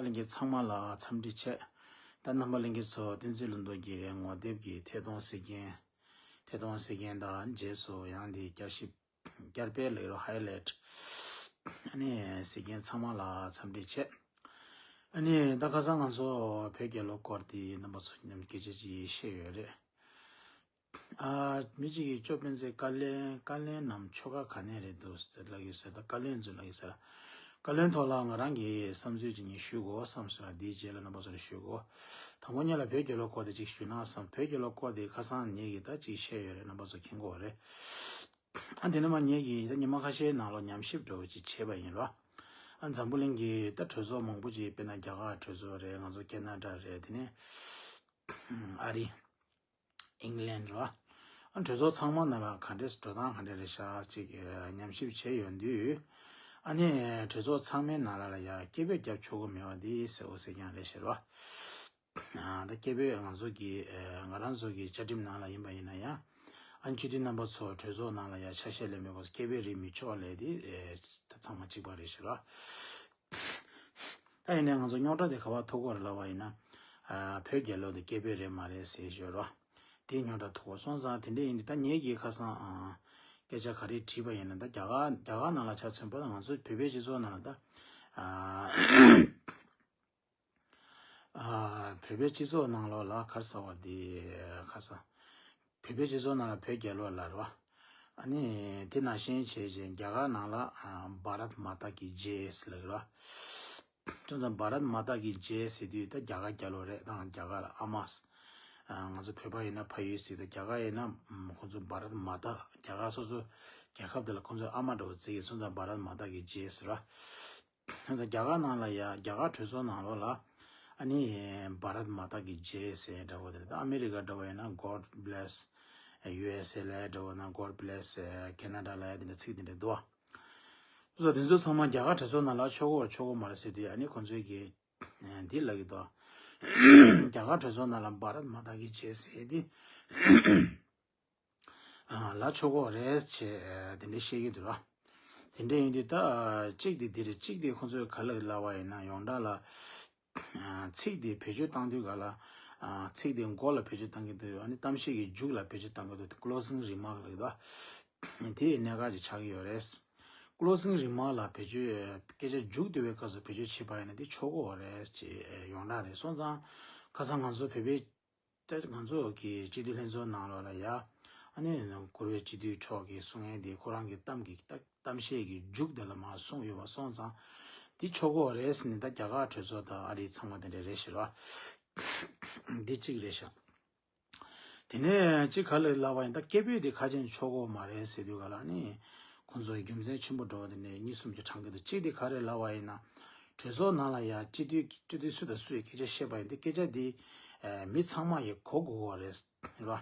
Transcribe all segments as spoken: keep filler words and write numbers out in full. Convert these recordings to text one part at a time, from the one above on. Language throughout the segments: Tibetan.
ལྷན་རྒྱས་ཚང་མ་ལ་འཚམས་འདྲི་ཆེ། ད་རྣམ་པ་ལྷན་རྒྱས་ཚོ་བསྟན་འཛིན་ལྷུན་གྲུབ་ཀྱི་ངོ་དེབ་ཀྱི་ཐད་གཏོང་གཟིགས་མཁན། ཐད་གཏོང་གཟིགས་མཁན་དང་རྗེས་སུ་ཡང་དེ་བསྐྱར་ཞིབ་བསྐྱར་སྤེལ་ལས་རོགས་highlight ཨ་ནི་གཟིགས་མཁན་ཚང་མ་ལ་འཚམས་འདྲི་ཆེ། ཨ་ནི་ད་ཁ་སང་ང་ཚོ་བོད་རྒྱལ་ལོ་སྐོར་དེ་རྣམ་པ་ཚོ་མཉམ་སྐད་ཆ་ཅིག་བཤད་ཡོད་རེད། ཨ། མི་གཅིག་གིས་ཅོ་སྤེན་ཚེ་བཀའ་བློན་བཀའ་བློན་ནམ་ཆོལ་ཁ་ག་ནས་རེད་འདུག་ཟེར་ལབ་ཡོད་ཟེར། ད་བཀའ་བློན་ཚོས་ལབ་ཡོད་ཟེར། བཀའ་བློན་ཐོག་ལ་ང་རང་གིས་བསམ་ཚུལ་ཅིག་ངས་ཞུ་དགོས་བསམ་སོང་། འདིའི་རྗེས་ལ་རྣམ་པ་ཚོར་ཞུ་དགོས། དང་པོ་ཉིད་ལ་བོད་རྒྱལ་ལོ་སྐོར་དེ་ཅིག་ཞུས་ན་བསམ། བོད་རྒྱལ་ལོ་སྐོར་དེ་ཁ་སང་ངེད་ཀྱིས་ད་ཅིག་བཤད་ཡོད་རེད། རྣམ་པ་ཚོ་མཁྱེན་གྱི་ཡོད་རེད། ཨ། དེ་ནས་མ་ངེད་ཀྱིས་ད་ཉི་མ་ཁ་ཤས་ནང་ལ་ཉམས་ཞིབ་འདྲ་བོ་ཅིག་བྱས་པ་ཡིན་རོ། ཨ། འཛམ་བུ་གླིང་གི་ད་གྲོས་ཚོགས་མང་པོ་ཅིག་དཔེར་ན་རྒྱ་གར་གྲོས་ཚོགས་རེད། ང་ཚོ་ཁེ་ན་ཌ་རེད། དེ་ནས་ཨ་རི། ཨིང་ལན་རེད་བ། ཨ། གྲོས་ཚོགས་ཚང་མ་ནང་ལ་ག་འདྲས་འགྲོ་སྟངས་ག་འདྲས་རེད་ཤག་ཅིག་ཨ། ཉམས་ཞིབ་བྱས་ཡོང་དུས། ཨ་ནི་གྲོས་ཚོགས་ཚང་མའི་ནང་ལ་ལ་ཡ་སྐད་འབོད་རྒྱབ་ཆོག་གི་མེད་པ་འདི་གསལ་པོ་གསལ་རྐྱང་རེད་ཤག་རེད་བ། ཨ། ད་སྐད་འབོད་ང་ཚོ་གི་ཨ། ང་རང་ཚོ་གི་བཅའ་ཁྲིམས་ནང་ལ་ཡིན་པ་ཡིན་ན་ཡང་། ཨ། སྤྱི་འཐུས་རྣམ་པ་ཚོ་གྲོས་ཚོགས་ནང་ལ་ཡ་ཆ་ཤས་ལེན་པའི་སྐོར་སྐད་འབོད་རེད་མི་ཆོག་ལབ་དེ་ཨ། ད་ཚང་མ་གཅིག་པ་རེད་ཤག་རེད་བ། ད་ཡིན་ནའི་ང་ཚོ་རྙོག་དྲ་དེ་ག་པར་ཐུག་གོ་རེད་ལབ་པ་ཡིན་ན། ཨ། བོད་རྒྱལ་ལོ་དེ་སྐད་འབོད་རེད་མ་རེད་ཟེར་ཞོར་རོ། དེ་རྙོག་དྲ་ཐུག་གོ་སོང་ཙང་། དེ་འདྲ་ཡིན་དུས་ད་ངེད་ཀྱིས་ཁ་སང་ཨ། སྐད་ཆ་ག་རེ་དྲིས་པ་ཡིན་ན། ད་རྒྱ་གར་རྒྱ་གར་ནང་ལ་ཆ་མཚོན་པ་ད་ང་ཚོ་བོད་པའི་སྤྱི་ཚོགས་ནང་ལ་ད་ཨ། ཨ། བོད་པའི་སྤྱི་ཚོགས་ནང་ལོགས་ལ་ག་རེ་ཟེར་བ་དེ་ཁ་སང་། བོད་པའི་སྤྱི་ཚོགས་ནང་ལ་བོད་རྒྱལ་ལོ་ལབ་རེད་བ། ཨ་ནི་དེ་ནང་བཞིན་བྱས་བྱས་རྒྱ་གར་ནང་ལ་ཨ། བྷ་རད་མ་ཏཱ་ཀི་ཇེ་ཟེར་ལབ་རེད་བ། ཁྱོད་ཚོ་བྷ་རད་མ་ཏཱ་ཀི་ཇེ་ཟེར་དུས་ད་རྒྱ་གར་རྒྱལ་ལོ་རེད། ད་རྒྱ་གར་ལ་ཨ་མ་ཟེར། ཨ། ང་ཚོ་བོད་པ་ཡིན་ན་ཕ་ཡུལ་ཟེར། ད་རྒྱ་གར་ཡིན་ན་ཁོང་ཚོ་བྷ་རད་མ་ཏཱ། རྒྱ་གར་སོ་སོ་རྒྱལ་ཁབ་དེ་ལ་ཁོང་ཚོས་ཨ་མ་འདྲ་བོ་བརྩི་གི་སོང་ཙང་བྷ་རད་མ་ཏཱ་ཀི་ཇེ་ཟེར་བ། ཁྱོད་ཚོ་རྒྱ་གར་ནང་ལ་ཡ། རྒྱ་གར་གྲོས་ཚོགས་ནང་ལོགས་ལ་ཨ་ནི་བྷ་རད་མ་ཏཱ་ཀི་ཇེ་ཟེར་འདྲ་བོ་དེ་རེད། ད་ཨ་མེ་རི་ཀ་འདྲ་བོ་ཡིན་ན་God bless ཡུ་ཨེས་ཨེ་ལབ་འདྲ་བོ་ན། God bless ཁེ་ན་ཌ་ལབ་དེ་འདྲ་ཚིག་དེ་འདྲ་འདུག་བ། སོ་སོ་དེ་ཚོ་ཚང་མ་རྒྱ་གར་གྲོས་ཚོགས་ནང་ལ་ཆོག་གོ་ཆོག་གོ་མ་རེད་ཟེར་དུས། ཨ་ནི་ཁོང་ཚོས་ཀྱིས་འདི་ལབ་ཀྱི་འདུག་རྒྱ་གར་གྲོས་ཚོགས་ནང་ལ་བྷ་རད་མ་ཏཱ་ཀི་ཇེ་ཟེར་དེ། ཨ། ལབ་ཆོག་གོ་རེད་ཅེས་དེ་འདྲ་བཤད་ཀྱི་འདུག་ར། དེ་འདྲ་ཡིན་དུས་ད་གཅིག་དེ་འདི་རེད། གཅིག་དེ་ཁོང་ཚོས་ག་ལབ་ལབ་པ་ཡིན་ན། ཡོངས་གྲགས་ལ། ཨ། ཚིག་དེ་བེད་སྤྱོད་བཏང་དུས་ག་ལ། ཨ། ཚིག་དེ་མགོ་ལ་བེད་སྤྱོད་བཏང་གི་འདུག་ཨ་ནི་གཏམ་བཤད་ཀྱི་མཇུག་ལ་བེད་སྤྱོད་བཏང་གི་འདུག་དེ་closing remark ལབ་ཀྱི་འདུག་དེ་གནད་འགག་ཅིག་ཆགས་ཀྱི་ཡོད་རེད། closing remark ལ་བེད་སྤྱོད། སྐད་ཆ་མཇུག་བསྡུ་བའི་སྐབས་སུ་བེད་སྤྱོད་བྱེད་པ་ཡིན་ན་དེ་ཆོག་གོ་རེད་ཅེས་ཡོངས་གྲགས་རེད། སོང་ཙང་ཁ་སང་ང་ཚོ་བོད་པའི། ད་ང་ཚོ་གི་སྤྱི་འཐུས་ལྷན་ཚོགས་ནང་ལོགས་ལ་ཡ། ཨ་ནི་གུ་རུ་བའི་སྤྱི་འཐུས་མཆོག་གིས་གསུང་མཁན་དེ་ཁོ་རང་གི་གཏམ་གྱི་ད་གཏམ་བཤད་ཀྱི་མཇུག་དེ་ལ་མར་གསུངས་ཡོད་པ་སོང་ཙང་། འདི་ཆོག་གོ་རེད་ཟེར་ནས་ད་རྒྱ་གར་གྲོས་ཚོགས་དང་ཨ་རི་ཚང་མ་དེ་འདྲ་རེད་ཤག་ར། འདི་གཅིག་རེད་ཤག་དེ་ནས་གཅིག་ག་ལབ་ལབ་པ་ཡིན། ད་སྐད་འབོད་དེ་ཁ་ཅན་ཆོག་གོ་མ་རེད་ཟེར་དུས་ག་ལ་ནི། ཁོང་ཚོའི་རྒྱུ་མཚན་ཆེན་པོ་འགྲོ་བ་དེ་ནས་གཉིས་གསུམ་ཅིག་དྲངས་ཀྱི་འདུག་གཅིག་དེ་ག་རེ་ལབ་པ་ཡིན་ན། གྲོས་ཚོགས་ནང་ལ་ཡ་སྤྱི་འཐུས་སྤྱི་འཐུས་སུ་དང་སུ་ཡི་སྐད་ཆ་བཤད་པ་ཡིན་ཏེ། སྐད་ཆ་དེ་ཨ། མི་ཚང་མ་ཡིས་གོ་དགོས་པ་རེད། རེད་བ།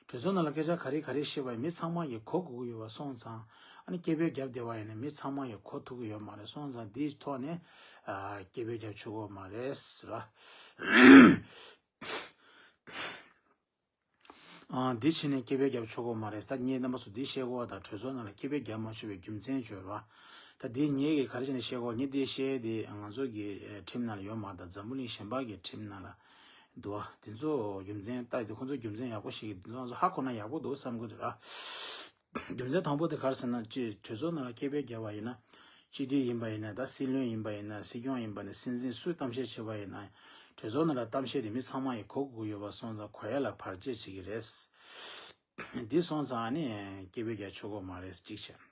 གྲོས་ཚོགས་ནང་ལ་སྐད་ཆ་ག་རེ་ག་རེ་བཤད་པ་ཡིན་མི་ཚང་མ་ཡིས་གོ་དགོས་ཀྱི་ཡོད་པ་སོང་ཙང་། ཨ་ནི་སྐད་འབོད་རྒྱབ་བསྡད་པ་ཡིན་ན་མི་ཚང་མ་ཡིས་གོ་ཐུབ་ཀྱི་ཡོད་མ་རེད། སོང་ཙང་འདིའི་ཐོག་ནས་ཨ། སྐད་འབོད་རྒྱབ་ཆོག་གི་མ་རེད་ཟེར་བ། ཨ། འདི་བྱས་ནས་སྐད་འབོད་རྒྱབ་ཆོག་གི་མ་རེད། ད་ངས་རྣམ་པ་ཚོ་འདི་བཤད་དགོས་པ་དང་། གྲོས་ཚོགས་ནང་ལ་སྐད་འབོད་རྒྱབ་མ་ཆོག་པའི་རྒྱུ་མཚན་བརྗོད་ར། ད་འདི་ངས་ཀྱིས་ག་རེ་བྱས་ནས་བཤད་དགོས། ངས་འདི་བཤད་དེ་ང་ཚོ་གི་ཨ། ཁྲིམས་ནང་ལ་ཡོད་མ་རེད། ད་འཛམ་བུ་གླིང་གཞན་པ་གི་ཁྲིམས་ནང་ལ་འདུག་བ། དེ་ཚོ་རྒྱུ་མཚན་ལྟ་དེ་ཁོང་ཚོ་རྒྱུ་མཚན་ཡག་པོ་ཞིག་གི་འདུག་ང་ཚོ་ཧ་གོ་ན་ཡག་པོ་འདུག་བསམ་གི་འདུག་ར། རྒྱུ་མཚན་དང་པོ་དེ་ག་རེ་ཟེར་ན། ཅིག་གྲོས་ཚོགས་ནང་ལ་སྐད་འབོད་རྒྱབ་པ་ཡིན་ན། སྤྱི་འཐུས་ཡིན་པ་ཡིན་ན། ད་སྲིད་བློན་ཡིན་པ་ཡིན་ན། སྲིད་སྐྱོང་ཡིན་པ་ནས་སྲིད་འཛིན་སུས་གཏམ་བཤད་བྱེད་པ་ཡིན་ན། གྲོས་ཚོགས་ནང་ལ་གཏམ་བཤད་དེ་མི་ཚང་མ་ཡིས་གོ་དགོས་ཀྱི་ཡོད་པ་སོང་ཙང་གོ་ཡ་ལ་བར་ཆད་བྱེད་ཀྱི་རེད། འདི་སོང་ཙང་ཨ་ནི་སྐད་འབོད་རྒྱག་ཆོག་གི་མ་རེད། གཅིག་བྱས།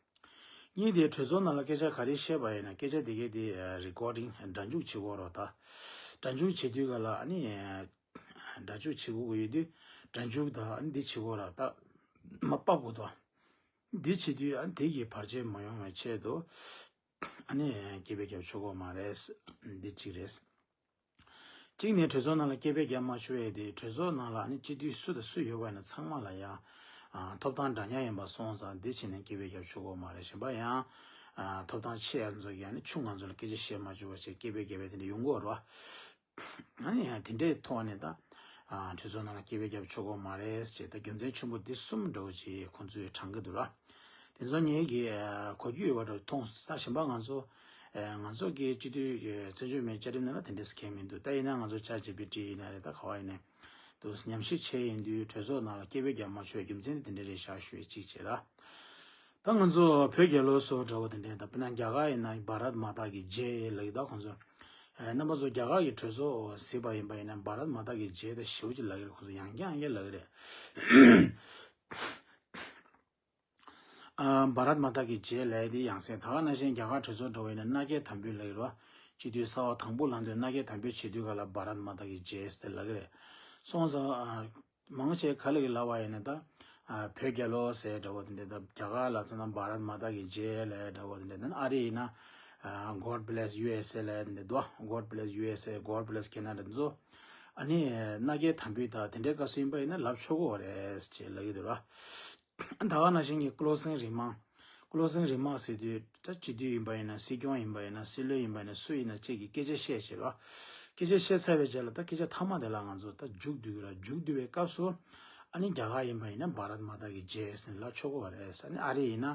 གཉིས་དེ་གྲོས་ཚོགས་ནང་ལ་སྐད་ཆ་ག་རེ་བཤད་པ་ཡིན་ན། སྐད་ཆ་དེ་གའི་དེ་རི་ཀོར་ཌིང་། སྒྲ་འཇུག་བྱེད་དགོས་རོགས། ད་སྒྲ་འཇུག་བྱེད་དུས་ག་ལ་ཨ་ནི་སྒྲ་འཇུག་བྱེད་དགོས་ཀྱི་ཡོད་དུས། སྒྲ་འཇུག་དང་ཨ་ནི་འདི་བྱེད་དགོས་ར། ད་མར་ཕབ་དགོས་དོ། འདི་བྱེད་དུས་ཨ་ནི་དེ་གི་བར་ཆད་མ་ཡོང་བའི་ཆེད་དུ་ཨ་ནི་སྐད་འབོད་རྒྱག་ཆོག་གི་མ་རེད། འདི་གཅིག་རེད། གཅིག་ནས་གྲོས་ཚོགས་ནང་ལ་སྐད་འབོད་རྒྱག་མ་ཆོག་ཡས་དེ། གྲོས་ཚོགས་ནང་ལ་ཨ་ནི་སྤྱི་འཐུས་སུ་དང་སུ་ཡོད་པ་ཡིན་ན་ཚང་མ་ལ་ཡང་ཨ། ཐོབ་ཐང་འདྲ་མཉམ་ཡིན་པ་སོང་ཙང་འདི་བྱས་ནས་སྐད་འབོད་རྒྱག་ཆོག་གི་མ་རེད། གཞན་པ་ཡང་ཨ། ཐོབ་ཐང་ཆེ་ཡ་ཚོ་གིས་ཨ་ནི་ཆུང་ང་ཚོ་ལ་སྐད་ཆ་བཤད་མ་ཆོག་པ་བྱས་སྐད་འབོད་རྒྱག་པའི་དེ་འདྲ་ཡོང་གི་ཡོད་རེད་བ། ཨ་ནི་ཡང་དེ་འདྲའི་ཐོག་ནས་ད་ཨ། གྲོས་ཚོགས་ནང་ལ་སྐད་འབོད་རྒྱག་ཆོག་གི་མ་རེད་ཅེས། ད་རྒྱུ་མཚན་ཆེན་པོ་འདི་གསུམ་འདྲ་བོ་ཅིག་ཁོང་ཚོས་དྲངས་ཀྱི་འདུག་ར། དེ་ཚོ་ངེད་ཀྱིས་ཨ། གོ་རྒྱུ་ཡོད་པ་འདྲ་མཐོང་། ད་གཞན་པ་ང་ཚོ་ ཨ་ང་ཚོ་གི་སྤྱི་འཐུས་ཀྱི་བཙན་བྱོལ་མི་བཅའ་ཁྲིམས་ནང་ལ་དེ་འདྲས་སུ་འཁེལ་མི་འདུག་ད་ཡིན་ན་ང་ཚོ་ཅར་ཇི་པི་ཊི་ཡིན་ན་རེད། ད་ག་བ་ཡིན་ན་འདུག་ཉམས་ཞིབ་བྱས་ཡིན་དུས་གྲོས་ཚོགས་ནང་ལ་སྐད་འབོད་རྒྱག་མ་ཆོག་པའི་རྒྱུ་མཚན་དེ་དེ་འདྲས་རེད་ཤག་ཞུ་ཡས་གཅིག་བྱས་ར། ད་ང་ཚོ་བོད་རྒྱལ་ལོ་སོགས་འདྲ་བོ་དེ་འདྲས། ད་དཔེར་ན་རྒྱ་གར་ཡིན་ན་བྷ་རད་མ་ཏཱ་ཀི་ཇེ་ལབ་ཀྱི་ད་ཁོང་ཚོ། ཨ་རྣམ་པ་ཚོ་རྒྱ་གར་གྱི་གྲོས་ཚོགས་གཟིགས་པ་ཡིན་པ་ཡིན་ན་བྷ་རད་མ་ཏཱ་ཀི་ཇེ་ད་ཞེ་པོ་ཅིག་ལབ་ཀྱི་རེད། ཁོང་ཚོ་ཡང་བསྐྱར་ཡང་བསྐྱར་ལབ་ཀྱི་རེད། ཨ་བྷ་རད་མ་ཏཱ་ཀི་ཇེ་ལབ་ཡས་དེ་ཡང་སེ། ད་ག་ནང་བཞིན་རྒྱ་གར་གྲོས་ཚོགས་འདྲ་བོ་ཡིན་ན་མནའ་སྐྱེལ་དམ་འབུལ་ལབ་ཀྱི་རེད་བ། སྤྱི་འཐུས་གསར་པ་དང་པོ་ལངས་དུས་མནའ་སྐྱེལ་དམ་འབུལ་བྱེད་དུས་ག་ལ་བྷ་རད་མ་ཏཱ་ཀི་ཇེ་ཟེར་ལབ་ཀྱི་རེད། སོང་ཙང་ཨ་མང་ཆེ་ག་ལ་གི་ལབ་པ་ཡིན་ན་ད་ཨ་བོད་རྒྱལ་ལོ་ཟེར་འདྲ་བོ་དེ་འདྲས། ད་རྒྱ་གར་ལ་མཚོན་ན་བྷ་རད་མ་ཏཱ་ཀི་ཇེ་ལབ་འདྲ་བོ་དེ་འདྲས། ད་ཨ་རི་ཡིན་ན་ཨ་God bless ཡུ་ཨེས་ཨེ་ལབ་དེ་འདྲས་འདུག God bless ཡུ་ཨེས་ཨེ། God bless Canada འདི་ཚོ། ཨ་ནི་མནའ་སྐྱེལ་དམ་འབུལ་དང་དེ་འདྲའི་སྐབས་སུ་ཡིན་པ་ཡིན་ན་ལབ་ཆོག་གི་རེད་ཅེས་ལབ་ཀྱི་འདུག་ར། ད་ག་ནང་བཞིན་གྱི་ཀློ་སིང་རི་མཱག་ཀློ་སིང་རི་མཱག་ཟེར་དུས་ད་སྤྱི་འཐུས་ཡིན་པ་ཡིན་ན། སྲིད་སྐྱོང་ཡིན་པ་ཡིན་ན། སྲིད་བློན་ཡིན་པ་ཡིན་ན། སུ་ཡིན་ན་གཅིག་གིས་སྐད་ཆ་བཤད་བྱས་ར། སྐད་ཆ་བཤད་ཚར་བའི་རྗེས་ལ་ད་སྐད་ཆ་མཐའ་མ་དེ་ལ་ང་ཚོ་ད་མཇུག་བསྡུ་གི་ར། མཇུག་བསྡུ་བའི་སྐབས་སུ་ཨ་ནི་རྒྱ་གར་ཡིན་པ་ཡིན་ན་བྷ་རད་མ་ཏཱ་ཀི་ཇེ་ཟེར་ལབ་ཆོག་གི་རེད། ཨ་ནི་ཨ་རི་ཡིན་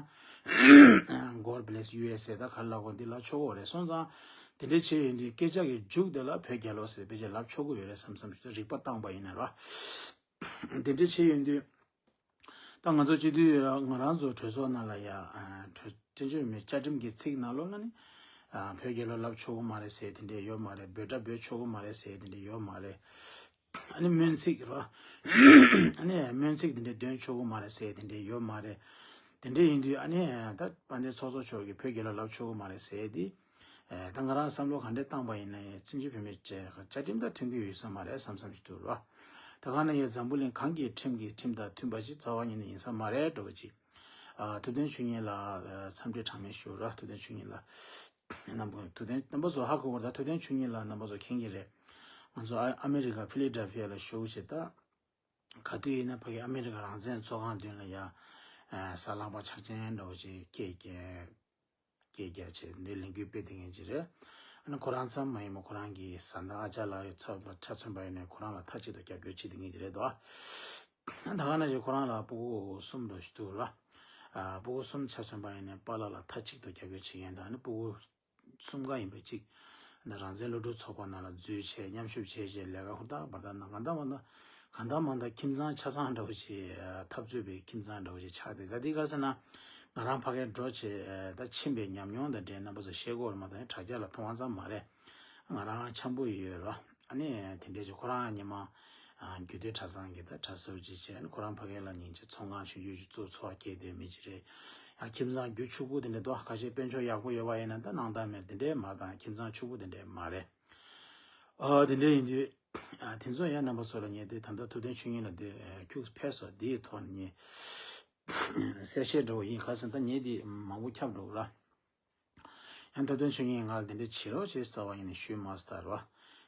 ན་God bless ཡུ་ཨེས་ཨེ་ད་ག་ལབ་དགོས་འདི་ལབ་ཆོག་གི་རེད། སོང་ཙང་དེ་འདྲའི་བྱས་ཡོད་དུས་སྐད་ཆ་གི་མཇུག་དེ་ལ་བོད་རྒྱལ་ལོ་ཟེར་ཕལ་ཆེར་ལབ་ཆོག་གི་ཡོད་རེད་བསམ་བསམ་ཞིག་རིག་པ་བཏང་པ་ཡིན་ན་ར། དེ་འདྲ་བྱས་ཡོང་དུས། ད་ང་ཚོ་སྤྱི་འཐུས་ང་རང་ཚོ་གྲོས་ཚོགས་ནང་ལ་ཡ་ཨ་གྲོས་བཙན་བྱོལ་མི་བཅའ་ཁྲིམས་ཀྱི་ཚིག་ནང་ལོགས་ལ་ནི་ཨ་བོད་རྒྱལ་ལོ་ལབ་ཆོག་གི་མ་རེད་ཟེར་དེ་འདྲ་ཡོད་མ་རེད། འབོད་སྒྲ་འབོད་ཆོག་གི་མ་རེད་ཟེར་དེ་འདྲ་ཡོད་མ་རེད། ཨ་ནི་སྨོན་ཚིག་རོ། ཨ་ནི་སྨོན་ཚིག་དེ་འདྲ་འདོན་ཆོག་གི་མ་རེད་ཟེར་དེ་འདྲ་ཡོད་མ་རེད། དེ་འདྲ་ཡིན་དུས་ཨ་ནི་ད་དཔལ་ལྡན་ཚོགས་གཙོ་མཆོག་གིས་བོད་རྒྱལ་ལོ་ལབ་ཆོག་གི་མ་རེད་ཟེར་དེ། ཨེ་ད་ང་རང་བསམ་བློ་ག་འདྲས་བཏང་པ་ཡིན་ན་ཡང་བཙན་བྱོལ་བོད་མིའི་བཅའ་ཁྲིམས་དང་མཐུན་གྱི་ཡོད་ས་མ་རེད་བསམ་བསམ་ཞིག་འདུག་ར། ད་ག་ནང་བཞིན་འཛམ་བུ་གླིང་གང་གི་ཁྲིམས་ཀྱི་ཁྲིམས་དང་མཐུན་པ་ཞིག་རྩ་བ་ཉིད་ནས་ཡིན་ས་མ་རེད་འདྲ་བོ་ཅིག་ཨ་ཐུབ་བསྟན་ཆོས་ཉིད་ལགས་ཨ་འཚམས་འདྲི་གྲངས་མེད་ཞུ་ར། ཐུབ་བསྟན་ཆོས་ཉིད་ལགས། རྣམ་པ་ཐུབ་བསྟན་རྣམ་པ་ཚོ་ཧ་གོ་བར། ད་ཐུབ་བསྟན་ཆོས་ཉིད་ལགས་རྣམ་པ་ཚོ་མཁྱེན་གྱི་རེད། ང་ཚོ་ཨ་ཨ་མེ་རི་ཀ་ཕི་ལི་ཌེལ་ཕི་ཡ་ལ་བཞུགས་བྱས། ད་ག་དུས་ཡིན་ན་ཕ་གི་ཨ་མེ་རི་ཀ་རང་བཙན་ཚོགས་ཁང་མདུན་ལ་ཡ་ཨ་གཟའ་ལྷག་པ་འཆར་ཅན་འདྲ་བོ་ཅིག་སྐད་རྒྱག་སྐད་རྒྱག་བྱས་འདི་ལས་འགུལ་སྤེལ་བསྡད་མཁན་ཅིག་རེད། ཨ་ནི་ཁོ་རང་ཙམ་མ་ཡིན་པར་ཁོ་རང་གི་བཟའ་ཟླ་ཨ་ཅག་ལགས་ཡོད་ཚད་ཆ་མཚོན་པ་ཡིན་ནའི་ཁོ་རང་ལ་མཐའ་གཅིག་ཏུ་རྒྱབ་སྐྱོར་བྱེད་བསྡད་མཁན་ཅིག་རེད་དོ། ད་ག་ནང་བཞིན་ཁོ་རང་ལ་སྤུ་གུ་གསུམ་འདྲ་ཞིག་འདུག་ར། ཨ་སྤུ་གུ་གསུམ་ཆ་མཚོན་པ་ཡིན་ནའི་པཱ་ལགས་ལ་མཐའ་གཅིག་ཏུ་རྒྱབ་སྐྱོར་བྱེད་མཁན་དང་། ཨ་ནི་སྤུ་གུ་གསུམ་ཀ་ཡིན་པ་གཅིག་ད་རང་བཙན་སློབ་ཕྲུག་ཚོགས་པ་ནང་ལ་འཛུལ་བྱས་མཉམ་ཞུགས་བྱས་བྱས་ལས་ཀ་ཧུར་ཐག་འབར་ཐག་གནང་། གང་ལྟར་མ་ལྟར་གང་ལྟར་མ་ལྟར་ཁྱིམ་ཚང་ཆ་ཚང་འདྲ་བོ་ཅིག་འཐབ་རྩོད་པའི་ཁྱིམ་ཚང་འདྲ་བོ་ཅིག་ཆགས་ཏེ། ད་འདི་ག་རེ་ཟེར་ན། ང་རང་ཕ་གིར་འགྲོ་བྱས་ད་ཕྱིན་པའི་ཉམས་མྱོང་དང་འབྲེལ་རྣམ་པ་ཚོ་ཤེས་ཀྱི་ཡོད་རེད་མ་གཏོགས་དྲ་རྒྱ་ལ་མཐོང་བ་ཙམ་མ་རེད། ང་རང་འཆམ་པོ་ཡོད་ར། ཨ་ནི་དེ་འདྲས་ཅིག་ཁོ་རང་ཉི་མ་ཨ་རྒྱུད་སྟོད་གྲྭ་ཚང་གི་ད་གྲྭ་ཟུར་ཅིག་བྱས། ཨ་ནི་ཁོ་རང་ཕ་གི་ལ་ཉིན་གཅིག་ཚོང་ཁང་ཆུང་ཆུང་ཅིག་བཙུགས་འཚོ་བ་སྐྱེལ་བསྡད་མི་ཅིག་རེད། ཡང་ཁྱིམ་ཚང་རྒྱུ་ཕྱུག་པོ་དེ་འདྲ་འདུག་ཁ་ཤས་དཔལ་འབྱོར་ཡག་པོ་ཡོད་པ་ཡིན་ན་ད་གནང་སྟངས་མེད། དེ་འདྲས་མ་རེད། ད་ཁྱིམ་ཚང་ཕྱུག་པོ་དེ་འདྲས་མ་རེད། ཨ་དེ་འདྲས་ཡིན་དུས་ཨ་དེ་ཚོ་ཡང་རྣམ་པ་ཚོ་ལ་ངས་དེ་ད་ལྟ་ཐུབ་བསྟན་ཆོས་ཉིད་ལགས་དེ་ཨ་ཁྱུག་ཕེབས་སོང་། དེའི་ཐོག་ནས་ངས་གསལ་བཤད་འདྲ་བོ་ཡིན། ག་རེ་ཟེར་ན་ད་ངས་དེ་མང་པོ་ཁྱབ་འགྲོ་གི་ར། ཡང་ཐུབ་བསྟན་ཆོས་ཉིད་ང་ལ་དེ་འདྲ་བྱེད་རོགས་བྱེད་རྩ་བ་ཉིད་ནས་ཞུས་མ་སོང་ད་ར།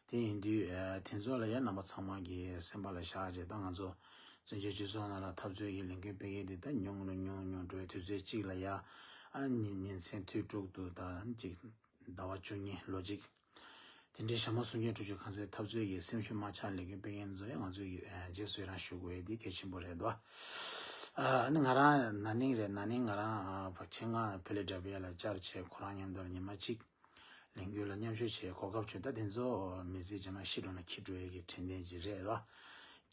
དེ་ཡིན་དུས་ཨ་དེ་ཚོ་ལ་ཡང་རྣམ་པ་ཚང་མ་གི་སེམས་པ་ལ་བཞག་བྱས། ད་ང་ཚོ་བཙན་བྱོལ་སྤྱི་ཚོགས་ནང་ལ་འཐབ་རྩོད་ཀྱི་ལས་འགུལ་སྤེལ་མཁན་དེ་ད་ཉུང་རུ་ཉུང་ཉུང་འགྲོ་བའི་དུས་ཚོད་གཅིག་ལ་ཡ་ཨ་ཉིན་ཉིན་མཚན་དུས་དྲུག་ཏུ་ད་གཅིག་ཟླ་བ་བཅུ་གཉིས་ལོ་གཅིག་དེ་འདྲའི་ཞྭ་མོ་གསུང་སྐྱོན་དྲུག་ཅུ་གང་ཚད་འཐབ་རྩོད་ཀྱི་སེམས་ཤུགས་མ་ཆག་ལས་འགུལ་སྤེལ་མཁན་ཚོ་ཡང་ང་ཚོའི་གི་ཨ་རྗེས་སུ་ཡི་རང་ཞུ་དགོས་ཡས་དེ་གལ་ཆེན་པོ་རེད་དོ། ཨ་ནི་ང་རང་ན་ནིང་རེད། ན་ནིང་ང་རང་ཨ་ཕ་ཆེད་མངགས་ཕི་ལེ་ཌེལ་ཕི་ཡ་ལ་བཅར་བྱས་ཁོ་རང་མཉམ་དུ་ཉི་མ་གཅིག་ལས་འགུལ་ལ་མཉམ་ཞུགས་བྱས་གོ་སྐབས་བྱུང་། ད་དེ་ཚོ་མི་ཚེ་རྗེས་མ་ཤི་འགྲོ་ན་འཁྱེར་འགྲོ་ཡས་ཀྱི་དྲན་རྟེན་ཅིག་རེད་ར།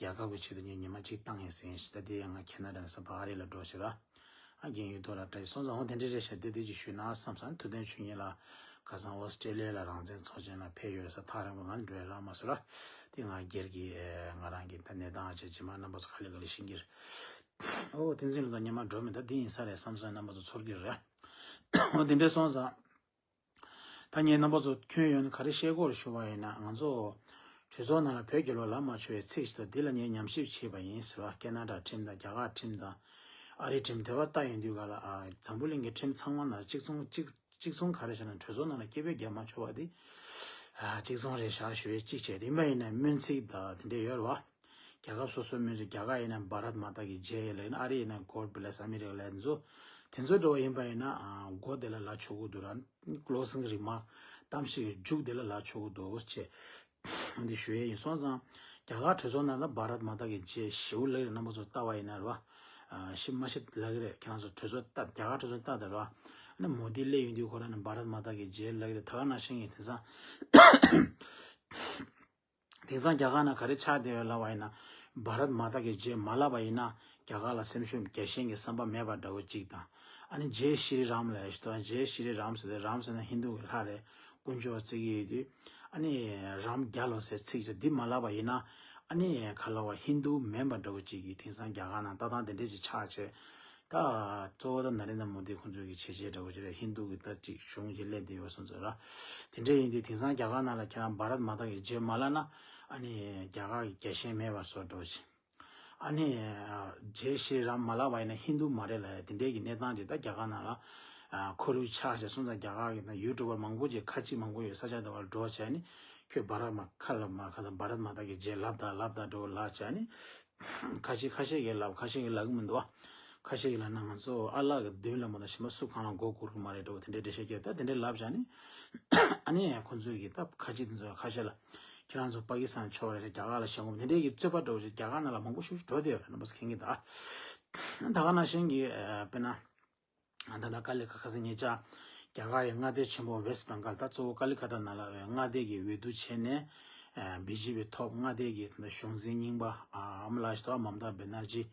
རྒྱལ་ཁབ་ཀྱི་ཆེད་དུ་ངས་ཉི་མ་གཅིག་བཏང་ཡིན་ཟེར་ཞིག་ད་དེ་ཡང་ང་ཁེ་ན་ཌ་ནས་ས་ཕ་ཨ་རི་ལ་འགྲོ་ཞིག་ར། ཨ་རྒན་ཡོད་དོ་ར་བཀྲ་ཤིས་སོང་ཙང་འོ་དེ་འདྲ་རེད་ཤག་དེ་དེ་ཅིག་ཞུས་ན་བསམ་སོང་། ཐུབ་བསྟན་ཆོས་ཉིད་ལགས་ཁ་སང་ཨོ་སི་ཀྲེ་ལི་ཡ་ལ་རང་བཙན་ཚོགས་ཆེན་ལ་ཕེབས་ཡོད་རེད་ས། ཐག་རིང་པོ་ང་འགྲོ་ཡ་རག་མ་སོང་ར། དེ་ང་སྒེར་གྱི་ཨེ་ང་རང་གི་ད་གནས་སྟངས་ཆེ་རྗེས་མ་རྣམ་པ་ཚོ་ག་ལེ་ག་ལེ་ཤེས་ཀྱི་རེད། ཨོ་བསྟན་འཛིན་ལགས་ད་ཉི་མ་འགྲོ་མི་ད་འདི་ཡིན་ས་རེད་བསམ་སོང་། རྣམ་པ་ཚོ་ཚོར་གྱི་རེད། ཨོ་དེ་འདྲ་སོང་ཙང་། ད་ངས་རྣམ་པ་ཚོ་ཁྱོན་ཡོངས་ནས་ག་རེ་བཤད་དགོས་རེད་ཞུ་བ་ཡིན་ན། ང་ཚོ་གྲོས་ཚོགས་ནང་ལ་བོད་རྒྱལ་ལོ་ལབ་མ་ཆོག་པའི་ཚིག་ཞིག་འདུག་འདི་ལ་ངས་ཉམས་ཞིབ་བྱས་པ་ཡིན་ཟེར་བ། ཁེ་ན་ཌ་ཁྲིམས་དང་རྒྱ་གར་ཁྲིམས་དང་ཨ་རིའི་ཁྲིམས་དེ་བ་ལྟ་ཡོང་དུས་ག་ལ་ཨ་འཛམ་བུ་གླིང་གི་ཁྲིམས་ཚང་མ་ནང་གཅིག་མཚུངས་གཅིག་གཅིག་མཚུངས་ག་རེ་བྱས་ན་གྲོས་ཚོགས་ནང་ལ་སྐད་འབོད་རྒྱབ་མ་ཆོག་པ་འདི་ཨ་གཅིག་མཚུངས་རེད་ཤག་ཞུ་ཡས་གཅིག་བྱས། དེ་ཡིན་པ་ཡིན་ན་སྨོན་ཚིག་དང་དེ་འདྲས་ཡོད་རེད་བ། རྒྱལ་ཁབ་སོ་སོའི་སྨོན་ཚིག་རྒྱ་གར་ཡིན་ན་བྷ་རད་མ་ཏཱ་ཀི་ཇེ་ལབ་ཡིན། ཨ་རི་ཡིན་ན་God bless America ལབ་ཡིན་ཚོ། དེ་ཚོ་འདྲ་བོ་ཡིན་པ་ཡིན་ན་ཨ་མགོ་དེ་ལ་ལབ་ཆོག་གི་འདུག་ར། ཀློ་སིང་རི་མཱག་གཏམ་བཤད་ཀྱི་མཇུག་དེ་ལ་ལབ་ཆོག་གི་འདུག་ཅེས་འདི་ཞུ་ཡས་ཡིན། སོང་ཙང་རྒྱ་གར་གྲོས་ཚོགས་ནང་ལ་བྷ་རད་མ་ཏཱ་ཀི་ཇེ་ཞེ་པོ་ལབ་ཀྱི་རེད། རྣམ་པ་ཚོ་ལྟ་བ་ཡིན་ན་རེད་བ། ཨ་ཤི་མ་ཤི་ལབ་ཀྱི་རེད། ཁྱེད་རང་ཚོ་གྲོས་ཚོགས་ལྟ་རྒྱ་གར་གྲོས་ཚོགས་ལྟ་དང་རེད་བ། ནི་མོ་དི་སླེབས་ཡོང་དུས་ཁོ་རང་ནི་བྷ་རད་མ་ཏཱ་གི་ཇེ་ལབ་ཀྱི་རེད། ད་ག་ནང་བཞིན་གྱི་དེང་སང་དེང་སང་རྒྱ་གར་ནང་ག་རེ་ཆགས་བསྡད་ཡོད་ལབ་པ་ཡིན་ན། བྷ་རད་མ་ཏཱ་གི་ཇེ་མ་ལབ་པ་ཡིན་ན། རྒྱ་གར་ལ་སེམས་ཤུགས་རྒྱ་ཆེན་གྱི་བསམ་པ་མེད་པ་འདྲ་བོ་གཅིག་དང་། ཨ་ནི་ཇེ་ཤི་རི་རམ་ལབ་ཡ་ཞིག་འདུག་ཇེ་ཤི་རི་རམ་ཟེར་ཏེ། རམ་ཟེར་ན་ཧིན་དུ་གི་ལྷ་རེད། དཀོན་མཆོག་བརྩི་གི་ཡོད་དུས། ཨ་ནི་རམ་རྒྱལ་ལོ་ཟེར་ཚིག་ཅིག་འདི་མ་ལབ་པ་ཡིན་ན། ཨ་ནི་ག་ལབ་པ། ཧིན་དུ་མིན་པ་འདྲ་བོ་གཅིག་གིས་དེང་སང་རྒྱ་གར་ནང་ལྟ་སྟངས་དེ་འདྲས་ཅིག་ཆགས་བྱས། ད་གཙོ་བོ་ད་ནཱ་རེན་དྲ་མོ་དི་ཁོང་ཚོའི་གི་བྱས་རྗེས་འདྲ་བོ་ཅིག་རེད། ཧིན་དུ་གི་ད་ཅིག་གཞུང་ཅིག་སླེབས་བསྡད་ཡོད་སོང་ཙང་ར། དེ་འདྲས་ཡིན་དུས་དེང་སང་རྒྱ་གར་ནང་ལ་ཁྱེད་རང་བྷ་རད་མ་ཏཱ་གི་ཇེ་མ་ལབ་ན། ཨ་ནི་རྒྱ་གར་གྱི་རྒྱལ་ཞེན་མེད་པ་བཟོ་འདྲ་བོ་ཅིག་ཨ་ནི་ཇེ་ཤི་རམ་མ་ལབ་པ་ཡིན་ན་ཧིན་དུ་མ་རེད་ལབ་ཡ་དེ་འདྲས་ཀྱི་གནས་སྟངས་ཅིག་ད་རྒྱ་གར་ནང་ལ་ཁོར་ཡུག་ཆགས་བྱས་སོང་ཙང་། རྒྱ་གར་གྱི་ད་ཡུ་ཊུབ་པར་མང་པོ་ཅིག་ཁ་ཆེ་མང་པོ་ཡོད་ས་ཆ་དེ་བར་འགྲོ་བྱས་ནི། ཁྱོད་བྷ་རད་མ་ཁ་ལ་མ་ཁ་ས་བྷ་རད་མ་ཏཱ་གི་ཇེ་ལབ་ད་ལབ་ད་འགྲོ་ལབ་བྱས་ནི། ཁ་ཤས་ཁ་ཤས་ཀྱིས་ལབ། ཁ་ཤས་ཀྱིས་ལབ་གི་མི་འདུག་ཁ་ཤས་ཀྱིས་ལབ་ན། ང་ཚོ་ཨ་ལགས་ཀྱི་མདུན་ལ་མ་གཏོགས་གཞན་པ་སུ་གང་ལ་མགོ་སྒུར་གི་མ་རེད་འདྲ་བོ་དེ་འདྲའི་འགྲེལ་བཤད་བརྒྱབ། ད་དེ་འདྲའི་ལབ་བྱས་ནི། ཨ་ནི་ཁོང་ཚོས་ཀྱིས་ད་ཁ་ཆེ་དེ་ཚོ་ཁ་ཤས་ལ། ཁྱེད་རང་ཚོ་པ་ཀི་སི་ཐན་ཕྱོགས་རེད། རྒྱ་གར་ལ་ཞེན་ཁོག་དེ་འདྲའི་གི་རྩོད་པ་འདྲ་བོ་ཞིག་རྒྱ་གར་ནང་ལ་མང་པོ་ཞིག་འགྲོ་བསྡད་ཡོད་རེད། རྣམ་པ་ཚོ་མཁྱེན་གྱི་འདུག་ད་ག་ནང་བཞིན་གྱི་དཔེར་ན། ད་ལྟ་ཀ་ལི་ཁ་ཁ་སང་ཉེ་ཆར་རྒྱ་གར་ཡི་མངའ་སྡེ་ཆེན་པོ་ཝེ་སི་ཊི་བེང་གལ། ད་གཙོ་བོ་ཀ་ལི་ཁ་ཏ་ནང་ལ་མངའ་སྡེ་གི་འོས་བསྡུ་བྱས་ནས། བི་ཇེ་པི་ཐོབ། མངའ་སྡེ་གི་ད་ལྟ་གཞུང་འཛིན་རྙིང་པ་ཨ་མ་ལགས་ཤིག་ཏུ་མམ་ཏཱ་བེ་ནར་ཇི།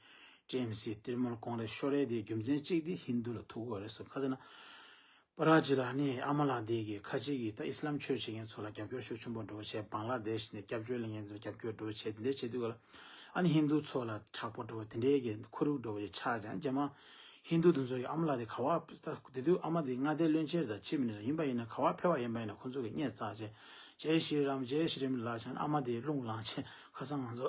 ཊི་ཨེམ་སི། ཏྲི་ནཱ་མུལ་ཀོང་རེས་ཤོར་ཡས་དེ་རྒྱུ་མཚན་གཅིག་དེ་ཧིན་དུ་ལ་ཐུག་གི་ཡོད་རེད་ཟེར། ག་ཟེར་ན། པ་ར་ཇི་ལ་ནི་ཨ་མ་ལགས་དེ་གི་ཁ་ཆེ་གི་ད་ཨི་སི་ལམ་ཆོས་བྱེད་མཁན་ཚོ་ལ་རྒྱབ་སྐྱོར་ཤུགས་ཆེན་པོ་འདྲ་བོ་བྱས། བང་ལ་དེ་ཤི་ནས་སྐྱབས་བཅོལ་ལ་ངན་ཚོ་རྒྱབ་སྐྱོར་འདྲ་བོ་བྱས། དེ་འདྲ་བྱེད་དུས་ག་ལ། ཨ་ནི་ཧིན་དུ་ཚོ་ལ་དྲག་པོ་འདྲ་བོ་དེ་འདྲའི་གི་ཁོར་ཡུག་འདྲ་བོ་ཞིག་ཆགས་ཀྱང་། རྗེས་མ་ཧིན་དུ་དེ་ཚོ་གི་ཨ་མ་ལགས་དེ་ག་བ་ད་དེ་དུས་ཨ་མ་དེ་མངའ་སྡེ་བློན་ཆེན་དང་ཅི་མིན་ཡིན་པ་ཡིན་ན། ག་བ་ཕེབས་པ་ཡིན་པ་ཡིན་ན་ཁོང་ཚོ་གི་སྙད་བཙགས་བྱས། ཇེ་ཤི་རམ། ཇེ་ཤི་རམ་ལབ་བྱས་ནས་ཨ་མ་དེ་རླུང་ལངས་བྱས། ཁ་སང་ང་ཚོ་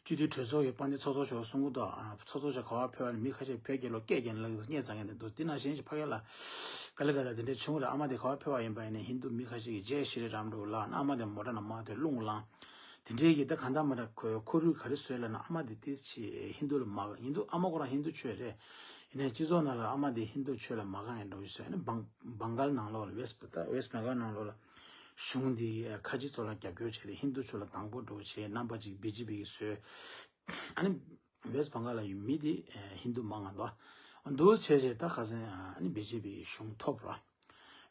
སྤྱི་འཐུས་གྲོས་ཚོགས་ཀྱི་དཔལ་ལྡན་ཚོགས་གཙོ་མཆོག་གསུང་གི་འདུག་ཨ། ཚོགས་གཙོ་མཆོག་ག་བ་ཕེབས་པ་ནི་མི་ཁ་ཤས་བོད་རྒྱལ་ལོ་སྐད་རྒྱག་ནས་ལབ་ཀྱི་འདུག་དེ་ནང་བཞིན་ཞིག་ཕ་གི་ལ་ཀ་ལི་ཀ་ཏ་དེ་འདྲ་བྱུང་རེད། ཨ་མ་དེ་ག་བ་ཕེབས་པ་ཡིན་པ་ཡིན་ན་ཧིན་དུ་མི་ཁ་ཤས་ཀྱིས་ཇེ་ཤི་རི་རམ་འདྲ་བོ་ལབ་ན། ཨ་མ་དེ་མོ་ཊ་ནང་མར་ཐོན་རླུང་ལངས། དེ་འདྲའི་གི་ད་གང་ལྟར་མ་འདྲ་ཁོ་ཁོར་ཡུག་ག་རེ་བཟོས་ལབ་ན། ཨ་མ་དེ་ཏིས་ཆེ་ཧིན་དུ་ལ་མ་དགའ། ཧིན་དུ་ཨ་མ་ཁོ་རང་ཧིན་དུ་ཆོས་རེད། ཡིན་ནའི་སྤྱི་ཚོགས་ནང་ལ་ཨ་མ་དེ་ཧིན་དུ་ཆོས་ལ་མ་དགའ་ཡིན་འདྲ་བོ་བཟོས་ནས། བང་བང་གལ་ནང་ལོགས་ལ། ཝེ་སི་ད་ཝེ་སི་བང་གལ་ནང་ལོགས་ལ། གཞུང་འདིའི་ཁ་ཆེ་ཚོ་ལ་རྒྱབ་སྐྱོར་བྱས་ཏེ་ཧིན་དུ་ཚོ་ལ་སྡང་པོ་འདྲ་བོ་བྱས། རྣམ་པ་གཅིག་བི་ཇེ་པི་གིས་བཟོས། ཨ་ནི་ཝེ་སི་བང་གལ་ལ་ཡོད་མི་དེ་ཧིན་དུ་མང་ང་འདུག་འདུག་བྱས་བྱས་ད་ཁ་སང་ཨ་ནི་བི་ཇེ་པི་གཞུང་ཐོབ་ར།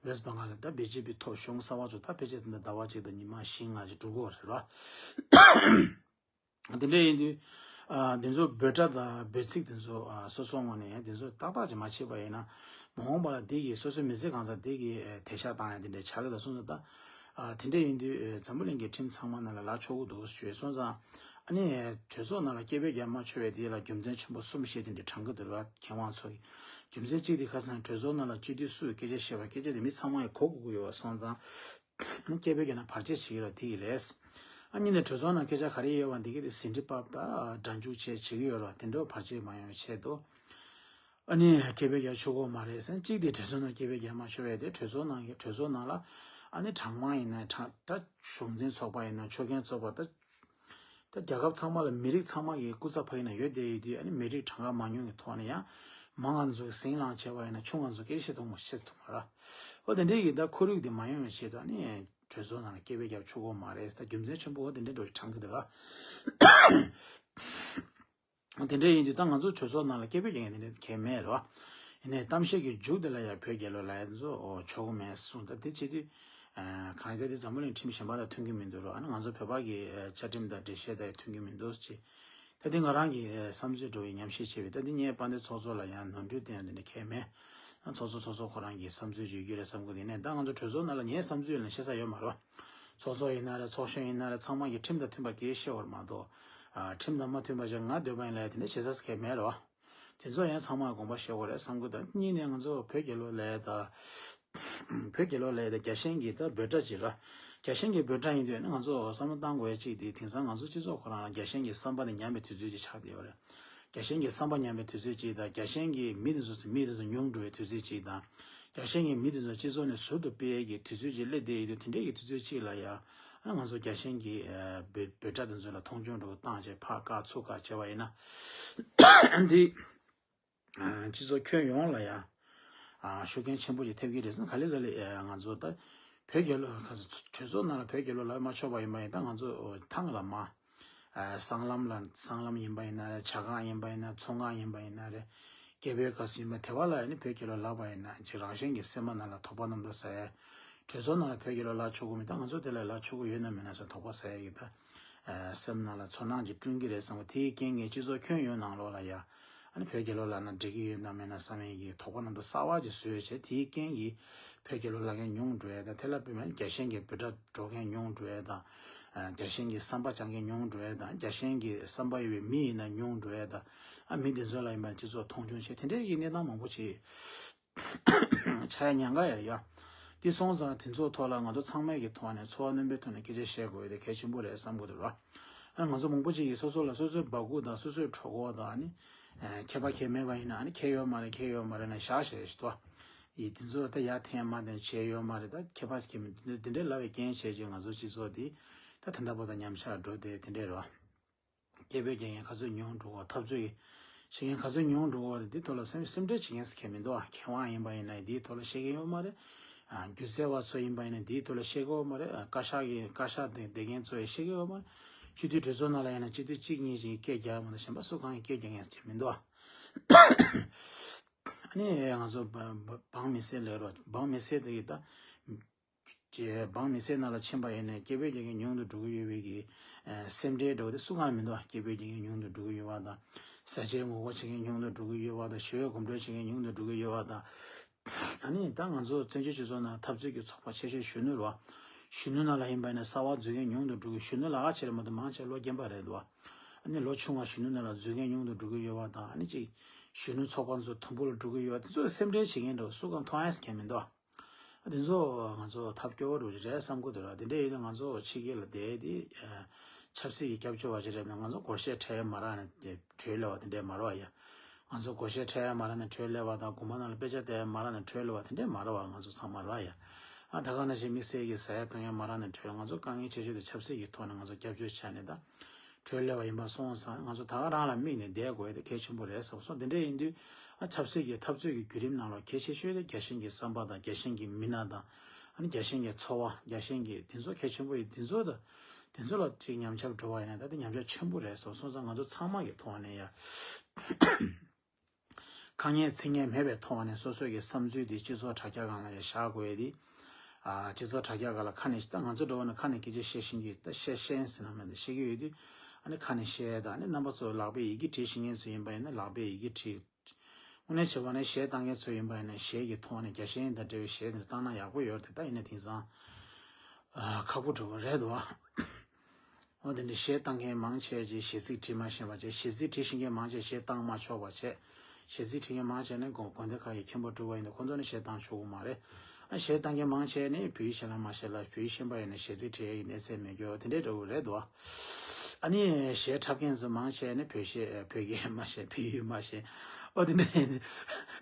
ཝེ་སི་བང་གལ་ལ་ད་བི་ཇེ་པི་ཐོབ། གཞུང་གསར་པ་ཚོ་ད་ཕལ་ཆེར་ད་ཟླ་བ་གཅིག་དང་ཉི་མ་བཞི་ལྔ་ཅིག་འགྲོ་གི་ཡོད་རེད་ར། དེ་འདྲ་ཡིན་དུས། ཨ། དེ་ཚོ་འབོད་སྒྲ་དང་འབོད་ཚིག་དེ་ཚོ། ཨ། སོ་སོའི་ངོས་ནས་དེ་ཚོ་ཏག་ཏག་ཅིག་མ་བྱས་པ་ཡིན་ན། མ་འོངས་པ་ལ་དེ་གིས་སོ་སོའི་མི་ཚེ་གང་ཚང་དེ་གིས་དེད་ཤག་བཏང་ཡ་དེ་འདྲ་ཆགས་ཀྱི་འདུག་སོང་ཙང་། ད། ཨ། དེ་འདྲ་ཡིན་དུས། ཨ། འཛམ་བུ་གླིང་གི་ཁྲིམས་ཚང་མ་ནང་ལ་ལག་ཆོག་གི་འདུག་ཞུས་སོང་ཙང་། ཨ་ནི་གྲོས་ཚོགས་ནང་ལ་སྐད་འབོད་རྒྱག་མ་ཆོག་པའི་དེ་ལ་རྒྱུ་མཚན་ཆེན་པོ་གསུམ་བཤད། དེ་འདྲ་དྲངས་ཀྱི་འདུག་ར། མཁས་དབང་ཚོ་གིས། རྒྱུ་མཚན་གཅིག་དེ་ཁ་སང་གྲོས་ཚོགས་ནང་ལ་སྤྱི་འཐུས་སུས་སྐད་ཆ་བཤད་པ། སྐད་ཆ་དེ་མི་ཚང་མ་གིས་གོ་དགོས་ཀྱི་ཡོད་པ་སོང་ཙང་། སྐད་འབོད་རྒྱག་ན་བར་ཆད་བྱེད་ཀྱི་རེད། དེ་གི་རེད། ཨ་ནི་ནས་གྲོས་ཚོགས་ནང་སྐད་ཆ་ག་རེ་ཡོད་པ་འདི་གི་དེ་ཟིན་བྲིས་ཕབ་དང་སྒྲ་འཇུག་བྱས་བྱེད་ཀྱི་ཡོད་རེད་བ། དེ་འདྲ་བར་ཆད་མ་ཡོང་བའི་ཆེད་དུ། ཨ་ནི་སྐད་འབོད་རྒྱག་ཆོག་གི་མ་རེད་ཟེར། གཅིག་དེ་གྲོས་ཚོགས་ནང་སྐད་འབོད་རྒྱག་མ་ཆོག་པས། དེ་གྲོས་ཚོགས་ནང་གི་གྲོས་ཚོགས་ནང་ལ་ཨ་ནི་གྲངས་མང་ཡིན་ན་གྲངས་ད་གཞུང་འཛིན་ཚོགས་པ་ཡིན་ན། ཆོས་མཁན་ཚོགས་པ། ད་ད་རྒྱལ་ཁབ་ཚང་མ་ལ་མི་རིགས་ཚང་མ་གི་སྐུ་ཚབ་ཕ་གི་ན་ཡོད་བསྡད་ཡོད་དུས། ཨ་ནི་མི་རིགས་གྲངས་ཀ་མང་ཉུང་གི་ཐོག་ནས་ཡང་མང་ང་ཚོ་གི་ཟིང་ལངས་བྱས་པ་ཡིན་ན་ཆུང་ང་ཚོ་སྐད་ཆ་བཤད་ཐུབ་མ་བཤད་ཐུབ་མ་ར། ཨོ་དེ་འདྲའི་གི་ད་ཁོར་ཡུག་དེ་མ་ཡོང་བའི་ཆེད་དུ། ཨ་ནི་གྲོས་ཚོགས་ནང་ལ་སྐད་འབོད་རྒྱབ་ཆོག་གི་མ་རེད། ད་རྒྱུ་མཚན་ཆེན་པོ་ཨོ་དེ་འདྲའི་འགྲོ་དྲངས་གི་འདུག་ར། དེ་འདྲ་ཡིན་དུས་ད་ང་ཚོ་གྲོས་ཚོགས་ནང་ལ་སྐད་འབོད་རྒྱག་མཁན་དེ་འདྲ་གང་ཡང་མེད་རེད་བ། ཡིན་ནའི་གཏམ་བཤད་ཀྱི་མཇུག་དེ་ལ་ཡང་བོད་རྒྱལ་ལོ་ལབ་ཡ་ཚོ་ཆོག་གི་མེད་གསུངས། ད་དེ་བྱེད་དུས། ཨ། གང་ཡིན་ད་དེ་འཛམ་བུ་གླིང་ཁྲིམས་གཞན་པ་དང་མཐུན་གྱི་མི་འདུག་རོ། ཨ་ནི་ང་ཚོ་བོད་པ་གི་བཅའ་ཁྲིམས་དང་འགྲེལ་བཤད་དང་མཐུན་གྱི་མི་འདུག་ཅེས། ད་དེ་ང་རང་གི་བསམ་ཚུལ་འདྲ་བོའི་ཉམས་ཞིབ་བྱས་པས། ད་དེ་ངས་དཔལ་ལྡན་ཚོགས་གཙོ་ལ་ཡང་ནོར་འཁྲུལ་བསྟན་ཡ་དེ་འདྲ་གང་ཡང་མེད། ཨ། ཚོགས་གཙོ་ཚོགས་གཙོ་ཁོ་རང་གི་བསམ་ཚུལ་ཅིག་ཡོད་ཀྱི་རེད་བསམ་གི་འདུག་ཡིན་ནའི་ད་ང་ཚོ་གྲོས་ཚོགས་ནང་ལ་ངའི་བསམ་ཚུལ་ཡོད་ན་བཤད་ས་ཡོད་མ་རེད་བ། ཚོགས་གཙོ་ཡིན་ན་རེད། ཚོགས་གཞོན་ཡིན་ན་རེད། ཚང་མ་གིས་ཁྲིམས་དང་མཐུན་པ་གང་ཡང་བཤད་དགོས་རེད་མ་གཏོགས། ཨ། ཁྲིམས་དང་མ་མཐུན་པ་བྱས་ང་འདོད་པ་ཡིན་ལབ་ཡ་དེ་འདྲ་བྱེད་ས་གང་ཡང་མེད་རེད་བ། དེ་ཚོ་ཡང་ཚང་མ་དགོངས་པ་བཞེས་དགོས་རེད་བསམ་གི་འདུག་གཉིས་ནས་ང་ཚོ་བོད་རྒྱལ་ལོ་ལབ་ཡ་ད། བོད་རྒྱལ་ལོ་ལབ་ཡ་ད་རྒྱལ་ཞེན་གྱི་ད་འབོད་སྒྲ་ཅིག་ར། རྒྱལ་ཞེན་གྱི་འབོད་སྒྲ་ཡིན་དུས་ནི་ང་ཚོ་བསམ་བློ་བཏང་དགོས་ཡ་གཅིག་དེ་དེང་སང་ང་ཚོ་སྤྱི་ཚོགས་ཁོ་རང་ལ་རྒྱལ་ཞེན་གྱི་བསམ་པ་དེ་ཉམས་པའི་དུས་ཚོད་ཅིག་ཆགས་བསྡད་ཡོད་རེད། རྒྱལ་ཞེན་གྱི་བསམ་པ་ཉམས་པའི་དུས་ཚོད་ཅིག་དང་། རྒྱལ་ཞེན་གྱི་མི་དེ་ཚོ་མི་དེ་ཚོ་ཉུང་འགྲོ་བའི་དུས་ཚོད་ཅིག་དང་། རྒྱལ་ཞེན་གྱི་མི་དེ་ཚོ་སྤྱི་ཚོགས་ནས་ཟུར་དུ་སྤེལ་ཡས་ཀྱི་དུས་ཚོད་ཅིག་སླེབས་བསྡད་ཡོད་དུས། དེ་འདྲའི་གི་དུས་ཚོད་ཅིག་ལ་ཡ། ང་ཚོ་རྒྱལ་ཞེན་གྱི་འབོད་འབོད་སྒྲ་དེ་ཚོ་ལ་མཐོང་ཆུང་འདྲ་བོ་བཏང་བྱས་ཕར་བཀག་ཚུར་བཀག་བྱས་པ་ཡིན་ན། འདི་སྤྱི་ཚོགས་ཁྱོན་ཡོངས་ལ་ཡང་ཤུགས་རྐྱེན་ཆེན་པོ་ཞིག་ཐེབས་ཀྱི་རེད་ཟེར། ག་ལེ་ག་ལེ་ང་ཚོ་ད་བོད་རྒྱལ་ལོ། ག་ས་གྲོས་ཚོགས་ནང་ལ་བོད་རྒྱལ་ལོ་ལབ་མ་ཆོག་པ་ཡིན་པ་ཡིན། ད་ང་ཚོ་ཐང་ལ་མ། སྲང་ལམ་ལ། སྲང་ལམ་ཡིན་པ་ཡིན་ན་རེད། ཇ་ཁང་ཡིན་པ་ཡིན་ན་རེད། ཚོང་ཁང་ཡིན་པ་ཡིན་ན་རེད། སྐྱེ་བོའི་སྐབས་སུ་ཡིན་པ་དེ་བ་ལ་ཡང་ནི་བོད་རྒྱལ་ལོ་ལབ་པ་ཡིན་ན་ཅིག་རང་གཞན་གྱི་སེམས་པ་ནང་ལ་དོགས་པ་རྣམ་དག་ཟ་ཡ། གྲོས་ཚོགས་ནང་ལ་བོད་རྒྱལ་ལོ་ལབ་ཆོག་གི་མི་འདུག་ང་ཚོ་དེ་ལ་ལབ་ཆོག་གི་ཡོད་ན་མེད་ན་ཟེར་དོགས་པ་ཟ་ཡ་གི་ད། སེམས་ནང་ལ་ཚོར་སྣང་ཅིག་བསྐྲུན་གྱི་རེད་བསམ་གི། དེའི་རྐྱེན་གྱིས་སྤྱི་ཚོགས་ཁྱོན་ཡོངས་ནང་ལོགས་ལ་ཡ། ཨ་ནི་བོད་རྒྱལ་ལོ་ལབ་ན་འགྲིག་གི་ཡོད་ན་མེད་ན་བསམ་ཡས་ཀྱི་དོགས་པ་རྣམ་དག་གསར་བ་ཅིག་བཟོས་བྱས། དེའི་རྐྱེན་གྱིས་བོད་རྒྱལ་ལོ་ལབ་མཁན་ཉུང་འགྲོ་ཡས་དང་། དེ་ལ་དཔེ་མེད་རྒྱལ་ཞེན་གྱི་འབོད་སྒྲ་སྒྲོག་མཁན་ཉུང་འགྲོ་ཡས་དང་། ཨ་རྒྱལ་ཞེན་གྱི་བསམ་པ་བཅངས་མཁན་ཉུང་འགྲོ་ཡས་དང་། རྒྱལ་ཞེན་གྱི་བསམ་པ་ཡོད་པའི་མི་ཡིན་ན་ཉུང་འགྲོ་ཡས་དང་། ཨ་མི་འདི་ཚོ་ལ་ཡིན་པ་སྤྱི་ཚོགས་མཐོང་ཆུང་བྱས། དེ་འདྲའི་གི་གནས་སྟངས་མང་པོ་ཅིག་ཆགས་ཡ་ཉེན་ཁ་ཡོད་རེད་ཡ། དེ་སོང་ཙང་དེ་ཚོའི་ཐོག་ལ་ང་ཚོ་ཚང་མའི་གི་ཐོག་ནས་ཚོར་བ་རྣོན་པོའི་ཐོག་ནས་སྐད་ཆ་བཤད་དགོས་ཡ་དེ་གལ་ཆེན་པོ་རེད་བསམ་གི་འདུག་ར། ཨ་ནི་ང་ཚོ་མང་པོ་ཅིག་གིས་སོ་སོ་ལ་སོ་སོའི་སྦ་ཁུག་དང་སོ་སོའི་གྲོད་ཁོག་དང་། ཨ་ནི་ཨ་ཁྱད་པར་གང་ཡང་མེད་པ་ཡིན་ན། ཨ་ནི་ཁྱད་ཡོད་མ་རེད། ཁྱད་ཡོད་མ་རེད་ན་བཞག་བཞག་ཞིག་ཏུ། ཡིས་དེ་ཚོ་ད་ཡར་འཐེན་མར་འཐེན་བྱས་ཡོད་མ་རེད། ད་ཁྱད་པར་གང་ཡང་མེད། དེ་འདྲ་དེ་འདྲ་ལབ་པའི་རྐྱེན་བྱས་ཀྱི་ང་ཚོ་སྤྱི་ཚོགས་འདི་ད་ད་ལྟ་བར་དུ་ཉམས་ཆག་འགྲོ་བསྡད་དེ་འདྲ་རེད་བ། སྐད་འབོད་རྒྱག་མཁན་ག་ཚོད་ཉུང་འགྲོ་བ། འཐབ་རྩོད་ཀྱི་བྱེད་མཁན་ག་ཚོད་ཉུང་འགྲོ་བ་རེད། འདིའི་ཐོག་ལ་སེམས་སེམས་ཁྲལ་བྱེད་མཁན་ཟེར་མཁན་མི་འདུག་ཨ། མཁས་དབང་ཡིན་པ་ཡིན་ན་འདིའི་ཐོག་ལ་བཤད་མཁན་ཡོད་མ་རེད། ཨ་སྒྱུ་རྩལ་བ་ཚོ་ཡིན་པ་ཡིན་ན་འདིའི་ཐོག་ལ་བཤད་མཁན་ཡོད་མ་རེད། ཨ་བཀའ་ཤག་གི་བཀའ་ཤག་དེ་བསྡད་མཁན་ཚོ་ཡིས་བཤད་མཁན་ཡོད་མ་རེད། སྤྱི་འཐུས་གྲོས་ཚོགས་ནང་ལ་ཡིན་ན་སྤྱི་འཐུས་གཅིག་གཉིས་ཅིག་གིས་སྐད་རྒྱག་མ་གཏོགས་གཞན་པ་སུ་གང་གིས་སྐད་རྒྱག་མཁན་ཟེར་མཁན་མི་འདུག་ཨ། ཨ་ནི་ང་ཚོ་བ་བ་འབངས་མི་སེར་ལབ་རོགས། འབངས་མི་སེར་དེ་གིས་ད། ཅེས་འབངས་མི་སེར་ནང་ལ་ཕྱིན་པ་ཡིན་ན་སྐད་འབོད་རྒྱག་མཁན་ཉུང་དུ་འགྲོ་གི་ཡོད་པའི་གི་ཨ་སེམས་ཁྲལ་འདྲ་བོ་དེ་སུ་གང་ལ་མི་འདུག་ཨ། སྐད་འབོད་རྒྱག་མཁན་ཉུང་དུ་འགྲོ་གི་ཡོད་པ་དང་། ས་ཆའི་ངོ་རྒོལ་བྱེད་མཁན་ཉུང་དུ་འགྲོ་གི་ཡོད་པ་དང་། ཞི་བའི་གོམ་བགྲོད་བྱེད་མཁན་ཉུང་དུ་འགྲོ་གི་ཡོད་པ་དང་། ཨ་ནི་ད་ང་ཚོ་བཙན་བྱོལ་སྤྱི་ཚོགས་ནང་འཐབ་རྩོད་ཀྱི་ཚོགས་པ་ཆེ་ཤོས་གཞོན་ནུ་རེད་བ། གཞོན་ནུ་ནང་ལ་ཡིན་པ་ཡིན་ན་གསར་པ་འཛུལ་མཁན་ཉུང་དུ་འགྲོ་གི། གཞོན་ནུ་ལ་ཁ་ཆེ་རེད་མ་གཏོགས་མང་ཆེ་ལོ་རྒན་པ་རེད་འདུག་བ། ཨ་ནི་ལོ་ཆུང་བ་གཞོན་ནུ་ནང་ལ་འཛུལ་མཁན་ཉུང་དུ་འགྲོ་གི་ཡོད་པ་དང་། ཨ་ནི་ཅིག་གཞོན་ནུ་ཚོགས་པ་ཚོ་དུམ་བུ་ལ་འགྲོ་གི་ཡོད་པ་དེ་ཚོ་སེམས་ཁྲལ་བྱེད་མཁན་འདྲ་བོ་སུ་གང་མཐོང་ཡ་ཟེར་མཁན་མི་འདུག་བ། དེ་ཚོ་ང་ཚོ་ཐབས་སྐྱོ་བོ་རུ་རེད་བསམ་གྱི་འདུག་ར། དེ་འདྲ་ཡིན་ན་ང་ཚོ་ཕྱི་རྒྱལ་ལ་བསྡད་དེ་ཆབ་སྲིད་ཀྱི་སྐྱབས་བཅོལ་བ་ཞིག་རེད་ན། ང་ཚོ་སྒོར་གཞས་འཁྲབ་ཡ་མ་རག་ན་བྲོས་སླེབས་པ་དེ་འདྲ་མ་རེད་བ་ཡ། ང་ཚོ་སྒོར་གཞས་འཁྲབ་ཡ་མ་རག་ན་བྲོས་སླེབས་པ་དང་། དགོན་པ་ནང་ལ་དཔེ་ཆ་བལྟ་ཡ་མ་རག་ན་བྲོས་སླེབས་པ་དེ་འདྲ་མ་རེད་བ། ང་ཚོ་ཚང་མ་རེད་བ་ཡ། ཨ་ད་ག་ནང་བཞིན་དམིགས་བསལ་གྱི་ཟ་ཡ་བཏུང་ཡ་མ་རག་ན་བྲོས། ང་ཚོ་དཀའ་ངལ་ཆེ་ཤོས་དེ་ཆབ་སྲིད་ཀྱི་ཐོག་ནས་ང་ཚོ་སྐྱབས་བཅོལ་ཆགས་ནས་ད། བྲོས་སླེབས་པ་ཡིན་པ་སོང་ཙང་། ང་ཚོ་ད་ག་རང་ལ་དམིགས་ནས་བསྡད་དགོས་དེ་གལ་ཆེན་པོ་རེད་བསམ་སོང་། དེ་འདྲ་ཡིན་དུས་ཨ་ཆབ་སྲིད་ཀྱི་འཐབ་རྩོད་ཀྱི་བརྒྱུད་རིམ་ནང་ལ་གལ་ཆེ་ཤོས་དེ་རྒྱལ་ཞེན་གྱི་བསམ་པ་དང་། རྒྱལ་ཞེན་གྱི་མི་སྣ་དང་། ཨ་ནི་རྒྱལ་ཞེན་གྱི་ཚོར་བ། རྒྱལ་ཞེན་གྱི་དེ་ཚོ་གལ་ཆེན་པོ་ཡིན། དེ་ཚོ་དང་དེ་ཚོ་ལ་ཅིག་ཉམས་ཆག་འགྲོ་བ་ཡིན་ན་ད་དེ་ཉམས་ཆག་ཆེན་པོ་རེད་བསམ་སོང་ཙང་། ང་ཚོ་ཚང་མ་གི་ཐོག་ནས་ཡ། ཁ་ངན་ཚིག་ངན་མེད་པའི་ཐོག་ནས་སོ་སོ་གི་བསམ་ཚུལ་འདི་སྤྱི་ཚོགས་དྲ་རྒྱ་སྒང་ལ་ཡ་བཞག་དགོས་ཡ་དེ། ཨ་སྤྱི་ཚོགས་དྲ་རྒྱ་སྒང་ལ་ཁ་ནས་ད་ང་ཚོ་འགྲོ་བ་ན་ཁ་ནས་སྐད་ཆ་བཤད་ཤེས་ཀྱི། ད་བཤད་ཤེས་ཟེར་ན་མེད་ད། བཤད་ཀྱི་ཡོད་དུས་ཨ་ནི་ཁ་ནས་བཤད། ད་ཨ་ནི་རྣམ་པ་ཚོ་ལག་པས་ཡི་གེ་བྲིས་ཤེས་མཁན་ཚོ་ཡིན་པ་ཡིན་ན་ལག་པས་ཡི་གེ་བྲིས། དངོས་གནས་བྱས་པ་ན་གཞས་བཏང་མཁན་ཚོ་ཡིན་པ་ཡིན་ན་གཞས་ཀྱི་ཐོག་ནས་རྒྱལ་ཞེན་དང་འབྲེལ་བའི་གཞས་འདི་བཏང་ན་ཡག་པོ་ཡོད་རེད། ད་ཡིན་ན་དེང་སང་ཨ་ཁག་པོ་འགྲོ་གི་རེད་དོ། འོ་དེ་འདྲ་གཞས་བཏང་མཁན་མང་ཆེ་ཅིག་གཞས་ཚིག་བྲིས་མ་ཤེས་པ་བྱས། གཞས་ཚིག་བྲིས་ཤེས་མཁན་མང་ཆེ་གཞས་བཏང་མ་ཆོག་པ་བྱས། གཞས་ཚིག་བྲིས་མཁན་མང་ཆེ་ནི་དགོན་དགོན་སྡེ་ཁག་གི་མཁན་པོ་སྤྲུལ་པ་ཡིན་ན་ཁོང་ཚོ་ནི་གཞས་བཏང་ཆོག་གི་མ་རེད། ཨ་གཞས་བཏང་མཁན་མང་ཆེ་ནི་བོད་ཡིག་ཤེས་ན་མ་ཤེས་ལ། བོད་ཡིག་ཤེས་པ་ཡིན་ན་གཞས་ཚིག་བྲིས་ཡ་གི་གནས་ཚད་མེད་རྒྱུ་དེ་འདྲ་འདྲ་བོ་རེད་དོ། ཨ་ནི་གཞས་འཁྲབ་མཁན་ཚོ་མང་ཆེ་ནི་བོད་གཞས་བོད་སྐད་མ་ཤེས། བོད་ཡིག་མ་ཤེས། ཨོ་དེ་འདྲ་ཡིན།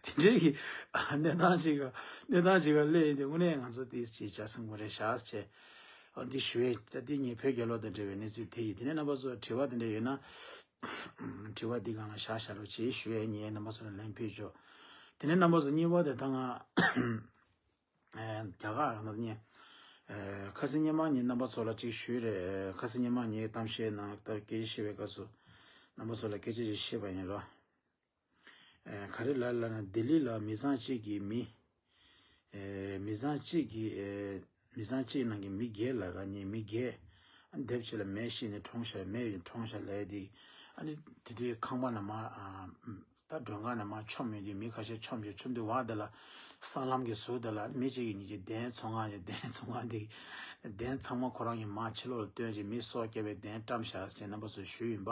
དེ་འདྲའི་གི་གནས་སྟངས་ཅིག་ག་གནས་སྟངས་ཅིག་ག་སླེབས་ཡོད་དུས་དངོས་གནས་ང་ཚོ་དེ་ཅིག་ཆ་ཚང་པོ་རེད་ཤག་ཅེས། ཨ་འདི་ཞུ་ཡས། ད་འདི་ངས་བོད་རྒྱལ་ལོ་དང་འབྲེལ་བའི་གནས་ཚུལ་དེ་ཡིན། དེ་ནས་རྣམ་པ་ཚོ་དྲི་བ་དེ་འདྲ་ཡོད་ན། དྲི་བ་འདི་སྒང་ལ་བཞག་བཞག་རོགས་བྱེད་ཞུ་ཡས། ངས་རྣམ་པ་ཚོ་ལ་ལན་ཕུལ་ཆོག་དེ་ནས་རྣམ་པ་ཚོ་གཉིས་པ་དེ་ད་ང་ཨ་རྒྱ་གར་ནང་ནས་ཨ་ཁ་སང་ཉི་མ་ཉིན་རྣམ་པ་ཚོ་ལ་ཅིག་ཞུས་རེད། ཁ་སང་ཉི་མ་ངའི་གཏམ་བཤད་ནང་ལྟར་སྐད་ཆ་བཤད་པའི་སྐབས་སུ་རྣམ་པ་ཚོ་ལ་སྐད་ཆ་ཅིག་བཤད་པ་ཡིན་རོགས། ཨ་ག་རེ་ལབ་ལབ་ན། ལྡི་ལི་ལ་མི་ཚང་གཅིག་གིས་མི་ཨེ་མི་ཚང་གཅིག་གིས་ཨེ་མི་ཚང་གཅིག་ནང་གི་མི་བརྒྱད་ལ་ར་ཉེ་མི་བརྒྱད་ཨ་དེབ་ཅིག་ལ་མེ་ཤི་ནས་གྲོངས་ཤག་མེ་ཡིས་གྲོངས་ཤག་ལབ་དེ། ཨ་ནི་དེ་དུས་ཁང་པ་ནང་མར་ཨ་ད་མགྲོན་ཁང་ནང་མར་མཆོངས་ཡོང་དུས་མི་ཁ་ཤས་མཆོངས་ཀྱི། མཆོངས་དུས་བར་དེ་ལ་སྲང་ལམ་གྱི་ཟུར་དེ་ལ་མི་གཅིག་གིས་གཉིས་ཀྱི་གདན་ཚོང་ཁང་གི་གདན་ཚོང་ཁང་དེ་གདན་ཚང་མ་ཁོ་རང་གིས་མར་ཕྱི་ལོགས་ལ་བཏོན་བྱས་མི་སྲོག་བསྐྱབས་པའི་གདན་བཀྲམ་བཞག་ཟེར་རྣམ་པ་ཚོར་ཞུས་ཡིན་པ།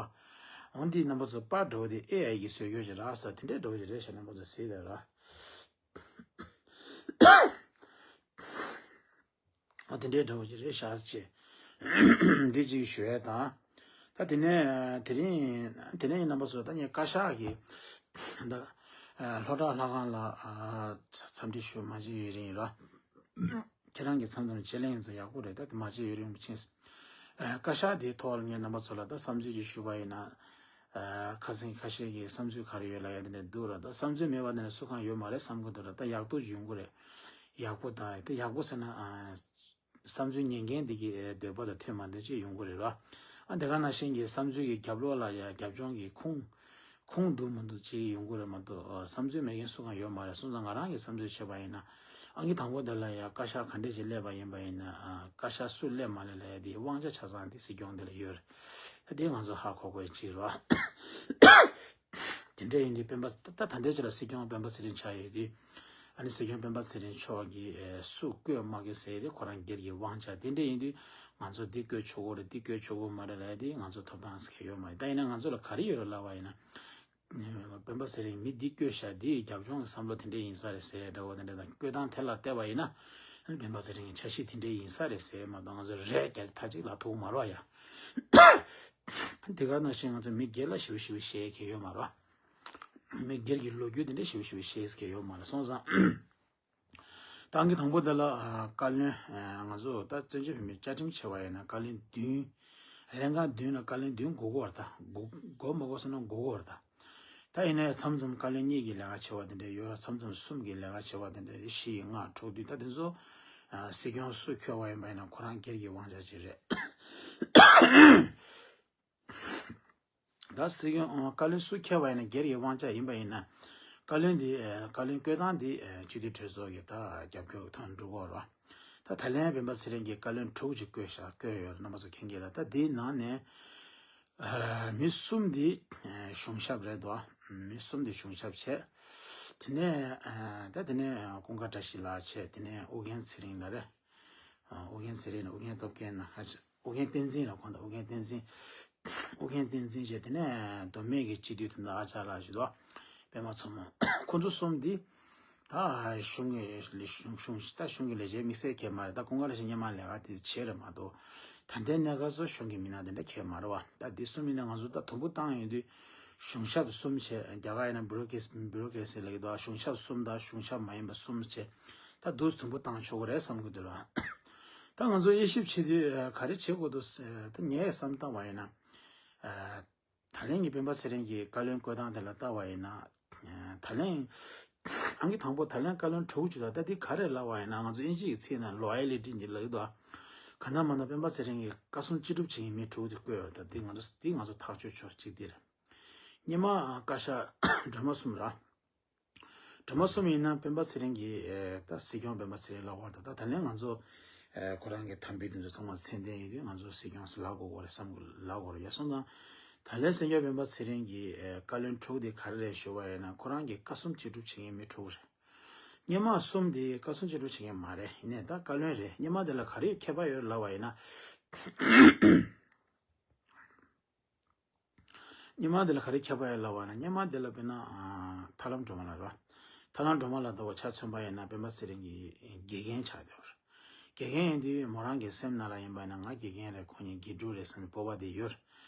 འོན་ཏེ་རྣམ་པ་ཚོ་པར་འདྲ་བོ་དེ་ཨེ་ཨའི་གིས་བཟོས་ཡོད་ཅིག་རག་ས་དེ་འདྲའི་འདྲ་བོ་ཅིག་རེད་ཤག་རྣམ་པ་ཚོ་གཟིགས་དང་ར། ཨ་དེ་འདྲའི་འདྲ་བོ་ཅིག་རེད་ཤག་ཅེས་འདི་ཅིག་ཞུ་ཡས་དང་། ད་དེ་ནས་དེ་རིང་དེ་ནས་རྣམ་པ་ཚོ་ད་ངས་བཀའ་ཤག་གི་ད་ལྷོ་བྲག་ལྷ་ཁང་ལ་འཚམས་འདྲི་ཞུ་མ་བྱེད་ཡུན་རིང་ར། ཁྱེད་རང་གི་མཚམས་མཚམས་དཔྱད་གླེང་ཚོ་ཡག་པོ་རེད། ད་དེ་མ་བྱེད་ཡུན་རིང་པོ་ཕྱིན། ཨ་བཀའ་ཤག་དེའི་ཐོག་ལ་ངས་རྣམ་པ་ཚོ་ལ་ད་བསམ་ཚུལ་ཅིག་ཞུ་བ་ཡིན་ན། ཨ་ཁ་སང་ཁ་ཤས་ཀྱིས་བསམ་ཚུལ་ག་རེ་ཡོད་ལབ་ཡ་དེ་འདྲ་འདུག་ར། ད་བསམ་ཚུལ་མེད་པ་དེ་འདྲ་སུ་གང་ཡོད་མ་རེད་བསམ་གི་འདུག་ར། ད་ཡག་ཐོག་ཅིག་ཡོང་གི་རེད། ཡག་པོ་ད་ད་ཡག་པོ་ཟེར་ན་ཨ་བསམ་ཚུལ་ཉན་མཁན་དེ་གི་འདོད་པ་དང་མཐུན་མ་མཐུན་ཅིག་ཡོང་གི་རེད་ར། ཨ་དེ་ག་ནང་བཞིན་གྱི་བསམ་ཚུལ་གྱི་རྒྱབ་ལོགས་ལ་ཡ་རྒྱབ་ལྗོངས་ཀྱི་ཁུངས། ཁུངས་འདུག་མི་འདུག་ཅིག་ཡོང་གི་རེད་མ་གཏོགས། ཨ། བསམ་ཚུལ་མེད་མཁན་སུ་གང་ཡོད་མ་རེད། སོང་ཙང་ང་རང་གི་བསམ་ཚུལ་བྱས་པ་ཡིན་ན། ཨང་ཀི་དང་པོ་དེ་ལ་ཡ་བཀའ་ཤག་ག་འདྲས་ཅིག་སླེབས་པ་ཡིན་པ་ཡིན་ན། ཨ། བཀའ་ཤག་སུ་སླེབས་མ་སླེབས་ལ་ཡ་དེའི་དབང་ཆ་ཆ་ཚང་དེ་སྲིད་སྐྱོང་དེ་ལ་ཡོད་རེད། ད་དེ་ང་ཚོ་ཧ་གོ་དགོས་ཅིག་རེད། དེ་འདྲ་ཡིན་དུས་སྤེན་པ་ད་ད་ལྟའི་ཆ་ལ་སྲིད་སྐྱོང་སྤེན་པ་ཚེ་རིང་ཆགས་ཡོད་དུས། ཨ་ནི་སྲིད་སྐྱོང་སྤེན་པ་ཚེ་རིང་མཆོག་གིས་ཨེ་སུ་བསྐོས་མ་བསྐོས་ཟེར་དེ་ཁོ་རང་སྒེར་གྱི་དབང་ཆ་དེ་འདྲ་ཡིན་དུས། ང་ཚོ་འདི་བསྐོས་ཆོག་གི་རེད། འདི་བསྐོས་ཆོག་གི་མ་རེད་ལབ་དེ་ང་ཚོ་ཐོབ་ཐང་ཟེར་མཁན་ཡོད་མ་རེད། ད་ཡིན་ན་ང་ཚོ་ལ་ག་རེ་ཡོད་རེད་ལབ་པ་ཡིན་ན། སྤེན་པ་ཚེ་རིང་མི་འདི་བསྐོས་ཤག་འདི་རྒྱབ་ལྗོངས་ཀྱི་བསམ་བློ་དེ་འདྲ་ཡིན་ས་རེད་ཟེར་འདྲ་བོ་དེ་འདྲ་དང་། བསྐོས་སྟངས་དེ་ལ་བལྟས་པ་ཡིན་ན། སྤེན་པ་ཚེ་རིང་གི་འཆར་གཞི་དེ་འདྲ་ཡིན་ས་རེད་ཟེར་མ་གཏོགས། ང་ཚོ་རེད་རྒྱ་ཐག་གཅིག་ལབ་ཐུབ་མ་རེད་ཡ། དེ་ག་ནང་བཞིན་ང་ཚོ་མི་སྒེར་ལ་ཞིབ་ཞིབ་བཤད་མཁན་ཡོད་མ་རེད། མི་སྒེར་གྱི་ལོ་རྒྱུས་དེ་འདྲ་ཞིབ་ཞིབ་བཤད་མཁན་ཡོད་མ་རེད། སོང་ཙང་། ཏང་གི་དང་པོ་དེ་ལ་ཨ་བཀའ་བློན། ཨ་ང་ཚོ་ད་བཙན་བྱོལ་བོད་མིའི་བཅའ་ཁྲིམས་བྱས་པ་ཡིན་ན་བཀའ་བློན་བདུན། ལྷན་ཁང་བདུན་ལ་བཀའ་བློན་བདུན་དགོས་ཀྱི་ཡོད་རེད་ད། དགོས་དགོས་མ་དགོས་ཟེར་ན་དགོས་ཀྱི་ཡོད་རེད་ད། ད་ཡིན་ནའི་མཚམས་མཚམས་བཀའ་བློན་གཉིས་ཀྱིས་ལས་ཀ་བྱེད་པ་དེ་འདྲ་ཡོད་རེད། མཚམས་མཚམས་གསུམ་གྱིས་ལས་ཀ་བྱེད་པ་དེ་འདྲ། བཞི་ཡི་ལྔ་དྲུག་བདུན། ད་དེ་ཚོ་ཨ་སྲིད་སྐྱོང་སུ་འཁྱོལ་བ་ཡིན་པ་ཡིན་ན་ཁོ་རང་སྒེར་གྱི་དབང་ཆ་ཅིག་རེད། ད་སྲིད་སྐྱོང་ཨ་བཀའ་བློན་སུ་འཁྱོལ་བ་ཡིན་ན་སྒེར་གྱི་དབང་ཆ་ཡིན་པ་ཡིན་ན། བཀའ་བློན་འདི་ཨ་བཀའ་བློན་བསྐོས་སྟངས་འདི་ཨ་སྤྱི་འཐུས་གྲོས་ཚོགས་ཀྱི་ད་རྒྱབ་སྐྱོར་ཐོག་འགྲོ་གི་ཡོད་རེད། ད་ད་ལན་སྤེན་པ་ཚེ་རིང་གིས་བཀའ་བློན་དྲུག་ཅིག་བསྐོས་ཤག་བསྐོས་ཡོད་རེད། རྣམ་པ་ཚོ་མཁྱེན་གྱི་རེད། ད་འདིའི་ནང་ནས་ཨ་མི་གསུམ་འདི་ཨ་གཞུང་ཞབས་རེད་དོ། མི་གསུམ་འདི་གཞུང་ཞབས་བྱས། དེ་ནས་ཨ་ད་དེ་ནས་ཀུན་དགའ་བཀྲ་ཤིས་ལགས་བྱས། དེ་ནས་ཨུ་རྒྱན་ཚེ་རིང་ལགས་རེད། ཨ་ཨུ་རྒྱན་ཚེ་རིང་ནི་ཨུ་རྒྱན་སྟོབས་རྒྱལ་ན་ཧ་ཅང་། ཨུ་རྒྱན་བསྟན་འཛིན་ལ་ཁོང་དང་། ཨུ་རྒྱན་བསྟན་འཛིན། ཨུ་རྒྱན་བསྟན་འཛིན་བྱས། དེ་ནས་མདོ་སྨད་ཀྱི་སྤྱི་འཐུས་དེ་འདྲ་ཨ་ཅག་ལགས་ཞུ་དོ། པད་མ་མཚོ་མོ། ཁོ་ཚོ་གསུམ་འདི་ད་གཞུང་གི་ལས་གཞུང་གཞུང་ད་གཞུང་གི་ལས་བྱེད་དམིགས་བསལ་གང་ཡང་མ་རེད། ད་ཀུན་དགའ་བཀྲ་ཤིས་སྔོན་མ་ལས་ཀ་དེ་བྱས་རེད་མ་གཏོགས། ད་ལྟའི་གནས་སྐབས་སུ་གཞུང་གི་མི་སྣ་དེ་འདྲ་གང་ཡང་མ་རེད་བ། ད་འདི་གསུམ་ཡིན་ན་ང་ཚོ་ད་དུམ་བུ་བཏང་ཡོང་དུས་གཞུང་ཞབས་གསུམ་བྱས། རྒྱ་གར་ཡིན་ན་བྷུ་རོ་ཀེ་སི་བྷུ་རོ་ཀེ་སི་ལབ་ཀྱི་འདུག་གཞུང་ཞབས་གསུམ་དང་གཞུང་ཞབས་མ་ཡིན་པ་གསུམ་བྱས། ད་འདུག་སེ་དུམ་བུ་བཏང་ཆོག་གི་རེད་བསམ་གྱི་འདུག་ལ། ད་ང་ཚོ་དབྱེ་ཞིབ་བྱེད་དུས་ཨ་ག་རེ་བྱེད་དགོས་འདུག་ཟེར། ད་ངས་བསམ་བཏང་བ་ཡིན་ན། ཨ་ད་ལན་གྱི་སྤེན་པ་ཚེ་རིང་གི་བཀའ་བློན་བསྐོས་སྟངས་དེ་ལ་བལྟ་བ་ཡིན་ན། ཨ་ད་ལན་ཨང་ཀི་དང་པོ་ད་ལན་བཀའ་བློན་དྲུག་ཅིག་ལ། ད་འདི་ག་རེ་ལབ་པ་ཡིན་ན། ང་ཚོ་དབྱིན་ཇི་ཡི་ཚིག་ནང་ལོ་ཡལ་ཊི་འདི་ལབ་ཀྱི་འདུག་ཨ། གང་ལྟར་མ་ལྟར་སྤེན་པ་ཚེ་རིང་གིས་བཀའ་གསུང་ཅི་སྒྲུབ་བྱེད་མཁན་མི་དྲུག་དེ་བསྐོས་ཡོད་རེད། ད་འདི་ང་ཚོ་འདི་ང་ཚོ་ཐག་གཅོད་ཆོག་གཅིག་འདི་རེད། སྔོན་མ་བཀའ་ཤག་སྒྲོལ་མ་གསུམ་ར། སྒྲོལ་མ་གསུམ་ཡིན་ན་སྤེན་པ་ཚེ་རིང་གིས་ཨེ་ད་སྲིད་སྐྱོང་སྤེན་པ་ཚེ་རིང་ལབ་ཀྱི་ཡོད་རེད། ད་ད་ལན་ང་ཚོ་ཨེ་ཁོ་རང་གི་དམ་འབུལ་དེ་ཚོ་ཚང་མ་མཚན་ལྡན་ཡིན་དུས་ང་ཚོ་སྲིད་སྐྱོང་ཟེར་ལབ་དགོས་ཀྱི་རེད་བསམ་གྱི། ལབ་དགོས་རེད་ཡ། སོང་ཙང་ད་ལན་སྲིད་སྐྱོང་སྤེན་པ་ཚེ་རིང་གི་ཨེ་བཀའ་བློན་དྲུག་དེ་ག་རེ་རེད་ཞུ་བ་ཡིན་ན། ཁོ་རང་གི་བཀའ་གསུང་ཅི་སྒྲུབ་བྱེད་མཁན་མི་དྲུག་རེད། སྔོན་མ་གསུམ་དེ་བཀའ་གསུང་ཅི་སྒྲུབ་བྱེད་མཁན་མ་རེད། ཡིན་ནའི་ད་བཀའ་བློན་རེད། སྔོན་མ་དེ་ལ་ག་རེ་ཁྱད་པར་ཡོད་ལབ་པ་ཡིན་ན། སྔོན་མ་དེ་ལ་ག་རེ་ཁྱད་པར་ཡོད་ལབ་པ་ན། སྔོན་མ་དེ་ལ་དཔེར་ན་ཨ་ཐར་ལམ་སྒྲོལ་མ་ལགས་རེད་བ། ཐར་ལམ་སྒྲོལ་མ་ལགས་ལྟ་བུ་ཆ་མཚོན་པ་ཡིན་ན་སྤེན་པ་ཚེ་རིང་གི་དགེ་རྒན་ཆགས་བསྡད་པ་རེད། དགེ་རྒན་ཡིན་དུས་མོ་རང་གི་སེམས་ནང་ལ་ཡིན་པ་ཡིན་ན། ང་དགེ་རྒན་རེད། ཁོ་གཉིས་དགེ་ཕྲུག་རེད་བསམ་པའི་སྤོབས་པ་དེ་ཡོད་རེད།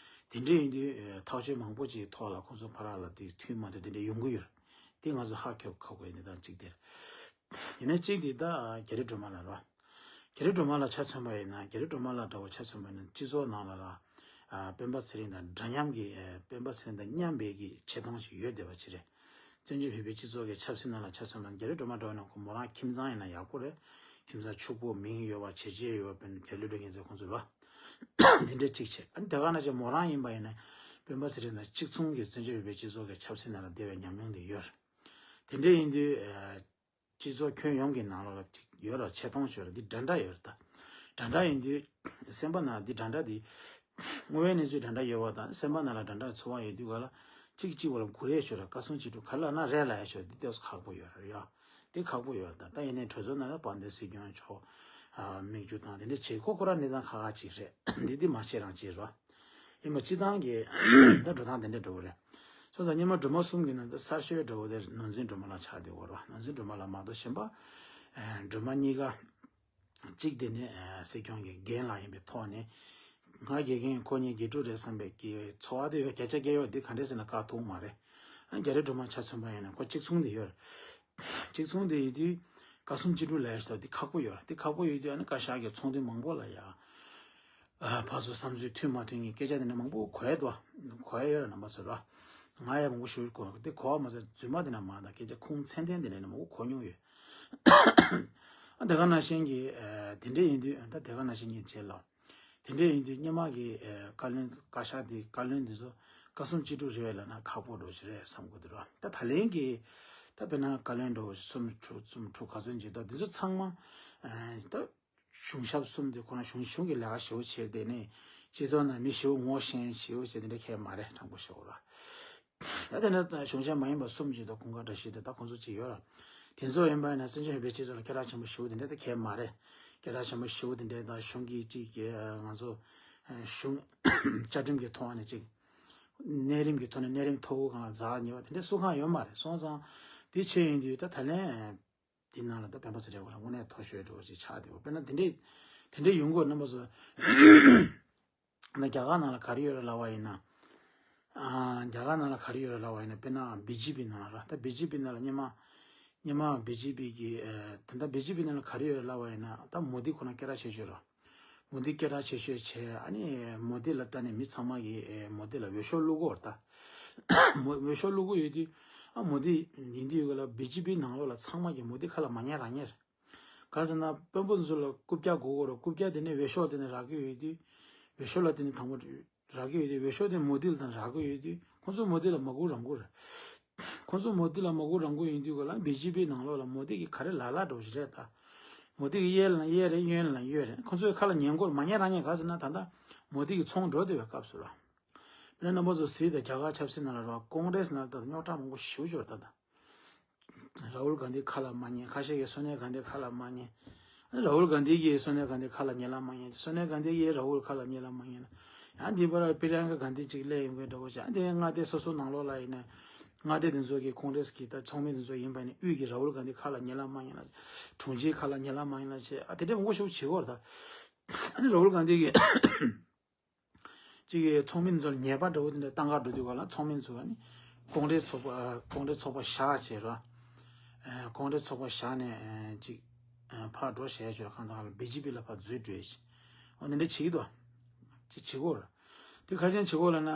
དེ་འདྲ་ཡིན་དུས་ཨ་ཐག་གཅོད་མང་པོ་ཅིག་ཐོག་ལ་ཁོ་ཚོ་བར་ལ་དེ་མཐུན་མ་མཐུན་དེ་འདྲ་ཡོང་གི་ཡོད་རེད། དེ་ང་ཚོ་ཧ་གོ་ཁག་པོ་ཡིན། དེ་དང་གཅིག་དེ་རེད། ཡིན་ན་གཅིག་དེ་ད་རྒྱ་རི་སྒྲོལ་མ་ལགས་རེད་བ། རྒྱ་རི་སྒྲོལ་མ་ལགས་ཆ་མཚོན་པ་ཡིན་ན། རྒྱ་རི་སྒྲོལ་མ་ལགས་འདྲ་བོ་ཆ་མཚོན་པ་ཡིན་ན་སྤྱི་ཚོགས་ནང་ལ་ལ་ཨ་སྤེན་པ་ཚེ་རིང་དང་འདྲ་མཉམ་གྱི་ཨ་སྤེན་པ་ཚེ་རིང་དང་མཉམ་པའི་གི་ཆེ་མཐོང་ཞིག་ཡོད་བསྡད་པ་ཅིག་རེད། བཙན་བྱོལ་བོད་པའི་སྤྱི་ཚོགས་ཀྱི་ཆབ་སྲིད་ནང་ལ་ཆ་མཚོན་པ་ན། རྒྱ་རི་སྒྲོལ་མ་འདྲ་བོ་ཡིན་ན་ཁོ་མོ་རང་ཁྱིམ་ཚང་ཡིན་ན་ཡག་པོ་རེད། ཁྱིམ་ཚང་ཕྱུག་པོ་མིང་ཡོད་པ་བྱས་རྗེས་ཡོད་པ། དཔེར་ན་རྒྱ་ལོ་སྒྲོལ་མཁན་ཚོ་ཁོང་ཚོ་རེད་བ། དེ་འདྲ་གཅིག་བྱས། ཨ་ནི་དེ་ག་ནང་བཞིན་མོ་རང་ཡིན་པ་ཡིན་ན་སྤེན་པ་ཚེ་རིང་དང་གཅིག་མཚུངས་ཀྱི་བཙན་བྱོལ་བོད་པའི་སྤྱི་ཚོགས་ཀྱི་ཆབ་སྲིད་ནང་ལ་བསྡད་པའི་ཉམས་མྱོང་དེ་ཡོད་རེད། དེ་འདྲ་ཡིན་དུས་ཨ་སྤྱི་ཚོགས་ཁྱོན་ཡོངས་ཀྱི་ནང་ལོགས་ལ་ཅིག་ཡོད་ར། ཆེ་མཐོང་ཞིག་ཡོད་ར། འདི་འདྲ་འདྲ་ཡོད་རེད་ད། འདྲ་འདྲ་ཡིན་དུས་སེམས་པ་ནང་འདི་འདྲ་འདྲ་འདི། དངོས་ཡོད་གནས་ཚུལ་འདྲ་འདྲ་ཡོད་པ་དང་། སེམས་པ་ནང་ལ་འདྲ་འདྲ་ཚོར་བ་ཡོད་དུས་ག་ལ་གཅིག་གཅིག་བ་ལ་གུ་རེ་ཞོར་ལ་བཀའ་གསུང་ཅི་སྒྲུབ་ག་ལ་ན་རེ་ལ་ཡ་ཞོར་འདི་ལྟས་ཁག་པོ་ཡོད་རེད་ཡ། འདི་ཁག་པོ་ཡོད་རེད་ད། ད་ཡིན་ནའི་གྲོས་ཚོགས་ནང་ལ་དཔལ་ལྡན་སྲིད་སྐྱོང་མཆོག་ཨ་མིག་ཆུ་བཏང་། དེ་འདྲ་བྱེད་ཁོ་ཁོ་རང་གནས་སྟངས་ཁག་ཁག་ཅིག་རེད། འདི་འདི་མ་བྱེད་རང་བྱེད་རོགས། ཡིན་པ་སྤྱི་བཏང་གི་ད་འགྲོ་སྟངས་དེ་འདྲ་འགྲོ་གི་རེད། སོང་ཙང་སྔོན་མ་སྒྲོལ་མ་གསུམ་གྱི་ནང་དུ་གསར་ཤོས་འདྲ་བོ་དེ་ནོར་འཛིན་སྒྲོལ་མ་ལགས་ཆགས་བསྡད་ཡོད་རེད་བ། ནོར་འཛིན་སྒྲོལ་མ་ལགས་མ་གཏོགས་གཞན་པ་ཨ་སྒྲོལ་མ་གཉིས་ཀ་གཅིག་དེ་ནས་ཨ་སྲིད་སྐྱོང་གི་རྒན་ལགས་ཡིན་པའི་ཐོག་ནས། ང་དགེ་རྒན་ཁོ་གཉིས་དགེ་ཕྲུག་རེད་བསམ་པའི་གི་ཚོར་བ་དེ་ཡོད། བརྒྱ་ཆ་བརྒྱ་ཡོད། འདི་ག་འདྲས་ཟེར་ན་བཀག་ཐུབ་མ་རེད། ཨ་རྒྱ་རི་སྒྲོལ་མ་ཆ་མཚོན་པ་ཡིན་ན་ཁོ་གཅིག་མཚུངས་དེ་ཡོད་རེད། གཅིག་མཚུངས་དེ་ཡིན་དུས་བཀའ་གསུང་ཅི་སྒྲུབ་ལས་ཞེས་འདི་ཁག་པོ་ཡོད་རེད། འདི་ཁག་པོ་ཡོད་དུས་ཨ་ནི་བཀའ་ཤག་གི་ཚོགས་འདུ་མང་པོ་ལ་ཡ། ཨ་ཕར་ཚུར་བསམ་ཚུལ་མཐུན་མ་མཐུན་གྱི་སྐད་ཆ་དེ་འདྲ་མང་པོ་གོ་ཡ་འདུག་གོ་ཡ་ཡོད་རེད། རྣམ་པ་ཚོ་ར། ང་ཡ་མང་པོ་ཞུ་གོ་དེ་གོ་བ་མ་ཚད་རྫུན་མ་དེ་འདྲ་མང་དང་སྐད་ཆ་ཁུངས་མཚན་ལྡན་དེ་འདྲ་མང་པོ་གོ་མྱོང་ཡོད། ཨ་དེ་ག་ནང་བཞིན་གྱི་ཨ་དེ་འདྲ་ཡིན་དུས་ད་དེ་ག་ནང་བཞིན་གྱི་བྱེད་ལ། དེ་འདྲ་ཡིན་དུས་སྔོན་མ་གི་ཨ་བཀའ་བློན་བཀའ་ཤག་དེ་བཀའ་བློན་དེ་ཚོ་ བཀའ་གསུམ་སྤྱི་སྒྲུབ་རེད་ལབ་ན་ཁག་པོ་འགྲོ་ཞིག་རེད་བསམ་གི་འདུག་ར། ད་ད་ལན་གྱི་ད་དཔེར་ན་བཀའ་བློན་འགྲོ་གསུམ་དྲུག་གསུམ་དྲུག་ག་ཚོད་ཅིག་ད་འདི་ཚོ་ཚང་མ་ད་གཞུང་ཞབས་གསུམ་དེ་ཁོ་རང་གཞུང་གཞུང་གི་ལས་ཀ་ཞེ་པོ་བྱས་དེ་ནས་སྤྱི་ཚོགས་ནང་མི་ཞེ་པོ་ངོ་ཤེས་ཞེ་པོ་བྱས་དེ་འདྲ་ཁས་མ་རེད། དྲང་པོ་ཤོད་ར། ད་དེ་ནས་གཞུང་ཞབས་མ་ཡིན་པ་གསུམ་ཅིག་དང་ཁུངས་སྐར་བཀྲ་ཤིས་དེ་ད་ཁོང་ཚོ་ཅིག་ཡོད་ར། དེ་ཚོ་ཡིན་པ་ཡིན་ན་བཙན་བྱོལ་བོད་པའི་སྤྱི་ཚོགས་ལ་སྐད་གྲགས་ཆེན་པོ་ཞེ་པོ་དེ་འདྲ་ད་ཁས་མ་རེད། སྐད་གྲགས་ཆེན་པོ་ཞེ་པོ་དེ་འདྲ་དང་གཞུང་གི་ཅིག་ང་ཚོ་གཞུང་བཅའ་ཁྲིམས་ཀྱི་ཐོག་ནས་ཅིག་གནས་རིམ་གྱི་ཐོག་ནས་གནས་རིམ་མཐོ་པོ་སྒང་ལ་འཛེགས་ཉེ་བ་དེ་འདྲ་སུ་གང་ཡོད་མ་རེད། སོང་ཙང་དེ་བྱས་ཡིན་དུས་ད་ད་ལན་དེ་ནང་ལ་ད་སྤེན་པ་ཚེ་རིང་ཁོ་རང་དངོས་གནས་མཐོ་ཤོས་འདྲ་བོ་ཅིག་ཆགས་བསྡད་པ། དཔེར་ན་དེ་འདྲས་དེ་འདྲས་ཡོང་དགོས། རྣམ་པ་ཚོ་ན་རྒྱ་གར་ནང་ལ་ག་རེ་ཡོད་རེད་ལབ་པ་ཡིན་ན། ཨ། རྒྱ་གར་ནང་ལ་ག་རེ་ཡོད་རེད་ལབ་པ་ཡིན་ན། དཔེར་ན་བི་ཇི་པི་ནང་ལ་ར། ད་བི་ཇི་པི་ནང་ལ་སྔོན་མ་སྔོན་མ་བི་ཇི་པི་གི་ཨ། ད་ལྟ་བི་ཇི་པི་ནང་ལ་ག་རེ་ཡོད་རེད་ལབ་པ་ཡིན་ན། ད་མོ་དི་ཁོ་རང་སྐད་གྲགས་ཆེ་ཤོས་ར། མོ་དི་སྐད་གྲགས་ཆེ་ཤོས་བྱས། ཨ་ནི་མོ་དི་ལ་ལྟ་ནས་མི་ཚང་མ་གིས་ཨེ་མོ་དི་ལ་འོས་ཤོག་བླུག་གི་ཡོད་རེད་ད། མོ་འོས་ཤོག་བླུག་གི་ཡོད་དུས་ཨ་མོ་དི་ཡིན་དུས་ག་ལ་བི་ཇི་པི་ནང་ལོགས་ལ་ཚང་མ་གིས་མོ་དི་ཁ་ལ་མ་ཉན་རང་ཉན་རེད། ག་ཟེར་ན་དཔོན་པོ་ཚོ་ལ་རྐུབ་བཀྱག་དགོས་ཀྱི་རེད། རྐུབ་བཀྱག་དེ་ནས་འོས་ཤོག་དེ་ནས་རག་གི་ཡོད་དུས། འོས་ཤོག་ལ་དེ་ནས་དང་པོ་རག་གི་ཡོད་དུས། འོས་ཤོག་དེ་མོ་དི་ལ་དང་རག་གི་ཡོད་དུས། ཁོང་ཚོ་མོ་དི་ལ་མ་སྒུག་རང་སྒུག་རེད། ཁོང་ཚོ་མོ་དི་ལ་མ་སྒུག་རང་སྒུག་ཡིན་དུས་ག་ལ་བི་ཇི་པི་ནང་ལོགས་ལ་མོ་དི་གི་ག་རེ་ལ་ལ་འགྲོ་བཞིན་རེད་ད། མོ་དི་གི་གཡས་ལ་གཡས་རེད། གཡོན་ལ་གཡོན་རེད། ཁོང་ཚོས་ཁ་ལ་ཉན་གྱི་ཡོད་རེད། མ་ཉན་རང་ཉན། ག་ཟེར་ན་ད་ལྟ་མོ་དི་གི་ཚོང་འགྲོ་བསྡད་པའི་སྐབས་སུ་ར། དཔེར་ན་རྣམ་པ་ཚོ་གཟིགས་དང་། རྒྱ་གར་ཆབ་སྲིད་ནང་ལ་ར་ཀོང་རེས་ནང་ད་རྙོག་དྲ་མང་པོ་ཞེ་པོ་ཅིག་ཡོད་རེད་ད་ལྟ། ར་ཧུལ་གྷན་དྷི་ཁ་ལ་མ་ཉན། ཁ་ཤས་ཀྱིས་སོ་ནིའ་གྷན་དྷི་ཁ་ལ་མ་ཉན། ར་ཧུལ་གྷན་དྷི་གིས་སོ་ནིའ་གྷན་དྷི་ཁ་ལ་ཉན་ལ་མ་ཉན། སོ་ནིའ་གྷན་དྷི་གིས་ར་ཧུལ་ཁ་ལ་ཉན་ལ་མ་ཉན། ཡང་འདི་པར་པི་རིཡང་ཀ་གྷན་དྷི་ཅིག་སླེབས་ཡོང་གི་འདྲ་བོ་ཅིག། ཡང་དེ་མངའ་སྡེ་སོ་སོ་ནང་ལོགས་ལ་ཡིན་ན། མངའ་སྡེ་དེ་ཚོ་གི་ཀོང་རེས་ཀྱི་ད་ཚོགས་མི་དེ་ཚོ་ཡིན་པ་ནི་དབུས་ཀྱི་ར་ཧུལ་གྷན་དྷི་ཁ་ལ་ཉན་ལ་མ་ཉན་ལ། དྲུང་ཆེའི་ཁ་ལ་ཉན་ལ་མ་ཉན་ལ་བྱས། ཨ་དེ་འདྲ་མང་པོ་ཞིག་བྱེད་ཀྱི་ཡོད་རེད་ད། ཨ་ནི་ར་ཧུལ་གྷན་དྷི་གིས་ཅིག་གི་ཚོགས་མི་ཚོར་ཉེས་པ་འདྲ་བོ་དེ་འདྲ་བཏང་ག་འགྲོ་དུས་ག་ལ་ཚོགས་མི་ཚོ་ཨ་ནི་ཀོང་རེས་ཚོགས་པ། ཨ་ཀོང་རེས་ཚོགས་པ་བཞག་བྱས་ར། ཨ་ཀོང་རེས་ཚོགས་པ་བཞག་ནས་ཨ་ཅིག་ཨ་ཕར་འགྲོ་བྱས་བྱས་གང་ལྟར་བི་ཇི་པི་ལ་ཕར་འཛུལ་འགྲོ་བྱས། འོ་དེ་འདྲ་བྱེད་ཀྱི་འདུག། ཅིག་བྱེད་ཀྱི་ཡོད་རེད། དེ་ག་རེ་བྱས་ནས་བྱེད་ཀྱི་ཡོད་ལབ་ན་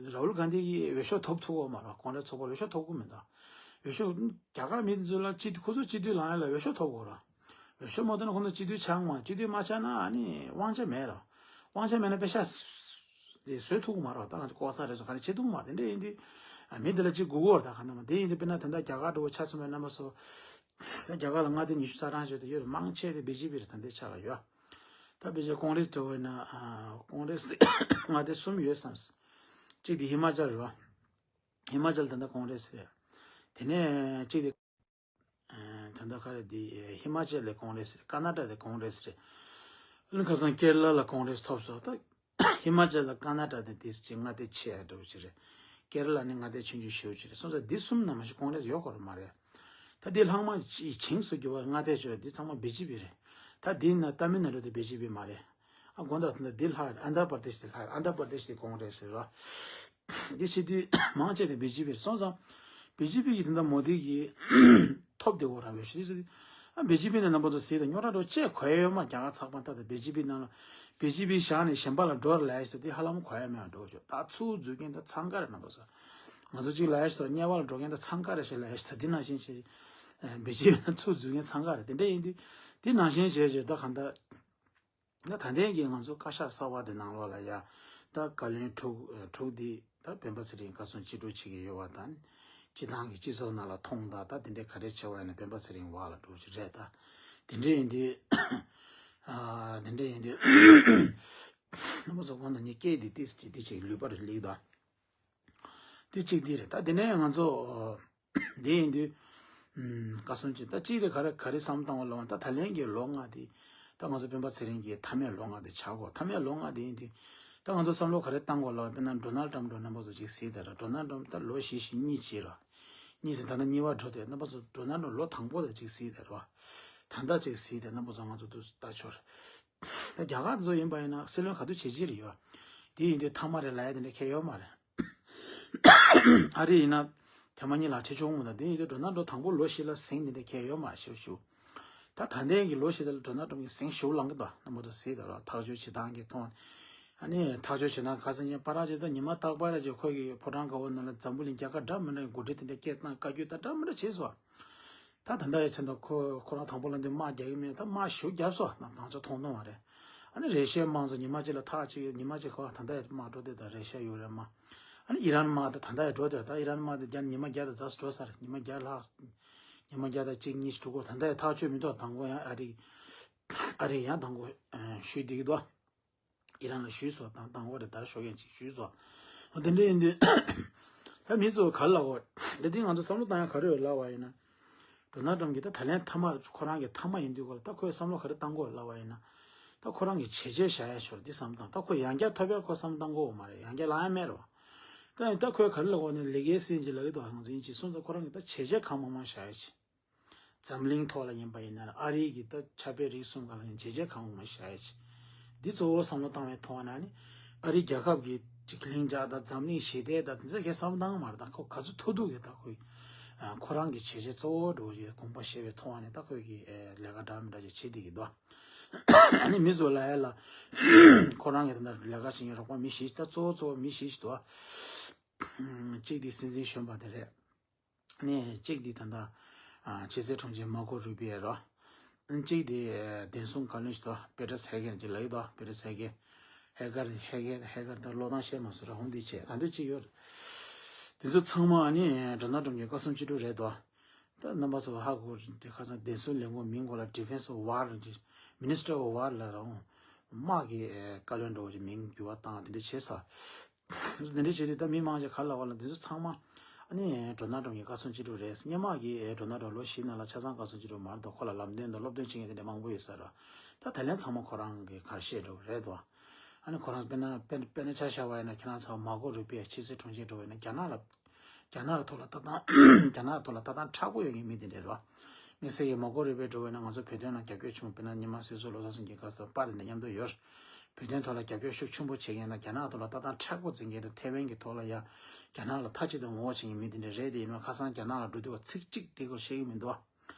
ར་ཧུལ་གྷན་དྷི་གིས་འོས་ཤོག་ཐོབ་ཐུབ་ཀྱི་ཡོད་མ་རེད། ཀོང་རེས་ཚོགས་པ་འོས་ཤོག་ཐོབ་ཀྱི་མི་འདུག། འོས་ཤོག་རྒྱ་གར་མི་དེ་ཚོ་ལ་སྤྱི་ཁོ་ཚོ་སྤྱི་འཐུས་ལངས་ཡ་ལ་འོས་ཤོག་ཐོབ་དགོས་ར། འོས་ཤོག་མ་ཐོབ་ན་ཁོ་ཚོ་སྤྱི་འཐུས་ཆགས་མ། སྤྱི་འཐུས་མ་ཆགས་ན་ཨ་ནི་དབང་ཆ་མེད་ར། དབང་ཆ་མེད་ན་པེ་ཤག་དེ་བཟོ་ཐུབ་ཀྱི་མ་རེད། ད་ང་ཚོ་ལྐོག་ཟ་རེད་ཟེར་ག་རེ་བྱེད་ཐུབ་ཀྱི་མ་རེད། དེ་འདྲ་ཡིན་དུས་ཨ་མི་དེ་ལ་ཅིག་སྒུག་དགོས་ར། ད་ག་ནས་མ་དེ་ཡིན་དུས་དཔེར་ན་ད་ལྟ་རྒྱ་གར་འདྲ་བོ་ཆ་མཚོན་པའི་རྣམ་པ་ཚོ། ད་རྒྱ་གར་ལ་མངའ་སྡེ་ཉི་ཤུ་རྩ་གྲངས་ཅིག་ཡོད་དུས་ཡོད་རེད། མང་ཆེ་དེ་བི་ཇི་པི་རེད། ད་ལྟའི་ཆ་ལ་ཡོད། ད་བི་ཇི་ཀོང་རེས་འདྲ་བོ་ཡིན་ན་ཨ་ཀོང་རེས་མངའ་སྡེ་གསུམ་ཡོད་བསམ། གཅིག་དེ་ཧི་མ་ཅལ་རེད་བ། ཧི་མ་ཅལ་ད་ལྟ་ཀོང་རེས་རེད། དེ་ནས་གཅིག་དེ། ཨ་ད་ལྟ་ག་རེ་འདི་ཧི་མ་ཅལ་ལ་ཀོང་རེས་རེད། ཀར་ན་ཊ་ཀ་དེ་ཀོང་རེས་རེད། ཨ་ནི་ཁ་སང་ཀེ་ར་ལ་ལ་ཀོང་རེས་ཐོབ་སོང་། ད་ཧི་མ་ཅལ་ལ་ཀར་ན་ཊ་ཀ་དེ་དེ་ཅིག་མངའ་སྡེ་ཆེ་ཡ་འདྲ་བོ་ཅིག་རེད། ཀེ་ར་ལ་ནི་མངའ་སྡེ་ཆུང་ཆུང་ཞེ་པོ་ཅིག་རེད། སོང་ཙང་འདི་གསུམ་ནང་མ་གཞི་ཀོང་རེས་ཡོད་ཀྱི་ཡོད་མ་རེད། ད་འདི་ལྷག་མ་ཅིག་བྱིངས་སུ་གྱུར་བ་མངའ་སྡེ་ཆེ་བ་འདི་ཚང་མ་བི་ཇི་པི་རེད། ད་འདི་ན་ཏཱ་མིལ་ནཱ་ཌུ་དེ་བི་ཇི་པི་མ་རེད། ཨ་དགོངས་དག། ད་འདི་ལྷག་རེད། ཨན་དྷ་པར་དེཤ་དེ་ལྷག་རེད། ཨན་དྷ་པར་དེཤ་དེ་ཀོང་རེས་རེད་བ། འདི་བྱེད་དུས་མང་ཆེ་དེ་བི་ཇི་པི་རེད། སོང་ཙང་བི་ཇི་པི་གིས་དེ་འདྲ་མོ་དི་གིས་ཐོབ་བསྡད་ཡོད་ར་བས་ཞུ་དུས་ཟེར། ཨ་བི་ཇི་པི་ནས་རྣམ་པ་ཚོ་ཟེར་དང་རྙོག་དྲ་འགྲོ་བཅས་གོ་ཡ་ཡོད་མ། རྒྱ་གར་ཚགས་པར་ལྟ་དང་བི་ཇི་པི་ནང་ལ་བི་ཇི་པི་བཞག་ནས་གཞན་པ་ལ་འགྲོ་ར་ལས་ཞེས་དེ་ཧ་ལམ་གོ་ཡ་མེད་པ་འགྲོ་ཆོག། ད་ཚུར་འཛུལ་མཁན་ད་འཚང་ཁ་རེད། རྣམ་པ་ཚོ་ང་ཚོ་གཅིག་ལས་ཞེས་དམྱལ་བ་ལ་འགྲོ་མཁན་ད་འཚང་ཁ་རེད་ཞེས་ལས་ཞེས། ད་འདི་ནང་བཞིན་བྱས་བི་ཇི་པི་ནས་ཚུར་འཛུལ་མཁན་འཚང་ཁ་རེད། དེ་འདྲ་ཡིན་དུས་འདི་ནང་བཞིན་བྱས་བྱས་ད་གང་ལྟར། ད་ད་ལྟའི་གི་ང་ཚོ་བཀའ་ཤག་གསར་པ་དེ་ནང་ལོགས་ལ་ཡ། ད་བཀའ་བློན་དྲུག་དྲུག་འདི་ད་སྤེན་པ་ཚེ་རིང་བཀའ་གསུམ་སྤྱི་སྒྲུབ་བྱེད་ཀྱི་ཡོད་པ་དང་། སྤྱི་བཏང་གི་སྤྱི་ཚོགས་ནང་ལ་མཐོང་དང་། ད་དེ་འདྲའི་ག་རེ་བྱས་པ་ཡིན་ན་སྤེན་པ་ཚེ་རིང་བར་ལ་འགྲོ་གི་རེད་ད། དེ་འདྲ་ཡིན་དུས། ཨ་དེ་འདྲ་ཡིན་དུས། རྣམ་པ་ཚོ་གོང་དུ་ངས་སྐད་འདི་ཏིས་ཅིག་འདི་ཅིག་ལུས་པར་ལེགས་དང་། དེ་གཅིག་འདི་རེད། ད་དེ་ནས་ང་ཚོ་འདི་ཡིན་དུས། ཨམ། བཀའ་གསུང་ཅིག་ད་གཅིག་དེ་ག་རེ་ག་རེ་བསམ་བཏང་བ་ལབ་ན། ད་ད་ལན་གྱི་ལོ་ལྔ་དེ། ད་ང་ཚོ་སྤེན་པ་ཚེ་རིང་གི་མཐའ་མའི་ལོ་ལྔ་དེ་ཆགས་གོ། མཐའ་མའི་ལོ་ལྔ་དེ་ཡིན་དུས། ད་ང་ཚོ་བསམ་བློ་ག་རེ་བཏང་དགོས་ལབ་ན། དཔེར་ན་ཌོ་ནལ་ཊམ་འདྲ་རྣམ་པ་ཚོ་ཅིག་གཟིགས་དང་ར། ཌོ་ནལ་ཊམ་ད་ལོ་བཞི་བཞི་གཉིས་བྱས་ར། གཉིས་ཟིན་ད་ལྟ་གཉིས་པ་འགྲོ་དེ། རྣམ་པ་ཚོ་ཌོ་ནལ་ཊམ་ལོ་དང་པོ་ལ་ཅིག་གཟིགས་དང་ར། ད་ལྟ་ཅིག་གཟིགས་དང་རྣམ་པ་ཚོ་ང་ཚོ་དུ་ལྟ་ཆོག་རེད། ད་རྒྱ་གར་དེ་ཚོ་ཡིན་པ་ཡིན་ན་སྲིད་བློན་ག་དུས་བྱེད་ཀྱི་རེད་ཡོད། དེ་ཡིན་དུས་མཐའ་མ་རེད་ལབ་ཡ་དེ་འདྲ་ཁྱད་ཡོད་མ་རེད། ཨ་རི་ཡིན་ན་ཐེངས་མ་གཉིས་ལ་བྱེད་ཆོག་མོད། ད་དེ་ཡིན་དུས་ཌོ་ནལ་ཊམ་དང་པོ་ལོ་བཞི་ལ་ཟིང་དེ་འདྲ་ཁྱད་ཡོད་མ་རེད་ཞུ་ཞུ། ད་ད་ལྟའི་གི་ལོ་བཞི་དེ་ལ་ཌོ་ནལ་ཊམ་གི་ཟིང་ཞུ་ལང་གི་འདུག། རྣམ་པ་ཚོ་གཟིགས་དང་ར། ཐག་གཅོད་བྱེད་སྟངས་ཀྱི་ཐོག། ཨ་ནི་ཐག་གཅོད་བྱེད་སྟངས་ག་ས་ཉིན་པ་ར་ཅིག་ད་ཉི་མ་རྟག་པར་ཅིག་ཁོ་གི་ཕོ་བྲང་དཀར་པོ་ནང་ལ་འཛམ་བུ་གླིང་རྒྱལ་ཁབ་འདྲ་མི་འདྲ་གི་འགོ་ཁྲིད་དེ་འདྲ་སྐད་བཏང་བཀའ་བཀྱོན་ད་འདྲ་མི་འདྲ་བྱས་སོང་། ད་ད་ལྟ་ཡི་ཚེ་འདི་ཁོ་ཁོ་རང་དང་པོ་ལ་འདི་དམག་རྒྱག་གི་མེད། ད་དམག་ཞུ་རྒྱབ་སོང་། ང་ཚོ་མཐོང་མཐོང་བ་རེད། ཨ་ནི་རེ་ཤའི་དམག་ཚོ་ཉི་མ་གཅིག་ལ་ཐག་གཅིག་ཉི་མ་གཅིག་ཁོ་ད་ལྟ་ཡི་དམག་འགྲོ་དེ་ད་རེ་ཤ་ཡོད་རེད་མ། ཨ་ནི་ཨི་རན་དམག་དེ་ད་ལྟ་ཡང་འགྲོ་དེ། ད་ཨི་རན་དམག་དེ་རྒྱ་ཉི་མ་བརྒྱ་དང་ཙམ་འགྲོ་ཚར། ཉི་མ་བརྒྱ་ལྷག་ཉི་མ་བརྒྱ་དང་གཅིག་གཉིས་དྲུག་གོ། ད་ལྟ་ཡང་ཐག་གཅོད་མི་འདུག། མདང་དགོང་ཡང་ཨ་རི་ཨ་རི་ཡང་མདང་དགོང་ཞུས་བསྡད་ཀྱི་འདུག། ཨི་རན་ལ་ཞུས་སོང་། དང་དང་པོ་རེད། ད་ཤོག་ཡན་ཅིག་ཞུས་སོང་། འོ་དེ་འདྲ་ཡིན་དུས་ད་མི་ཚོ་ག་རེ་ལབ་དགོས། འདི་འདི་ང་ཚོ་བསམ་བློ་བཏང་ཡ་ག་རེ་ཡོད་ལབ་པ་ཡིན་ན། ཌོ་ནལ་ཊམ་གྱིས་ད་ད་ལན་མཐའ་མ་ཁོ་རང་གི་མཐའ་མ་ཡིན་དུས་ག་ལ། ད་ཁོས་བསམ་བློ་ག་རེ་བཏང་དགོས་ལབ་པ་ཡིན་ན། ད་ཁོ་རང་གི་བྱས་རྗེས་བཞག་ཡ་ཞོར་འདི་བསམ་བཏང་། ད་ཁོ་ཡང་བསྐྱར་ཐོབ་ཡ་ཁོ་བསམ་བཏང་དགོས་མ་རེད། ཡང་བསྐྱར་ལངས་ཡ་མེད་རེད་བ། ད་ཡིན་ད་ཁོས་ག་རེ་ལབ་དགོས་ནི། ལེ་གེ་སི་ཅིག་ལབ་ཀྱི་འདུག། ང་ཚོ་ཡིན་ཅིག་སོང་ཙང་ཁོ་རང་གི་ད་བྱས་རྗེས་གང་མང་མང་བཞག་ཡ་ཅིག། འཛམ་གླིང་ཐོག་ལ་ཡིན་པ་ཡིན་ན། ཨ་རི་གི་ད་ཆབ་དཔལ་རིག་གསུམ་སྒང་ལ་ཡང་བྱས་རྗེས་གང་མང་བཞག་ཡ་ཅིག། འདི་གཙོ་བོ་བསམ་བློ་བཏང་བའི་ཐོག་ནས་ནི། ཨ་རི་རྒྱལ་ཁབ་ཀྱི་ཅིག་ལྷིང་འཇགས་དང་འཛམ་གླིང་ཞི་བདེ་དང་དེ་ཚོ་གའི་བསམ་བློ་བཏང་གི་མ་རེད། ད་ཁོ་ག་ཚོད་ཐུབ་ཐུབ་ཀྱིས་ད་ཁོས་ཨ་ཁོ་རང་གི་བྱས་རྗེས་གཙོ་བོ་འདྲ་བོ་ཅིག་དགོངས་པ་བཞེས་པའི་ཐོག་ནས་ད་ཁོས་ཀྱི་ཨེ་ལས་ཀ་འདྲ་མི་འདྲ་ཅིག་བྱེད་བསྡད་ཀྱི་འདུག། ཨ་ནི་མི་ཚོ་ལ་ཡ་ལ་ཁོ་རང་གི་ད་ལྟ་ལས་ཀ་བྱེད་མཁན་རོགས་པ་མི་བཞི་ད་གཙོ་བོ་གཙོ་བོ་མི་བཞི་ཞིག་འདུག། གཅིག་དེ་སྲིད་འཛིན་གཞོན་པ་དེ་རེད། ནས་གཅིག་དེ་ད་ལྟ་ཨ་ཕྱི་སྲིད་དྲུང་ཆེ་མར་ཀོ་རུ་བི་ཨེ་རོ། གཅིག་དེ་བདེ་སྲུང་བཀའ་བློན་ཞིག་ཏུ་པེ་ཏྲ་ཧེ་གེན་ཅིག་ལབ་ཡོད་དོ། པེ་ཏྲ་ཧེ་གེན། ཧེ་གར་ཧེ་གེན་ཧེ་གར་ད་ཀློག་སྟངས་ཤེས་མ་སོང་ར། འོང་དེ་བྱས་ད་འདོད་ཅིག་ཡོད། དེ་ཚོ་ཚང་མ་ཨ་ནི་ཌོ་ནལ་ཊམ་གྱི་བཀའ་གསུང་ཅི་འགྲོ་རེད་དོ། ད་རྣམ་པ་ཚོ་ཧ་གོ་དེ་ཁ་སང་བདེ་སྲུང་ལས་ཁུངས་མིང་གོ་ལ་Defense of War Minister of War ལ་རང་དམག་གི་བཀའ་བློན་འགྲོ་བའི་མིང་འགྱུར་བ་བཏང་དེ་འདྲ་བྱས་ས། འདི་འདྲ་བྱས་དུས་ད་མི་མང་ཆེ་ག་ལ་བ་ལ་འདི་ཚོ་ཚང་མ་ཨ་ནི་ཌོ་ནལ་ཊམ་གྱི་བཀའ་གསུང་ཅི་འགྲོ་རེད། སྔོན་མ་གི་ཌོ་ནལ་ཊམ་ལོ་བཞི་ནང་ལ་ཆ་ཚང་བཀའ་གསུང་ཅི་འགྲོ་མ་རེད་དོ། ཁོ་ལ་ལམ་སྟོན་དང་སློབ་སྟོན་བྱེད་མཁན་དེ་འདྲ་མང་པོ་ཡོད་ས་རེད། ད་ད་ལན་ཚང་མ་ཁོ་རང་གི་གར་བཤད་འགྲོ་གི་རེད་དོ། ཨ་ནི་ཁོ་རང་དཔེར་ན་དཔེར་དཔེར་ན་ཆ་བཞག་པ་ཡིན་ན་ཁྱེད་རང་ཚོ་མར་ཀོ་རུ་པི་ཕྱི་སྲིད་དྲུང་ཆེ་འགྲོ་བ་ཡིན་ན་རྒྱ་ནག་ལ་རྒྱ་ནག་གི་ཐོག་ལ་ལྟ་སྟངས་རྒྱ་ནག་གི་ཐོག་ལ་ལྟ་སྟངས་མཁྲེགས་པོ་ཡོད་མཁན་མི་དེ་འདྲ་རེད་བ། དམིགས་བསལ་གྱི་མར་ཀོ་རུ་པི་འགྲོ་བ་ཡིན་ན་ང་ཚོ་བོད་དོན་ལ་རྒྱབ་སྐྱོར་ཆེན་པོ། དཔེར་ན་སྔོན་མ་སྲིད་ཟུར་བློ་བཟང་སེང་གེ་སྐབས་སུ་པར་དེ་འདྲ་མཉམ་དུ་ཡོད། བོད་དོན་ཐོག་ལ་རྒྱབ་སྐྱོར་ཤུགས་ཆེན་པོ་བྱེད་མཁན་དང་རྒྱ་ནག་ཐོག་ལ་ལྟ་སྟངས་མཁྲེགས་པོ་འཛིན་མཁན་དང་ཐའེ་ཝན་གྱི་ཐོག་ལ་ཡང་རྒྱ་ནག་ལ་མཐའ་གཅིག་ཏུ་ངོ་རྒོལ་བྱེད་མཁན་མི་དེ་འདྲ་རེད། དེ་ཡིན་ན་ཁ་སང་རྒྱ་ནག་ལ་འགྲོ་དུས་བ་ཚིག་གཅིག་དེ་སྐོར་བཤད་ཀྱི་མི་འདུག་བ།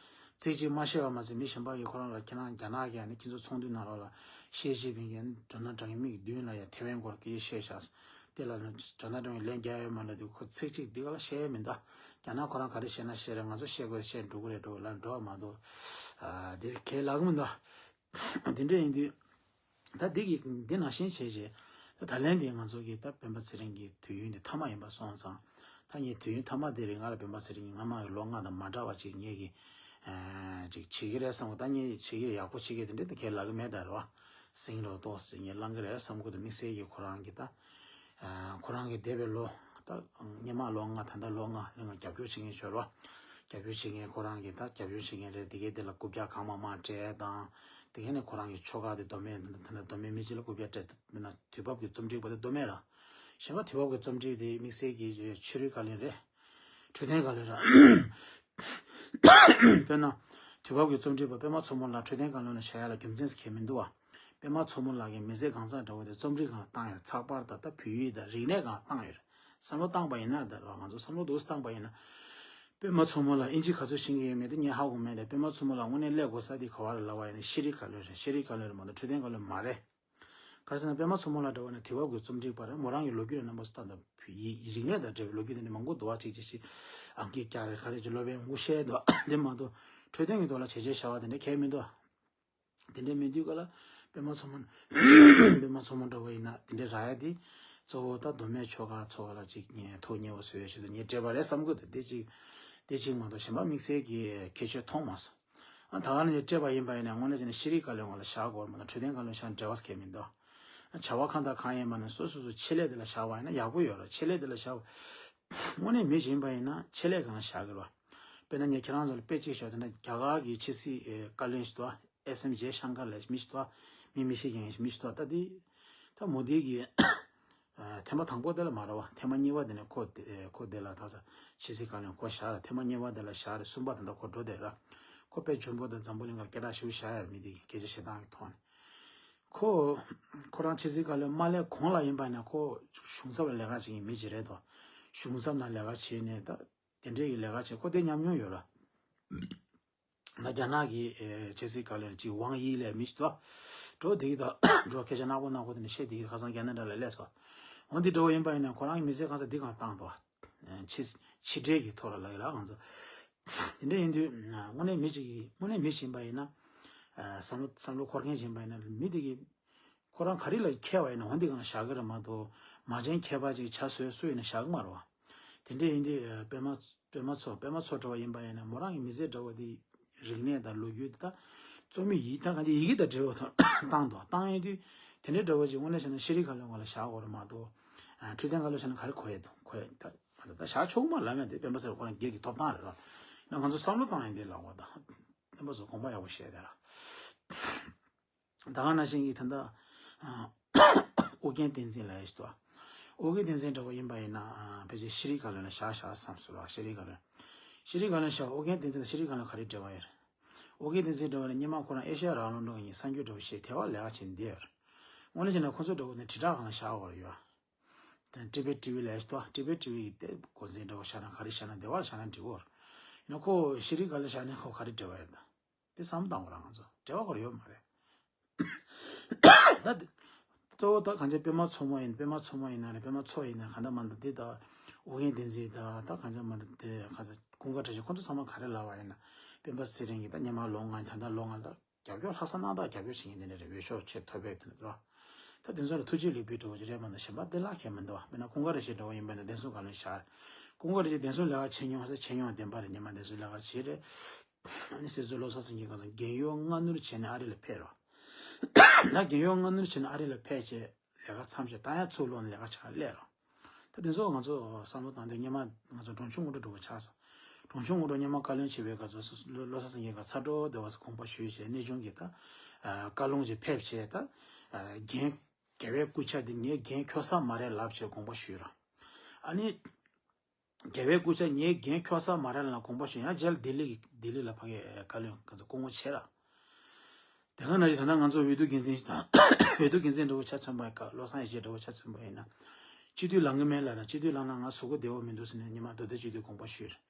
ཚིག་གཅིག་མ་བཤད་པ་མ་ཟད་མི་གཞན་པ་གིས་ཁོ་རང་ལ་ཁྱེད་རང་རྒྱ་ནག་གིས་ཨ་ནི་ཁྱེད་ཚོ་ཚོགས་འདུའི་ནང་ལོགས་ལ་ཞི་ཅིན་ཕིང་གིས་ཌོ་ནལ་ཊམ་གྱི་མིག་མདུན་ལ་ཡང་ཐའེ་ཝན་སྐོར་སྐད་ཆ་བཤད་ཤག། དེ་ལ་ཌོ་ནལ་ཊམ་གྱིས་ལན་རྒྱག་ཡོད་མ་རེད་དུས་ཁོ་ཚིག་གཅིག་འདི་ག་ལ་བཤད་ཡ་མི་འདུག། རྒྱ་ནག་ཁོ་རང་ག་རེ་བཤད་ན་བཤད་རེད། ང་ཚོ་བཤད་དགོས་བཤད་འགྲོ་གི་རེད་འགྲོ་ལ་འགྲོ་བ་མ་གཏོགས། ཨ་དེ་གས་ལབ་གི་མི་འདུག། དེ་འདྲ་ཡིན་དུས། ད་འདི་གི་འདི་ནང་བཞིན་བྱས་རྗེས། ད་ད་ལན་འདི་ང་ཚོ་གི་ད་སྤེན་པ་ཚེ་རིང་གི་དུས་ཡུན་འདི་མཐའ་མ་ཡིན་པ་སོང་ཙང་། ད་ངའི་དུས་ཡུན་མཐའ་མ་འདི་རིང་ང་ལ་སྤེན་པ་ཚེ་རིང་གི་སྔ་མ་གི་ལོ་ལྔ་དང་མ་འདྲ་བ་ཅིག་ངེད་ཀྱི་ཨ་ཅིག་བྱེད་ཀྱི་རེད་བསམ་གི། ད་ངས་བྱེད་ཀྱི་ཡག་པོ་བྱེད་ཀྱི་དེ་འདྲ་ད་གས་ལབ་གི་མེད་ད་རེད་བ། སེང་རོ་ཏོག་ཙམ་ངས་བླང་གི་རེད་བསམ་གི་འདུག། དམིགས་བསལ་གྱི་ཁོ་རང་གི་ད་ཨ་ཁོ་རང་གི་འདས་པའི་ལོ་ད་སྔོན་མ་ལོ་ལྔ་ད་ལྟ་ལོ་ལྔ་རིང་ལ་རྒྱབ་སྐྱོར་བྱེད་མཁན་ཞོར་བ། རྒྱབ་སྐྱོར་བྱེད་མཁན་ཁོ་རང་གི་ད་རྒྱབ་སྐྱོར་བྱེད་མཁན་རེད། དེ་གས་དེ་ལ་རྐུབ་བཀྱག་གང་མང་མང་སྤྲད་དང་། དེ་གས་ནས་ཁོ་རང་གི་ཆོལ་ཁ་དེ་མདོ་སྨད་ད་ད་མདོ་སྨད་མི་གཅིག་ལ་རྐུབ་བཀྱག་སྤྲད། དཔེར་ན་དུས་བབ་ཀྱི་རྩོམ་སྒྲིག་པ་དེ་མདོ་སྨད་ར། གཞན་པ་དུས་བབ་ཀྱི་རྩོམ་སྒྲིག་དེ་དམིགས་བསལ་གྱི་ཆོས་རིག་བཀའ་བློན་རེད། འཕྲོད་བསྟེན་བཀའ་བློན་ར། དཔེར་ན། དུས་བབ་ཀྱི་རྩོམ་སྒྲིག་པ་པད་མ་མཚོ་མོ་ལགས་འཕྲོད་བསྟེན་བཀའ་བློན་ལ་བཞག་ཡ་ལ་རྒྱུ་མཚན་ཟེར་མཁན་མི་འདུག་བ། པད་མ་མཚོ་མོ་ལགས་ཀྱི་མི་ཚེ་གང་ཚང་འདྲ་བོ་དེ་རྩོམ་རིག་སྒང་ལ་བཏང་ཡོད། ཚགས་པར་དང་ད་བོད་ཡིག་དང་རིག་གནས་སྒང་ལ་བཏང་ཡོད། བསམ་བློ་བཏང་པ་ཡིན་ན་ད་ར་ང་ཚོ་བསམ་བློ་འདུག་སེ་བཏང་པ་ཡིན་ན། པད་མ་མཚོ་མོ་ལགས་ཨིན་ཇི་ག་ཚོད་ཤེས་ཀྱི་ཡོད་མེད་དེ་ངས་ཧ་གོ་མེད་དེ། པད་མ་མཚོ་མོ་ལགས་དངོས་གནས་སླེབས་དགོས་ས་དེ་ག་བ་རེད་ལབ་པ་ཡིན་ན་ཤེས་རིག་བཀའ་བློན་རེད། ཤེས་རིག་བཀའ་བློན་རེད་མ་གཏོགས་འཕྲོད་བསྟེན་བཀའ་བློན་མ་རེད། ག་རེ་ཟེར་ན་པད་མ་མཚོ་མོ་ལགས་འདྲ་བོ་ནི་དུས་བབ་ཀྱི་རྩོམ་སྒྲིག་པ་རེད། མོ་རང་གི་ལོ་རྒྱུས་ལ་རྣམ་པ་ཚོ་ལྟ་དང་། ཡིག་རིག་གནས་དང་འབྲེལ་བའི་ལོ་རྒྱུས་དེ་འདྲ་མང་པོ་འདུག་བ། ཅིག་ཅིག་ཅིག་ཨང་ཀི་བཀྱག་རེད་ག་རེ་ཅིག་སློབ་དཔོན་ངོ་ཤེས་འདུག། དེ་མ་གཏོགས་འཕྲོད་བསྟེན་གྱི་ཐོག་ལ་བྱས་རྗེས་བཞག་པ་དེ་འདྲ་གང་ཡང་མི་འདུག། དེ་འདྲ་མི་འདུག་ག་ལ། པད་མ་མཚོ་མོ་པད་མ་མཚོ་མོ་འདྲ་བོ་ཡིན་ན་དེ་འདྲ་རག་ཡ་དེ། གཙོ་བོ་ད་མདོ་སྨད་ཆོལ་ཁ་ཚོ་ལ་ཅིག་ངས་ཐུགས་མཉེས་པོ་བཟོ་ཡ་ཆེད་དུ་ངས་སྤྲད་པ་རེད་བསམ་གི་འདུག། དེ་ཅིག་དེ་ཅིག་མ་གཏོགས་གཞན་པ་དམིགས་བསལ་གྱི་ཁྱད་ཆོས་མཐོང་མ་སོང་། ཨ་ད་ག་ནས་སྤྲད་པ་ཡིན་པ་ཡིན་ན་དངོས་གནས་བྱས་ན་ཤེས་རིག་བཀའ་བློན་སྒང་ལ་བཞག་དགོས་རེད་མ་གཏོགས་འཕྲོད་བསྟེན་བཀའ་བློན་བཞག་འབྲེལ་བ་གང་ཡང་མི་འདུག། བྱ་བ་གང་དང་གང་ཡིན་པ་ནི་སོ་སོ་སོ་ཆེད་ལས་དེ་ལ་བཞག་པ་ཡིན་ན་ཡག་པོ་ཡོད་རེད། ཆེད་ལས་དེ་ལ་བཞག་པ། དངོས་གནས་མི་ཞིག་ཡིན་པ་ཡིན་ན་ཆེད་ལས་སྒང་ལ་བཞག་གི་རེད་བ། དཔེར་ན་ངས་ཁྱེད་རང་ཚོ་ལ་དཔེ་གཅིག་ཞུ་དེ་འདྲ་རྒྱ་གར་གྱི་ཕྱི་སྲིད་ཨེ་བཀའ་བློན་ཞིག་འདུག་བ། ཨེས་ཨེམ་ཇེ་ཤང་ཀར་ལབ་མི་ཞིག་འདུག་བ། མི་མི་ཤེས་མཁན་མི་ཞིག་འདུག་བ། ད་དེ་ད་མོ་དི་གི་ཨ་ཐེངས་མ་དང་པོ་དེ་ལ་མ་རེད་བ། ཐེངས་མ་གཉིས་པ་དེ་ནས་ཁོ་དེ་ཨེ་ཁོ་དེ་ལ་ད་ས་ཕྱི་སྲིད་བཀའ་བློན་ཁོ་བཞག་རེད། ཐེངས་མ་གཉིས་པ་དེ་ལ་བཞག་རེད། གསུམ་པ་དེ་འདྲ་ཁོ་འགྲོ་བསྡད་ར། ཁོ་དཔེ་འཇོན་པོ་དང་འཛམ་བུ་གླིང་ག་ལ་སྐད་གྲགས་ཞེ་པོ་བཞག་ཡ་རེད། མི་དེ་གི་སྐད་ཆ་བཤད་སྟངས་ཀྱི་ཐོག་ནས། ཁོ་ཁོ་རང་ཕྱི་སྲིད་བཀའ་བློན་མ་སླེབས་གོང་ལ་ཡིན་པ་ན་ཁོ་གཞུང་ཚབ་ལ་ལས་ཀ་བྱེད་མཁན་མི་ཞིག་རེད་དོ། གཞུང་ཚབ་ནང་ལས་ཀ་བྱས་ནས་ད་དེ་འདྲའི་གི་ལས་ཀ་བྱས། ཁོ་དེ་ཉམས་མྱོང་ཡོད་ར། ད་རྒྱ་ནག་གི་ཨེ་ཕྱི་སྲིད་བཀའ་བློན་གཅིག་ཝང་དབྱི་ལབ་མི་ཞིག་འདུག། འགྲོ་དེ་གི་ད་འགྲོ་སྐད་ཆ་ནག་པོ་ནག་པོ་དེ་འདྲ་བཤད་དེ་གི་ཁ་སང་ཁེ་ན་ཌ་ལ་སླེབས་སོང་། འོ་འདི་འདྲ་བོ་ཡིན་པ་ཡིན་ན་ཁོ་རང་གི་མི་ཚེ་གང་ས་འདི་གང་བཏང་འདུག། ཕྱི་ཕྱི་འབྲེལ་གྱི་ཐོག་ལ་ལབ་ཡོད་ར་ང་ཚོ། དེ་འདྲ་ཡིན་དུས་དངོས་གནས་མི་གཅིག་གིས་དངོས་གནས་མི་ཞིག་ཡིན་པ་ཡིན་ན། བསམ་བློ་བསམ་བློ་འཁོར་མཁན་ཞིག་ཡིན་པ་ཡིན་ན་མི་དེ་གི་ ཁོ་རང་ག་རེ་ལ་མཁས་པ་ཡིན་ན་འོ་འདི་གང་ལ་བཞག་གི་རེད་མ་གཏོགས་མ་བྱན་མཁས་པ་ཅིག་བྱ་བཟོས་སུ་ཡིན་ན་བཞག་གི་མ་རེད་བ། དེ་འདྲ་ཡིན་དུས་ཨ་པད་མ་པད་མ་མཚོ་པད་མ་མཚོ་འདྲ་བ་ཡིན་པ་ཡིན་ན་མོ་རང་གི་མི་ཚེ་འདྲ་བ་འདི་རིག་གནས་དང་ལོ་རྒྱུས་དེ་དག་རྩོམ་མི་ཡིག་ད་གང་ཅི་ཡི་གེ་དང་འབྲེལ་བ་དང་བཏང་དོ་བཏང་ཡིན་དུས་དེ་འདྲའི་འདྲ་བ་ཅིག་དངོས་གནས་བྱས་ན་ཤེས་རིག་བཀའ་བློན་སྒང་ལ་བཞག་དགོས་རེད་མ་གཏོགས་ཨ་འཕྲོད་བསྟེན་བཀའ་བློན་བཞག་ན་ག་རེ་གོ་ཡས་དང་གོ་ཡས་ད་མ་ད་ད་བཞག་ཆོག་མ་ལབ་ཡ་དེ་སྤེན་པ་ཚེ་རིང་ཁོ་རང་སྒེར་གྱི་ཐོབ་ཐང་རེད་ར། ཡང་ང་ཚོ་བསམ་བློ་བཏང་ཡིན་དེ་ལབ་པ་དང་སྤེན་པ་ཚོ་དགོངས་པ་ཡག་པོ་བཞེས་དེ་ར། ད་ག་ནང་བཞིན་གྱི་ད་ལྟ་ཨ་ཨོ་རྒྱན་བསྟན་འཛིན་ལབ་ཡ་ཞིག་འདུག་ཨོ་རྒྱན་བསྟན་འཛིན་འདྲ་བོ་ཡིན་པ་ཡིན་ན་ཨ་ཕལ་ཆེར་ཤེས་རིག་བཀའ་བློན་ལ་བཞག་བཞག་བསམ་སོང་ར། ཤེས་རིག་བཀའ་བློན། ཤེས་རིག་བཀའ་བློན་བཞག་ཨོ་རྒྱན་བསྟན་འཛིན་དང་ཤེས་རིག་བཀའ་བློན་ག་རེ་འབྲེལ་བ་ཡོད་རེད། ཨོ་རྒྱན་བསྟན་འཛིན་འདྲ་བོ་ནི་སྔོན་མ་ཁོ་རང་ཨེ་ཤ་ཡ་རང་དབང་རླུང་འཕྲིན་ཁང་གི་གསར་འགྱུར་འདྲ་བོ་བཤད་དེ་བ་ལས་ཀ་བྱེད་བསྡད་ཡོད་རེད། དངོས་གནས་བྱས་ན་ཁོ་ཚོ་འདྲ་བོ་ནི་དྲིལ་བསྒྲགས་སྒང་ལ་བཞག་དགོས་རེད་ཡོད། དེ་ཊི་བི་ཊི་ཝི་ལས་ཤིག་འདུག་ཊི་བི་ཊི་ཝི་གི་དེ་འགོ་འཛིན་འདྲ་བོ་བཞག་ན་ག་རེ་བཞག་ན་བདེ་བར་བཞག་ན་འགྲིག་གོ་རེད། ཡིན་ན་ཁོ་ཤེས་རིག་བཀའ་བློན་བཞག་ན་ཁོ་ག་རེ་འབྲེལ་བ་ཡོད་ད། དེ་བསམ་བཏང་དགོས་ར་ང་ཚོ་འབྲེལ་བ་ཁོ་ར་ཡོད་མ་རེད། ད་དེ་གཙོ་བོ་ད་གང་ཅི་པད་མ་མཚོ་མོ་ཡིན་པད་མ་མཚོ་མོ་ཡིན་ན་རེད་པད་མ་མཚོ་ཡིན་ན་གང་ལྟར་མ་ལྟར་དེ་ད་ཨོ་རྒྱན་བསྟན་འཛིན་ད་ད་གང་ཅི་མ་ལྟར་དེ་ག་ས་ཀུན་དགའ་བཀྲ་ཤིས་ཁོ་ཚོ་ཚང་མ་ག་རེ་ལབ་པ་ཡིན་ན་སྤེན་པ་ཚེ་རིང་གིས་ད་སྔོན་མ་ལོ་ལྔ་ད་ལྟ་ལོ་ལྔ་ད། རྒྱབ་སྐྱོར་ལྷག་བསམ་རྣམ་དག་རྒྱབ་སྐྱོར་བྱེད་མཁན་དེ་འདྲ་རེད། འོས་ཤོག་ཆེད་ཐོབ་པའི་དོན་དུ་རོ། ད་དེ་ཚོ་ལ་ཐུགས་རྗེ་ལེགས་འབུལ་འགྲོ་བ་ཅིག་རེད་མ་གཏོགས་གཞན་པ་དེ་ལ་ཁྱད་མི་འདུག་བ། དཔེར་ན་ཀུན་དགའ་བཀྲ་ཤིས་འདྲ་བོ་ཡིན་པ་ན་བདེན་སྲུང་བཀའ་བློན་བཞག་རེད། ཀུན་དགའ་བཀྲ་ཤིས་བདེན་སྲུང་ལས་ཀ་བྱེད་མྱོང་ས་བྱེད་མྱོང་བདེན་པ་རེད། སྔོན་མ་བདེན་སྲུང་ལས་ཀ་བྱེད་རེད། ཨ་ནི་སྲིད་ཟུར་བློ་བཟང་སེང་གེ་གང་ཚང་རྒན་ཡོལ་སྔ་སྣུར་བྱས་ནས་ཨ་རི་ལ་ཕེབས་རོ། ད་རྒན་ཡོལ་སྔ་སྣུར་བྱས་ནས་ཨ་རི་ལ་ཕེབས་བྱས། ལས་ཀ་མཚམས་བཞག་ད་ཡང་ཚུར་ལོག་ནས་ལས་ཀ་བྱ་སླེབས་རོ། ད་དེ་ཚོ་ང་ཚོ་བསམ་བློ་བཏང་དུས་སྔོན་མ་ང་ཚོ་འབྲོང་ཆུང་ངོ་སྤྲོད་འགྲོ་དགོས་ཆགས་སོང་། འབྲོང་ཆུང་ངོ་སྤྲོད་སྔོན་མ་བཀའ་བློན་བྱེད་པའི་སྐབས་སུ་བློ་བཟང་སེང་གེ་ག་ཚ་དྲོ་སྡེ་བ་སུ་དགོངས་པ་ཞུས་བྱས་གནས་ཆུང་གིས་ད་བཀའ་ལུང་ཅིག་ཕེབས་བྱས་ད་རྒན་རྒྱལ་བའི་སྐུ་ཕྱྭ་འདི་ངའི་རྒན་ཁྱོད་ས་མ་རེད་ལབ་བྱས་དགོངས་པ་ཞུས་ར། ཨ་ནི། རྒྱལ་བའི་སྐུ་ཕྱྭ་ངའི་རྒན་ཁྱོད་ས་མ་རེད་ལབ་དགོངས་པ་ཞུས་ཡང་རྗེས་ལ་ལྡི་ལི་ལྡི་ལི་ལ་ཕ་གིའི་བཀའ་བློན་ག་ཚོད་སྐུ་ངོ་ཆེ་ར། དེ་ག་ནང་བཞིན་ད་ནང་ང་ཚོ་འོས་བསྡུ་འགན་འཛིན་དང་འོས་བསྡུ་འགན་འཛིན་འདྲ་བོ་ཆ་མཚོན་པ་ཡིན་ཀ་བློ་བཟང་ཡེ་ཤེས་འདྲ་བོ་ཆ་མཚོན་པ་ཡིན་ན། སྤྱི་འཐུས་ལངས་གི་མེད་ལབ་ན་སྤྱི་འཐུས་ལངས་ན་ང་གཟུགས་པོ་བདེ་བོ་མི་འདུག་ཟེར་ནས་ཉི་མ་མདོ་སྟོད་སྤྱི་འཐུས་དགོངས་པ་ཞུས་རེད།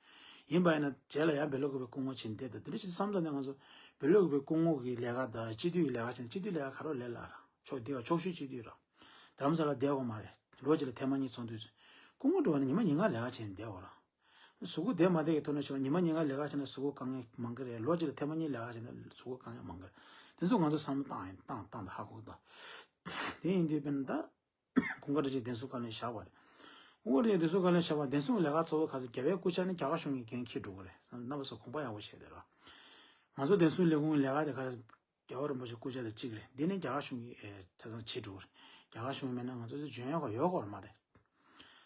ཡིན་པ་ཡིན་ན་རྗེས་ལ་ཡང་བེ་ལོ་ཀུ་པའི་སྐུ་ངོ་ཕྱིན་བསྡད་དང་དེ་འདྲ་ཅིག་བསམ་ད་ནས་ང་ཚོ་བེ་ལོ་ཀུ་པའི་སྐུ་ངོ་གི་ལས་ཀ་དང་སྤྱི་འཐུས་ཀྱི་ལས་ཀ་བྱས་ན་སྤྱི་འཐུས་ལས་ཀ་ག་རོ་ལས་སླ་ར་ཕྱོགས་བདེ་བ་ཕྱོགས་བཞུགས་སྤྱི་འཐུས་ར། རྡ་རམ་ས་ལ་བསྡད་དགོས་མ་རེད། ལོ་གཅིག་ལ་ཐེངས་མ་གཉིས་ཚོགས་འདུ་ཚོགས། སྐུ་ངོ་འགྲོ་བ་ན་ཉི་མ་ཉིན་གང་ལས་ཀ་བྱས་ནས་བསྡད་དགོས་ར། གཟུགས་པོ་བདེ་མ་བདེ་གི་ཐོག་ནས་ཆོག་ཉི་མ་ཉིན་གང་ལས་ཀ་བྱས་ན་གཟུགས་པོ་དཀའ་ངལ་མང་གི་རེད། ལོ་གཅིག་ལ་ཐེངས་མ་གཉིས་ལས་ཀ་བྱས་ན་གཟུགས་པོ་དཀའ་ངལ་མང་གི་རེད། དེ་ཚོ་ང་ཚོ་བསམ་བློ་བཏང་ཡིན་བཏང་བཏང་དང་ཧ་གོ་གི་འདུག་དེ་ཡིན་དུས་དཔེར་ན་ད། ཀུན་དགའ་བཀྲ་ཤིས་བདེན་སྲུང་བཀའ་བློན་བཞག་པ་རེད། ཀུན་དགའ་བཀྲ་ཤིས་བདེན་སྲུང་བཀའ་བློན་བཞག་པ་བདེན་སྲུང་ལས་ཀ་གཙོ་བོ་ག་ཚོད་རྒྱལ་བའི་སྐུ་ཕྱྭ་ནི་རྒྱ་གར་གཞུང་གི་འགན་འཁྱེར་འགྲོ་གི་རེད། རྣམ་པ་ཚོ་དགོངས་པ་ཡག་པོ་བཞེས་དེ་རོགས། ང་ཚོ་བདེན་སྲུང་ལས་ཁུངས་ཀྱི་ལས་ཀ་དེ་ག་རེ། རྒྱལ་བ་རིན་པོ་ཆེ་སྐུ་ཕྱྭ་དང་གཅིག་རེད། འདི་ནི་རྒྱ་གར་གཞུང་གིས་ཨེ་ཆ་ཚང་བྱེད་འགྲོ་གི་རེད། རྒྱ་གར་གཞུང་མེད་ན་ང་ཚོ་ཚོ་འཇོན་ཡག་གོ་ཡོད་གོ་ར་མ་རེད།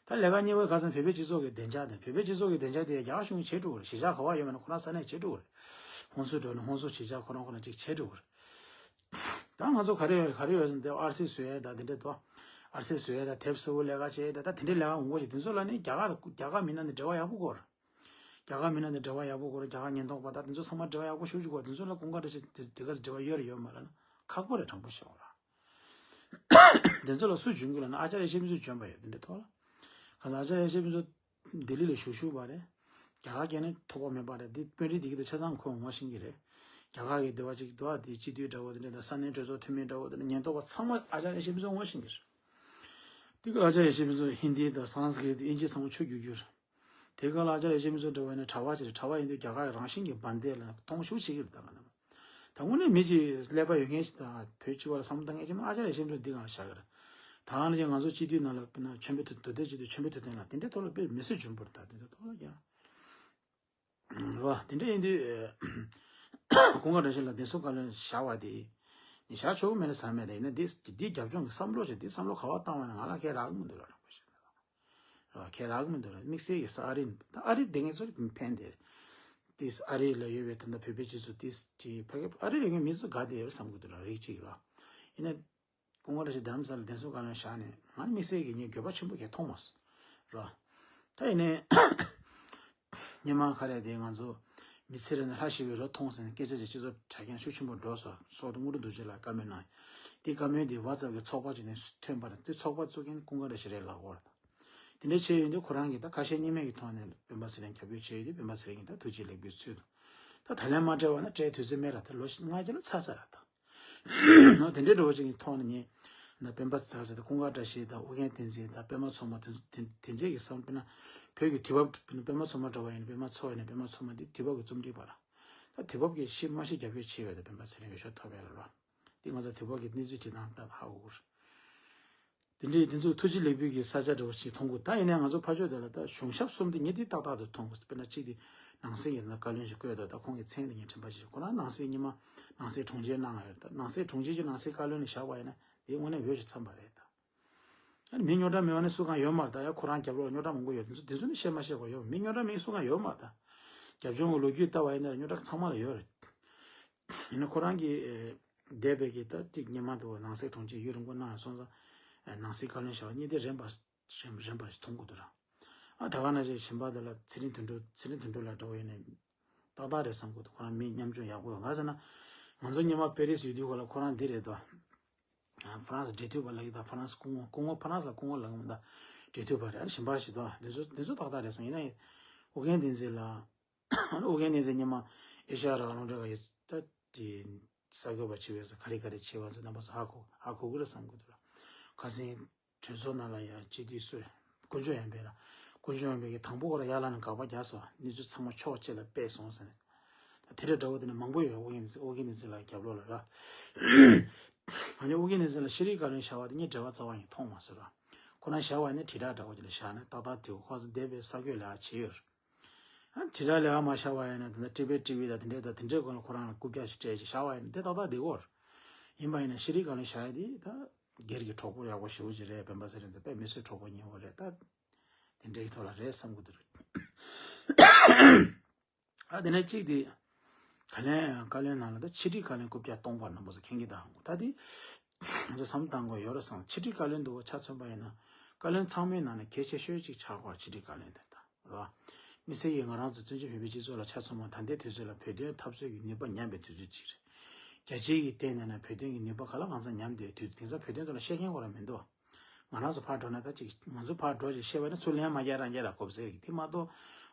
ད་ལས་ཀ་གཉེར་བའི་ཁ་སང་བོད་པའི་སྤྱི་ཚོགས་ཀྱི་བདེ་འཇགས་དང་བོད་པའི་སྤྱི་ཚོགས་ཀྱི་བདེ་འཇགས་དེ་རྒྱ་གར་གཞུང་གིས་བྱེད་འགྲོ་གི་རེད། གཞིས་ཆགས་ག་བ་ཡོད་མེད་ན་ཁོ་རང་ས་གནས་བྱེད་འགྲོ་གི་རེད། ཧོན་སུར་འགྲོ་ན་ཧོན་སུར་གཞིས་ཆགས་ཁོ་རང་ཁོ་རང་གཅིག་བྱེད་འགྲོ་གི་རེད། ད་ང་ཚོ་ག་རེ་ཡོད་ག་རེ་ཡོད་ཟེར་ན་དེ་ཨར་སི་བཟོ་ཡས་ད་དེ་འདྲ་དོ། ཨར་སི་བཟོ་ཡས་ད་དེབ་གསལ་པོ་ལས་ཀ་བྱེད་ཡས་ད་ད་དེ་འདྲའི་ལས་ཀ་འོང་གོ་ཞིག་དེ་ཚོ་ལ་ནི་རྒྱ་གར་རྒྱ་གར་མི་སྣ་ནི་འབྲེལ་བ་ཡག་པོ་དགོས་རེད། རྒྱ་གར་མི་སྣ་དང་འབྲེལ་བ་ཡག་པོ་དགོས་རེད། རྒྱ་གར་ཉེན་རྟོག་པ་དང་དེ་ཚོ་ཚང་མ་འབྲེལ་བ་ཡག་པོ་ཞུ་ཞུ་དགོས། དེ་ཚོ་ལ་ཀུན་དགའ་བཀྲ་ཤིས་དེ་དེ་ག་ཚོད་འབྲེལ་བ་ཡོད་རེད་ཡོད་མ་རེད་ན་ཁག་པོ་རེད། དྲང་པོ་བཤད་པ་ར། དེ་ཚོ་ལ་སུ་འཇོན་གི་ལབ་ན་ཨ་ཅར་ཡ་ཤེས་མི་ཚོ་འཇོན་པ་ཡོད་དེ་འདྲའི་ཐོག་ལ། ག་ཚོད་ཨ་ཅར་ཡ་ཤེས་མི་ཚོ་ལྡི་ལི་ལ་བཞུགས་བཞུགས་པ་རེད། རྒྱ་གར་སྐད་ནི་ཐོགས་པ་མེད་པ་རེད། འདི་དཔོན་རིགས་དེ་གི་དེ་ཆ་ཚང་ཁོ་ངོ་ཤེས་ཀྱི་རེད། རྒྱ་གར་གི་སྡེ་བ་གཅིག་འདུག་ཨ་དེ་སྤྱི་འཐུས་འདྲ་བོ་དེ་འདྲ་དང་ས་གནས་གྲོས་ཚོགས་འཐུས་མི་འདྲ་བོ་དེ་འདྲ་ཉེན་རྟོག་པ་ཚང་མ་ཨ་ཅར་ཡ་ཤེས་མི་ཚོ་ངོ་ཤེས་ཀྱི་རེད། དེ་ག་ཨ་ཅར་ཡ་ཤེས་མི་ཚོ་ཧིན་དི་དང་སཾ་སྐྲྀ་ཏ་དབྱིན་ཇི་ཚང་མ་ཆོས་བསྒྱུར་རྒྱུ་རེད། དེ་ག་ལ་ཨ་ཅར་ཡ་ཤེས་མི་ཚོ་འདྲ་བོ་ཡིན་ན་གྲྭ་པ་ཅིག་རེད། གྲྭ་པ་ཡིན་དུས་རྒྱ་གར་གྱི་རང་བཞིན་གྱི་བན་དེ་ལ་མཐོང་ཤུགས་ཆེ་གི་རེད། ད་ག་ནང་ད་དངོས་གནས་མི་གཅིག་ཀླད་པ་ཡོད་མཁན་ཞིག་དང་བོད་སྤྱི་པ་ལ་བསམ་བློ་བཏང་མཁན་ཅིག་མ་ཨ་ཅར་ཡ་ཤེས་མི་ཚོ་འདི་ག་ལ་བཞག་གི་རེད། ད་ག་ནང་བཞིན་ང་ཚོ་སྤྱི་འཐུས་ནང་ལ་དཔེར་ན་ཆོས་འཕེལ་དོན་མདོ་སྟོད་སྤྱི་འཐུས་ཆོས་འཕེལ་དོན་ལྡན་ལགས་དེ་འདྲའི་ཐོག་ལ་དཔེ་མི་སྲིད་འཇོན་པོ་རེད། ད་དེ་འདྲའི་ཐོག་ལ་ཀྱང་རེད་བ། དེ་འདྲ་ཡིན་དུས་ཀུན་དགའ་བཀྲ་ཤིས་ལགས་བདེན་སྲུང་བཀའ་བློན་བཞག་པ་དེ་ནི་བཞག་ཆོག་གི་མེད་ལ་ཟ་མེད། ད་ཡིན་ན་འདི་འདི་རྒྱབ་ལྗོངས་ཀྱི་བསམ་བློ་བྱས་འདི་བསམ་བློ་ག་བ་བཏང་བ་ན་ང་ལ་ཁྱད་རག་གི་མི་འདུག་ལ་ར། ར་ཁྱད་རག་གི་མི་འདུག་ལ། དམིགས་བསལ་གྱི་ས་ཨ་རི་ད་ཨ་རི་བསྡད་མཁན་ཚོར་ཕན་བདེ་རེད། དེས་ཨ་རི་ལ་ཡོད་པའི་ད་ལྟ་བོད་པའི་སྤྱི་ཚོགས་དེས་ཀྱི་ཕ་གི་ཨ་རི་ལ་ཡོད་མཁན་མི་ཚོ་དགའ་བདེ་ཡོད་བསམ་གི་འདུག་ལ་རིགས་གཅིག་ར། ཡིན་ན་ཀུན་དགའ་བཀྲ་ཤིས་རྡ་རམ་ས་ལ་བདེན་སྲུང་བཀའ་བློན་བཞག་ནས་ང་དམིགས་བསལ་གྱི་ངས་འགྱོད་པ་ཆེན་པོ་གས་མཐོང་མ་སོང་། ར། ད་ཡིན་ནའི་སྔོན་མ་ག་རེ་དེ་ང་ཚོ་མི་ཚེ་རིང་ན་ལྷ་ཞི་བའི་རོ་མཐོང་ཟེར་ནས་སྐད་ཆ་ཅིག་སྤྱི་ཚོགས་དྲ་རྒྱ་ཤུགས་ཆེན་པོ་འགྲོ་སོང་། སོག་ཏུ་དངོས་གྲུབ་རྡོ་རྗེ་ལགས་བཀའ་མོལ་གནང་། དེ་བཀའ་མོལ་དེ་ཝ་ཙབ་གི་ཚོགས་པ་ཅིག་ནས་ཐོན་པ་རེད། དེ་ཚོགས་པ་བཙུགས་མཁན་ཀུན་དགའ་བཀྲ་ཤིས་རེད་ལབ་ཀྱི་ཡོད་རེད། དེ་འདྲ་བྱས་ཡོད་དུས་ཁོ་རང་གིས་ད་ཁ་ཞེ་གཉིས་མེད་ཀྱི་ཐོག་ནས་སྤེན་པ་ཚེ་རིང་རྒྱབ་སྐྱོར་བྱས་ཡོད་དུས་སྤེན་པ་ཚེ་རིང་གིས་ད་ཐུགས་རྗེ་ལེགས་འབུལ་ཚུལ་དུ། ད་ད་ལན་མ་སྤྲད་པ་ན་སྤྲད་དུས་ཚོད་མེད་ར། ད་ལོ་ལྔ་བརྒྱ་ལ་ཚར་ས་ར་ད། ནོ་དེ་འདྲའི་འགྲོ་བ་ཅིག་གི་ཐོག་ནས་ངས་ན་སྤེན་པ་ཚེ་རིང་དང་ཀུན་དགའ་བཀྲ་ཤིས་དང་ཨོ་རྒྱན་བསྟན་འཛིན་དང་པད་མ་མཚོ་མོ་དེ་ཚོ་དེ་དེ་འདྲས་ཀྱི་བསམ་པ་ན་བོད་ཀྱི་དུས་བབ་པད་མ་མཚོ་མོ་འདྲ་བ་ཡིན་ན་པད་མ་མཚོ་ཡིན་ན་པད་མ་མཚོ་མོ་འདི་དུས་བབ་ཀྱི་རྩོམ་སྒྲིག་པ་ར། ད་དུས་བབ་ཀྱི་ཤེས་མ་ཤེས་རྒྱབ་སྐྱོར་བྱས་ཡོད་ད་སྤེན་པ་ཚེ་རིང་འོས་ཤོག་ཐོབ་ཡ་ལ་ར། དེ་ང་ཚོ་དུས་བབ་ཀྱི་གནས་ཚུལ་བྲིས་སྟངས་ལྟར་ཧ་གོ་གི་རེད། དེ་འདྲའི་དེ་ཚོ་ཐུགས་རྗེ་ལེགས་འབུལ་གྱི་ས་ཆ་འདྲ་བོ་ཞིག་མཐོང་གི། ད་ཡིན་ནའི་ང་ཚོ་ཕར་ཕྱོགས་དེ་ལ་ད་གཞུང་ཞབས་གསུམ་དེ་ངས་དེ་ཏག་ཏག་ཏུ་མཐོང་གི། དཔེར་ན་གཅིག་དེ་ནང་སྲིད་ཀྱི་ད་བཀའ་བློན་ཞིག་བསྐོས་དང་། ད་ཁོང་གི་མཚན་དེ་ངས་དྲན་པ་ཞིག་ཁོ་རང་ནང་སྲིད་སྔོན་མ་ནང་སྲིད་དྲུང་ཆེ་གནང་ཡོད་རེད། ད་ནང་སྲིད་དྲུང་ཆེ་གྱི་ནང་སྲིད་བཀའ་བློན་ལ་བཞག་པ་ཡིན་ན་དེ་དངོས་གནས་འོས་ཤིག་འཚམས་པ་རེད་ད། ཨ་ནི་མི་རྙོག་དྲ་མེད་པ་ནི་སུ་གང་ཡོད་མ་རེད་ད། ཡ་ཁོ་རང་རྒྱབ་ལོགས་རྙོག་དྲ་མང་པོ་ཡོད། དེ་ཚོ་དེ་ཚོ་ནི་བཤད་མ་བཤད་དགོས་ཡོད། མི་རྙོག་དྲ་མེད་སུ་གང་ཡོད་མ་རེད་ད། རྒྱབ་ལྗོངས་ཀྱི་ལོ་རྒྱུས་ལྟ་བ་ཡིན་ན་རྙོག་དྲ་ཚང་མ་ལ་ཡོད་རེད། ཡིན་ན་ཁོ་རང་གི་ཨེ་འདས་པའི་གི་ད་ཅིག་སྔོན་མ་དུ་ནང་སྲིད་དྲུང་ཆེ་ཡུན་རིང་པོ་གནང་སོང་ཙང་། ཨེ་ནང་སྲིད་བཀའ་བློན་བཞག་པ་གཉིས་དེ་རན་པ་རན་རན་པ་ཞིག་མཐོང་གི་འདུག་ར། ཨ་ད་ག་ནང་བཞིན་གཞན་པ་དེ་ལ་ཚེ་རིང་དོན་གྲུབ། ཚེ་རིང་དོན་གྲུབ་ལགས་འདྲ་བོ་ཡིན་ནའི་ཏག་ཏག་རེད་བསམ་གི་འདུག་ཁོ་རང་མི་ཉམ་ཆུང་ཡག་པོ་ཡོད། ག་ཟེར་ན་ང་ཚོ་སྔོན་མ་པེ་རི་སི་ཡོད་དུས་སྐབས་ལ་ཁོ་རང་འདི་རེད་དོ། ཨ་ཧྥ་རན་སི་འབྲེལ་མཐུད་པ་ལབ་ཀྱི་ད། ཧྥ་རན་སི་སྐུ་ངོ། སྐུ་ངོ་ཧྥ་རན་སི་ལ་སྐུ་ངོ་ལབ་ཀྱི་མིན་ད། འབྲེལ་མཐུད་པ་རེད། ཨ་ནི་གཞན་པ་ཞིག་དོ། འདི་ཚོ་འདི་ཚོ་ཏག་ཏག་རེད་བསམ། ཡིན་ན་ཨོ་རྒྱན་བསྟན་འཛིན་ལགས། ཨོ་རྒྱན་བསྟན་འཛིན་སྔོན་མ་ཨེ་ཤ་ཡ་རང་དབང་རླུང་འཕྲིན་ཁང་གི་ད་དེ་གསར་འགོད་པ་བྱེད་པའི་སྐབས་ག་རེ་ག་རེ་བྱས་པ་ཚོ་རྣམ་པ་ཚོ་ཧ་གོ་ཧ་གོ་གི་རེད་བསམ་གི་འདུག་ར། ཁ་སང་གྲོས་ཚོགས་ནང་ལ་ཡང་སྤྱི་འཐུས་སུ་རེད། དཀོན་མཆོག་ཡང་འཕེལ་ལ། དཀོན་མཆོག་ཡང་འཕེལ་གྱིས་དང་པོ་ཁོ་རང་ཡར་ལངས་ནས་དགག་པ་རྒྱག་སོང་། གནས་ཚུལ་ཚང་མ་ཕྱོགས་གཅིག་ལ་སྤེལ་སོང་ཟེར་ནས། ད་དེ་འདྲ་འདྲ་བོ་དེ་ནི་མང་པོ་ཡོད། ཨོ་རྒྱན་ཨོ་རྒྱན་བསྟན་འཛིན་ལགས་རྒྱབ་ལོགས་ལ་ར། ཨ་ནི་ཨོ་རྒྱན་བསྟན་འཛིན་ལགས་ཤེས་རིག་བཀའ་བློན་བཞག་པ་དེ་ངས་འབྲེལ་བ་རྩ་བ་ཡང་མཐོང་མ་སོང་ར། ཁོ་རང་བཞག་པ་ནི་དྲིལ་བསྒྲགས་འདྲ་བོ་དེ་ལ་བཞག་ན་ཏག་ཏག་དེ་ཁོ་ཚོ་འདས་པའི་གསར་འགོད་ལས་ཀ་བྱས་ཡོད་རེད། ཨ་དྲིལ་བསྒྲགས་ལས་ཀ་མ་བཞག་པ་ཡིན་ན་དེ་འདྲ་ཊི་བེཊ་ཊི་ཝི་དང་དེ་འདྲས་དང་དེ་འདྲས་སྒང་ལ་ཁོ་རང་ལ་རྐུབ་བཀྱག་ཞིག་སྤྲད་ཅིག་བཞག་པ་ཡིན་ན་དེ་ཏག་ཏག་བསྡད་ཀྱི་ཡོད་རེད། ཡིན་པ་ཡིན་ན་ཤེས་རིག་བཀའ་བློན་བཞག་ཡ་དེ་ད་སྒེར་གྱི་གྲོགས་པོ་ཡག་པོ་ཞེ་པོ་ཅིག་རེད། སྤེན་པ་ཚེ་རིང་དེ་དཔེ་མི་སྲིད་གྲོགས་པོ་ཉེ་བོ་རེད། ད་དེ་འདྲའི་ཐོག་ལ་རེད་བསམ་གྱི་འདུག་རེད། ཨ་དེ་ནས་གཅིག་དེ་ད་ལན་བཀའ་བློན་ནང་ལ་ད་ཕྱི་དྲིལ་བཀའ་བློན་རྐུབ་བཀྱག་སྟོང་པ་རྣམ་པ་ཚོ་མཁྱེན་གྱི་ད། ད་དེ་ང་ཚོ་བསམ་བཏང་དགོས་ཡོད་རེད་བསམ། ཕྱི་དྲིལ་བཀའ་བློན་འདུག་པ་ཆ་མཚོན་པ་ཡིན་ན་བཀའ་བློན་ཚང་མའི་ནང་ནས་གལ་ཆེ་ཤོས་གཅིག་ཆགས་ཀྱི་ཡོད་རེད། ཕྱི་དྲིལ་བཀའ་བློན་དེ་ད་རེད་བ། དམིགས་བསལ་གྱིས་ང་རང་ཚོ་བཙན་བྱོལ་བོད་པའི་སྤྱི་ཚོགས་ལ་ཆ་མཚོན་པ་ད་ལྟའི་དུས་ཚོད་ལ་བོད་དོན་འཐབ་རྩོད་ཀྱི་ནུས་པ་ཉམས་པའི་དུས་ཚོད་ཅིག་རེད། རྒྱལ་སྤྱིའི་གི་སྟེང་ནས་ན་བོད་དོན་གྱི་ནུས་པ་ག་ལ་གང་འཚམ་ཉམས་བསྡད་དུས། དེང་སང་བོད་དོན་ཐོག་ལ་བཤད་མཁན་ཁོ་རང་མི་འདུག་ང་རང་ཚོ་ཕར་འགྲོ་ན་ད་ཅིག་ང་ཚོ་ཕར་འགྲོ་ཅིག་བཤད་པ་ན་ཚུར་ལན་མ་རྒྱག་རང་རྒྱག་ལ་གོ་ཟེར་གི། དེ་མ་གཏོགས་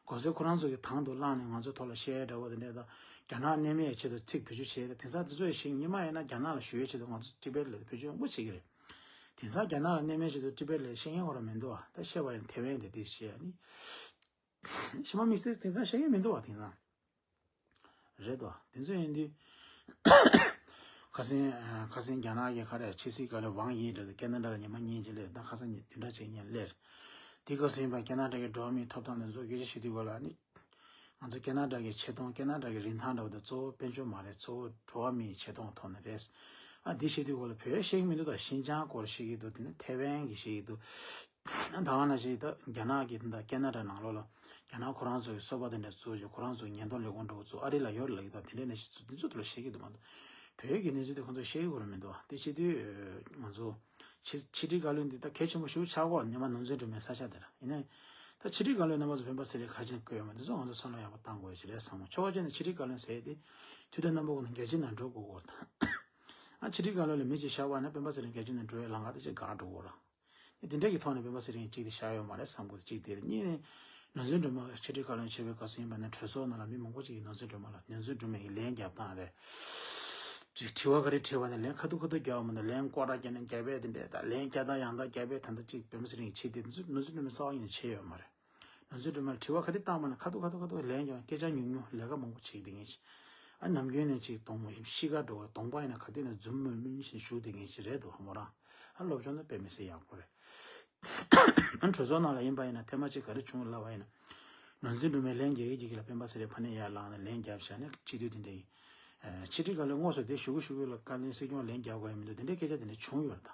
གོ་ཟེར་ཁོ་རང་ཚོ་གི་དང་དུ་བླངས་ནས་ང་ཚོ་ཐོག་ལ་བཤད་འདྲ་བོ་དེ་འདྲས་དང་། རྒྱ་ནག་གནས་མལ་ཆེད་དུ་ཚིག་བེད་སྤྱོད་བྱས་ད། དེང་སང་དེ་ཚོ་ཡི་ཞིག་ཉི་མ་ཡིན་ན་རྒྱ་ནག་ལ་ཞུ་ཡས་ཆེད་དུ་ང་ཚོ་ཊི་བེཊ་ལ་བེད་སྤྱོད་མང་པོ་བྱེད་ཀྱི་རེད། དེང་སང་རྒྱ་ནག་ལ་གནས་མལ་ཆེད་དུ་ཊི་བེཊ་ལ་བཤད་མཁན་ཁོ་རང་མི་འདུག་བ། ད་བཤད་པ་ཡིན་ཐེ་ཝན་དེ་དེ་བཤད་ནི། ཕྱི་མ་དམིགས་བསལ་དེང་སང་བཤད་མཁན་མི་འདུག་བ་དེང་སང་། རེད་དོ། དེ་ཚོ་ཡིན་དུས། ཁ་སང་ཁ་སང་རྒྱ་ནག་གི་ག་རེ་ཕྱི་སྲིད་བཀའ་བློན་ཝང་ཡི་འདྲ་དང་ཁེ་ན་ཌ་ལ་ཉི་མ་གཉིས་ཅིག་སླེབས། ད་ཁ་སང་ཉི་བདུན་ཕྲག་གཅིག་གཉིས་སླེབས། དེ་སྐབས་སུ་ཡིན་པ་ཁེ་ན་ཌ་གི་འགྲོ་བ་མིའི་ཐོབ་ཐང་དེ་ཚོ་སྐད་ཆ་བཤད་དུས་སྐོར་ལ་ནི། ང་ཚོ་ཁེ་ན་ཌ་གི་ཆེ་མཐོང་ཁེ་ན་ཌ་གི་རིན་ཐང་འདྲ་བོ་དེ་གཙོ་བོ་དཔལ་འབྱོར་མ་རེད། གཙོ་བོ་འགྲོ་བ་མིའི་ཆེ་མཐོང་ཐོག་ནས་རེད། ཨ་འདི་བཤད་དུས་སྐོར་ལ་བོད་བཤད་ཀྱི་མི་འདུག་ད་ཤིན་ཅང་སྐོར་བཤད་ཀྱི་འདུག་དེ་ནས་ཐེ་ཝན་གྱི་བཤད་ཀྱི་འདུག་ད་ག་ནང་བཞིན་ད་རྒྱ་ནག་གི་ད་ཁེ་ན་ཌ་ནང་ལོགས་ལ་རྒྱ་ནག་ཁོ་རང་ཚོ་གི་སོ་པ་དེ་འདྲ་བཙུགས་བྱས་ཁོ་རང་ཚོ་ཉེན་རྟོག་ལས་ཁུངས་འདྲ་བོ་བཙུགས། ཨ་རི་ལ་ཡོད་ལབ་ཀྱི་ད། དེ་འདྲ་ནང་བཞིན་བཙུགས། དེ་ཚོ་དེ་ལ་བཤད་ཀྱི་འདུག་མ་གཏོགས་བོད་ཀྱི་གནས་ཚུལ་དེ་ཁོ་ཚོ་བཤད་ཀྱི་ཁོ་རང་མི་འདུག་བ། དེ་བྱེད་དུས་ང་ཚོ་ཕྱི་ཕྱི་དྲིལ་བཀའ་བློན་འདི་ད་གལ་ཆེན་པོ་ཞེ་པོ་ཆགས་ཀྱི་ཡོད། སྔོན་མ་ནོར་འཛིན་སྒྲོལ་མའི་ས་ཆ་དེ་ར། ཡིན་ནའི་ད་ཕྱི་དྲིལ་བཀའ་བློན་རྣམ་པ་ཚོ་སྤེན་པ་ཚེ་རིང་ག་ཅིག་བསྐོས་ཡོད་མེད་དེ་ཚོ་ང་ཚོ་བསམ་བློ་ཡག་པོ་བཏང་དགོས་ཡ་ཅིག་རེད་བསམ་གྱི། ཆོལ་ཁ་བཅས་ནས་ཕྱི་དྲིལ་བཀའ་བློན་ཟེར་ཡ་དེ་དུས་དང་རྣམ་པ་ཀུན་ཏུ་རྒྱལ་སྤྱིའི་ནང་འགྲོ་དགོས་ཀྱི་ཡོད་རེད་ད། ཨ་ཕྱི་དྲིལ་བཀའ་བློན་ལ་མི་གཅིག་བཞག་པ་ན་སྤེན་པ་ཚེ་རིང་རྒྱལ་སྤྱིའི་ནང་འགྲོ་ཡ་ལམ་ཁ་དེ་ཅིག་འགག་འགྲོ་གི་ཡོད་རེད། དེ་འདྲ་གི་ཐོག་ནས་སྤེན་པ་ཚེ་རིང་གཅིག་དེ་བཞག་ཡོད་མ་རེད་བསམ་གྱི་འདུག་གཅིག་དེ་རེད། གཉིས་ནས་ནོར་འཛིན་སྒྲོལ་མ་ཕྱི་དྲིལ་བཀའ་བློན་བྱས་པའི་སྐབས་སུ་ཡིན་པ་ན་གྲོས་ཚོགས་ནང་ལ་མི་མང་པོ་ཅིག་གིས་ནོར་འཛིན་སྒྲོལ་མ་ལ་ནོར་འཛིན་སྒྲོལ་མ་ཡི་ལན་རྒྱབ་སྟངས་རེད། དྲི་བ་ག་རེ་དྲིས་པ་ན་ལན་ཁ་ཐུག་ཁ་ཐུག་རྒྱག་པ་མ་གཏོགས་ལན་སྐོར་ར་རྒྱག་ནས་རྒྱབ་པས་དེ་འདྲས་དང་། ལན་རྒྱག་སྟངས་ཡང་དག་རྒྱབ་པས། ད་ལྟ་གཅིག་སྤེན་པ་ཚེ་རིང་གིས་བྱས་དེ་ནོར་འཛིན་སྒྲོལ་མས་རྩ་བ་ཉིད་ནས་བྱས་ཡོད་མ་རེད། ནོར་འཛིན་སྒྲོལ་མ་ལ་དྲི་བ་ག་རེ་བཏང་པ་ན་ཁ་ཐུག་ཁ་ཐུག་ཁ་ཐུག་ལན་རྒྱག་སྐད་ཆ་ཉུང་ཉུང་། ལས་ཀ་མང་པོ་བྱེད་བསྡད་མཁན་ཞིག་ཨ་ནམ་རྒྱུན་ནས་ཅིག་གདོང་ཤི་ཁ་འགྲོ་བ་གདོང་པ་ཡིན་ན་ག་དུས་ན་འཛུམ་དམུལ་དམུལ་བཞིན་བཞུགས་བསྡད་མཁན་ཞིག་རེད་འདུག་ཧ་མོ་རང་། ཨ་སློབ་སྦྱོང་ན་དཔེ་མི་སྲིད་ཡག་པོ་རེད། ཨ་གྲོས་ཚོགས་ནང་ལ་ཡིན་པ་ཡིན་ན་ཐེངས་མ་གཅིག་ག་རེ་བྱུང་ལབ་པ་ཡིན་ན། ནོར་འཛིན་སྒྲོལ་མས་ལན་རྒྱག་གི་རྒྱག་གི་ལ་སྤེན་པ་ཚེ་རིང་ཕར་ནས་ཡར་ལངས་ནས་ལན་རྒྱབ་བཞག་ནས་སྤྱི་འཐུས་དེ་འདྲ་ཡིན། ཕྱི་དྲིལ་བཀའ་བློན་དངོས་སུ་དེ་ཞུ་གི་ཞུ་གི་ལ་བཀའ་བློན་སྲིད་སྐྱོང་ལན་རྒྱབ་དགོས་ཡ་མི་འདུག་དེ་འདྲའི་སྐད་ཆ་དེ་འདྲ་བྱུང་ཡོད་རེད་ད།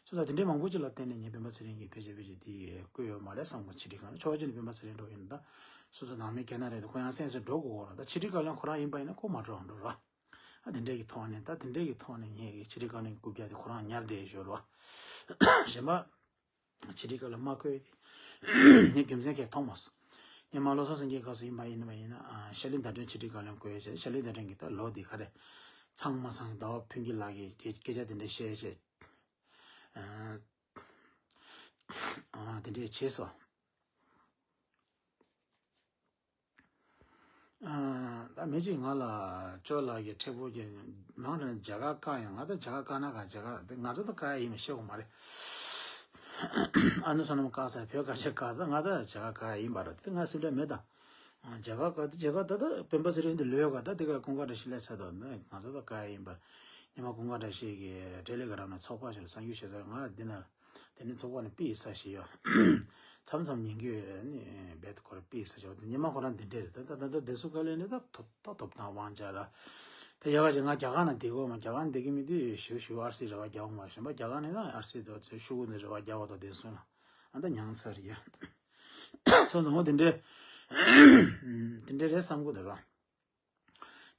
སོ་ད་དེ་འདྲའི་མང་པོ་ཅིག་ལ་བརྟེན་ནས་ངས་སྤེན་པ་ཚེ་རིང་གིས་ཕལ་ཆེར་ཕལ་ཆེར་དེ་བསྐོས་ཡོད་མ་རེད་བསམ་གི། ཕྱི་དྲིལ་ཁང་ལ་ཆོག་ཅིག་ནས་སྤེན་པ་ཚེ་རིང་འགྲོ་ཡིན་ད། སོ་སོ་ནང་མི་རྒན་ན་རེད་དོ། ཁོ་ཡང་སེམས་སུ་འགྲོ་དགོས་ར། ད་ཕྱི་དྲིལ་བཀའ་བློན་ཁོ་རང་ཡིན་པ་ཡིན་ན་ཁོ་མ་འགྲོ་ར་འགྲོ་ར། ཨ་དེ་འདྲའི་གི་ཐོག་ནས་ད་དེ་འདྲའི་གི་ཐོག་ནས་ངས་གི་ཕྱི་དྲིལ་བཀའ་བློན་རྐུབ་བཀྱག་དེ་ཁོ་རང་ཉར་བསྡད་ཡོད་ར། གཞན་པ་ཕྱི་དྲིལ་བཀའ་བློན་མ་བསྐོས་དེ་ངས་རྒྱུ་མཚན་གས་མཐོང་མ་སོང་། སྔོན་མ་བློ་བཟང་སེང་གེའི་སྐབས་སུ་ཡིན་པ་ཡིན་པ་ཡིན་ན་ཤར་གླིང་ཟླ་སྒྲོན་ཕྱི་དྲིལ་བཀའ་བློན་བསྐོས་བྱས། ཤར་གླིང་ཟླ་སྒྲོན་གྱིས་ད་ལོ་འདི་ག་རེ་ཚང་མ་ཚང་ཟླ་བ་ཕུན་སྐྱིད་ལགས་ཀྱི་སྐད་སྐད་ཆ་དེ་འདྲ་བཤད་བྱས། ཨ་ཨ་དེ་འདྲས་བྱས་སོ། ཨ་ད་མི་གཅིག་ང་ལ་ཅོ་ལགས་ཀྱི་ཕྲུ་གུ་གི་མང་དྲགས་ནས་མཇལ་ཁ་བཀག་ཡང་། ང་ད་མཇལ་ཁ་བཀག་ན་ག་མཇལ་ཁ་དེ་ང་ཚོ་ད་བཀག་ཡ་ཡིན་པ་ཤེས་དགོས་མ་རེད། ཨ་ནི་བསོད་ནམས་བཀག་ཚར། བོད་ཁ་ཆེ་བཀག་ཚར། ང་ད་མཇལ་ཁ་བཀག་ཡ་ཡིན་པ་རེད། དེ་ང་སེམས་ཁྲལ་མེད་ད། མཇལ་ཁ་བཀག་དེ་མཇལ་ཁ་ད་ད་སྤེན་པ་ཚེ་རིང་དེ་ལོས་ག་ད་དེ་ག་ཁོང་ཁ་འདྲ་ཞིག་སླེབས་ཚར་དོ། ང་ཚོ་ད་བཀག་ཡ་ཡིན་པ། ཉི་མ་ཀུན་དགའ་བཀྲ་ཤིས་ཀྱིས་ཏྲེ་ལི་གྷི་རམ་ནང་ཚོགས་པ་ཞིག་ལ་གསར་འགྱུར་བཤད་ས། ང་འདི་ན་དེ་ནི་ཚོགས་པ་ནས་ཕུད་ས་ཞིག་ཡོད། མཚམས་མཚམས་ཉན་གྱི་ཡོད། ནི་རྦད་དེ་ཁོ་རང་ཕུད་ས་ཞིག་ཡོད། ཉི་མ་ཁོ་རང་འདི་འདྲས་རེད། ད་ད་ད་ད་བདེ་སྲུང་བཀའ་བློན་ནི་ད་ཐོབ་ད་ཐོབ་ཐང་དབང་ཆ་ར། ད་ཡག་ག་ཅིག་ང་རྒྱ་གར་ནང་བསྡད་ཀྱི་ཡོད་མ། རྒྱ་གར་ནང་བསྡད་ཀྱི་མི་དུས་ཞུ་ཞུ་ཨར་སི་རེ་བ་རྒྱག་འོང་མ་ཤེས་པ། རྒྱ་གར་ནས་ད་ཨར་སི་དང་ཤུ་གུ་ནས་རེ་བ་རྒྱག་པ་དང་བདེ་སྲུང་ལ་ཨ་ད་མྱངས་ཚར་ཡ། སོང་ཙང་འོ་དེ་འདྲས་དེ་འདྲས་རེད་བསམ་གྱི་འདུག་ར།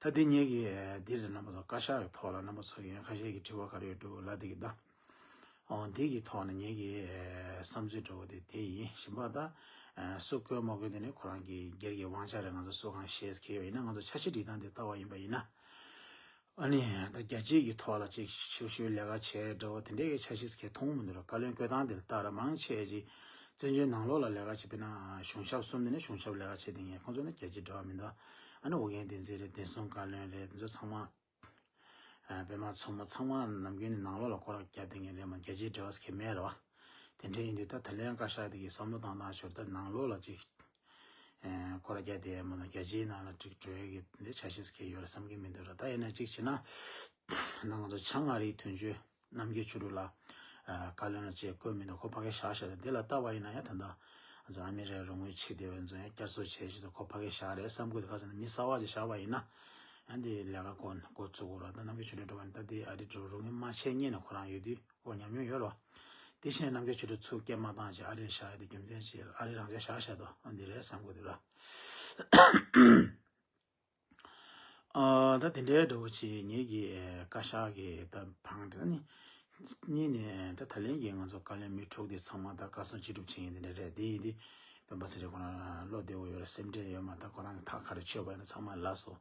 ད་འདི་ངེད་ཀྱིས་འདིར་རྣམ་པ་ཚོ་བཀའ་ཤག་གི་ཐོག་ལ་རྣམ་པ་ཚོ་གི་ཡང་ཁ་ཤས་ཀྱི་དྲི་བ་ག་རེ་ཡོད་འདུག་ལབ་དེ་གི་ད། འོ་འདི་གི་ཐོག་ནས་ངེད་ཀྱི་བསམ་ཚུལ་འདྲ་བོ་དེ་དེ་ཡིན། གཞན་པ་ད་སུ་བསྐོས་མ་བསྐོས་དེ་ནི་ཁོ་རང་གི་སྒེར་གྱི་དབང་ཆ་རེད། ང་ཚོ་སུ་གང་ཤེས་ཁེལ་བ་ཡིན་ན། ང་ཚོ་འཆར་གཞི་སྒྲིག་སྟངས་དེ་ལྟ་བ་ཡིན་པ་ཡིན་ན། ཨ་ནི་ད་རྒྱལ་སྤྱིའི་གི་ཐོག་ལ་ཅིག་ཤུ་ཤུ་ལས་ཀ་བྱས་འདྲ་བོ་དེ་འདྲའི་གི་འཆར་གཞི་ཁེལ་མཐོང་མི་འདུག་ར། བཀའ་བློན་བསྐོས་སྟངས་དེ་ལ་ལྟ་ར་མང་ཆེ་ཅིག་བཙན་བྱོལ་ནང་ལོགས་ལ་ལས་ཀ་བྱེད་པ་ན་གཞུང་ཞབས་གསུམ་དེ་ནི་གཞུང་ཞབས་ལས་ཀ་བྱེད་དེ་ངས་ཁོང་ཚོ་ནི་རྒྱལ་སྤྱི་འབྲེལ་བ་མི་འདུག་ཨ་ནི་ཨོ་རྒྱན་བསྟན་འཛིན་རེད། བདེ་སྲུང་བཀའ་བློན་རེད། དེ་ཚོ་ཚང་མ་ཨ་པད་མ་མཚོ་མོ་ཚང་མ་ནམ་རྒྱུན་ནས་ནང་ལོགས་ལ་སྐོར་ར་བརྒྱབ་བསྡད་མཁན་རེད་མ། རྒྱལ་སྤྱིའི་འབྲེལ་བ་ཟེར་མཁན་མེད་རེད་བ། དེ་འདྲ་ཡིན་དུས་ད་ད་ལན་བཀའ་ཤག་དེ་གི་བསམ་བློ་བཏང་སྟངས་ཞོར་ད་ནང་ལོགས་ལ་ཅིག་ཨ་སྐོར་ར་བརྒྱབ་བསྡད་མ་གཏོགས་རྒྱལ་སྤྱིའི་ནང་ལ་ཅིག་འགྲོ་ཡས་ཀྱི་འདི་འཆར་གཞི་ཟེར་མཁན་ཡོད་རེད་བསམ་གྱི་མི་འདུག་ར། ད་ཡིན་ན་ཅིག་བྱས་ན་ད་ང་ཚོ་བྱང་ཨ་རིའི་དོན་གཅོད་རྣམ་རྒྱལ་ཆོས་གྲུབ་ལགས་ཨ་བཀའ་བློན་ལ་ཅིག་བསྐོས་མི་འདུག་ཁོ་ཕ་གིར་བཞག་བཞག་ད་འདི་ལ་ལྟ་བ་ཡིན་ན་ཡང་ད་ལྟ་ང་ཚོ་ཨ་མི་རི་ཀའི་རོགས་དངུལ་ཆེ་དེ་བས་ཚོ་ཡང་བསྐྱར་གསོ་བྱས་ཞིག་ད་ཁོ་ཕ་གིར་བཞག་རེད་བསམ་གྱི་འདུག་ཁ་སང་ནས་མི་གསར་པ་ཅིག་བཞག་པ་ཡིན་ན། ཨ་འདི་ལས་ཀ་འགོ་འགོ་བཙུགས་དགོས་ར། ད་རྣམ་རྒྱལ་ཆོས་གྲུབ་འགྲོ་བ་ནི་ད་འདི་ཨ་རི་འགྲོ་རོགས་དངུལ་མ་ཆད་སྔོན་ནས་ཁོ་རང་ཡོད་དུས་ཁོ་ཉམས་མྱོང་ཡོད་ར། དེ་བཞིན་རྣམ་རྒྱལ་ཆོས་གྲུབ་ཚུར་སྐད་མ་བཏང་ཅིག་ཨ་རིར་བཞག་ཡ་དེ་རྒྱུ་མཚན་ཅིག་ཨ་རི་རང་ཅག་བཞག་བཞག་དོ། ཨ་འདི་རེད་བསམ་གྱི་འདུག་ར། ཨ་ད་དེ་འདྲའི་འདྲ་བོ་ཅིག་ངེད་ཀྱི་བཀའ་ཤག་གི་ད་བང་དེ་ནི་གཉིས་ནས་ད་ད་ལན་གྱི་ང་ཚོ་བཀའ་བློན་མི་དྲུག་དེ་ཚང་མ་ད་བཀའ་གསུང་ཅི་སྒྲུབ་བྱེད་མཁན་དེ་འདྲ་རེད། དེ་ཡིན་དུས་སྤེན་པ་ཚེ་རིང་ཁོ་རང་བློ་བདེ་བོ་ཡོད་རེད། སེམས་ཁྲལ་ཡོད་མ་རེད། ད་ཁོ་རང་གི་ཐག་ག་རེ་ཆོད་པ་ཡིན་ན་ཚང་མ་ལགས་སོ།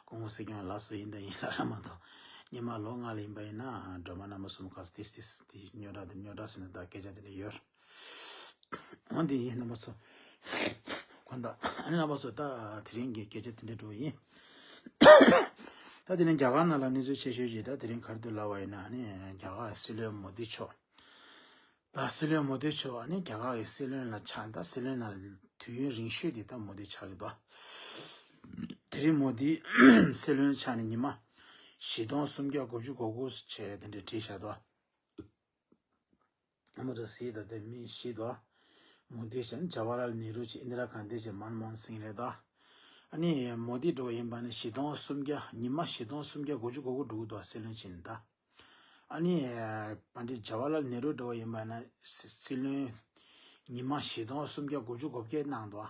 སྐུ་ངོ་སྲིད་སྐྱོང་ལགས་སོ་ཡིན་ད་ཡིན་ལབ་ར་མ་གཏོགས་སྔོན་མ་ལོ་ལྔ་ལ་ཡིན་པ་ཡིན་ན་སྒྲོལ་མ་རྣམ་པ་གསུམ་ག་ས་ཏིས་ཏིས་ཏིས་རྙོག་དྲ་དེ་རྙོག་དྲ་ཟེར་ན་ད་སྐད་ཆ་དེ་འདྲ་ཡོད་རེད། འོ་འདི་ཡིན་རྣམ་པ་ཚོ། གོ་ད་ཨ་ནི་རྣམ་པ་ཚོ་ད་དེ་རིང་གི་སྐད་ཆ་དེ་འདྲ་འགྲོ་ཡིན། ད་དེ་རིང་རྒྱ་གར་ནང་ལ་གནས་ཚུལ་ཆེ་ཤོས་ཅིག་ད་དེ་རིང་ག་རེ་འདུག་ལབ་པ་ཡིན་ན་ཨ་ནི་རྒྱ་གར་སྲིད་བློན་མོ་དི་མཆོག་ད་སྲིད་བློན་མོ་དི་མཆོག་ཨ་ནི་རྒྱ་གར་གྱི་སྲིད་བློན་ལ་ཆགས། ད་སྲིད་བློན་ལ་དུས་ཡུན་རིང་ཤོས་དེ་ད་མོ་དི་ཆགས་ཀྱི་འདུག་དེ་རིང་མོ་དི་སྲིད་བློན་ཆགས་ནས་ཉི་མ་བཞི་སྟོང་སུམ་བརྒྱ་དགུ་བཅུ་གོ་དགུ་བྱས་དེ་འདྲ་བྲིས་བཞག་འདུག་ཨ་མ་ད་སི་ད་དེ་མི་བཞི་དོ། མོ་དི་བྱས་ན་ཇ་ཝ་ལ་ལ་ནེ་རུ་བྱས། ཨིན་དི་ར་གྷན་དྷི་བྱས། མན་མོ་ཧན་སིང་རེད་དོ། ཨ་ནི་མོ་དི་འགྲོ་བ་ཡིན་པ་ནི་བཞི་སྟོང་སུམ་བརྒྱ་ཉི་མ་བཞི་སྟོང་སུམ་བརྒྱ་དགུ་བཅུ་གོ་དགུ་འགྲོ་གི་འདུག་སྲིད་བློན་བྱས་ནས་ད། ཨ་ནི་པཎ་ཌི་ཇ་ཝ་ལ་ལ་ནེ་རུ་འགྲོ་བ་ཡིན་པ་ན་སྲི་སྲིད་བློན་ཉི་མ་བཞི་སྟོང་སུམ་བརྒྱ་དགུ་བཅུ་གོ་བརྒྱད་གནང་འདུག་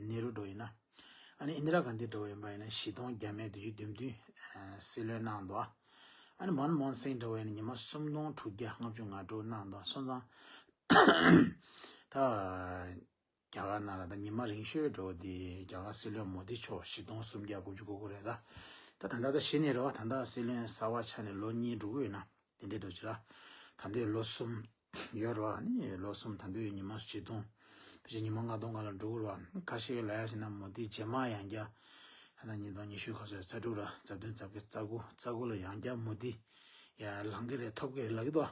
ནེ་རུ་འགྲོ་ཡིན་ན། ཨ་ནི་ཨིན་དི་ར་གྷན་དྷི་འགྲོ་བ་ཡིན་པ་ཡིན་ན་བཞི་སྟོང་བརྒྱ་མེད་བདུན་ཅུ་དོན་བདུན་སྲིད་བློན་གནང་འདུག་ཨ་ནི་མན་མོ་ཧན་སིང་འདྲ་བོ་ཡིན་ན་ཉི་མ་སུམ་སྟོང་དྲུག་བརྒྱ་ལྔ་བཅུ་ང་དྲུག་གནང་འདུག་སོང་ཙང་། ད་རྒྱ་གར་ནང་ལ་ད་ཉི་མ་རིང་ཤོས་འགྲོ་བ་དེ་རྒྱ་གར་སྲིད་བློན་མོ་དི་མཆོག་བཞི་སྟོང་སུམ་བརྒྱ་དགུ་བཅུ་གོ་དགུ་རེད་ད། ད་ད་ལྟ་ད་གཞི་ནས་རེད་བ། ད་ལྟ་སྲིད་བློན་གསར་བ་ཆགས་ནས་ལོ་གཉིས་འགྲོ་གི་ཡོད་ན་དེ་འདྲའི་འགྲོ་ཅི་ར། ད་ལྟའི་ལོ་གསུམ་ཡོད་རེད་བ། ཨ་ནི་ལོ་གསུམ་ད་ལྟའི་ཉི་མ་བཞི་སྟོང་། ཕལ་ཆེར་ཉི་མ་ལྔ་སྟོང་སྒང་ལ་འགྲོ་གི་རེད་བ། ཁ་ཤས་ལ་ཡ་བྱས་ན་མོ་དི་རྗེས་མ་ཡང་བསྐྱར། ད་ལྟ་ཉིས་སྟོང་ཉི་ཤུ་ག་ཚོད་རེད། རྩ་དྲུག་ར་རྩ་བདུན་རྩ་བརྒྱད་རྩ་དགུ་རྩ་དགུ་ལ་ཡང་བསྐྱར་མོ་དི་ཡར་ལངས་ཀྱི་རེད། ཐོབ་ཀྱི་རེད་ལབ་ཀྱི་འདུག་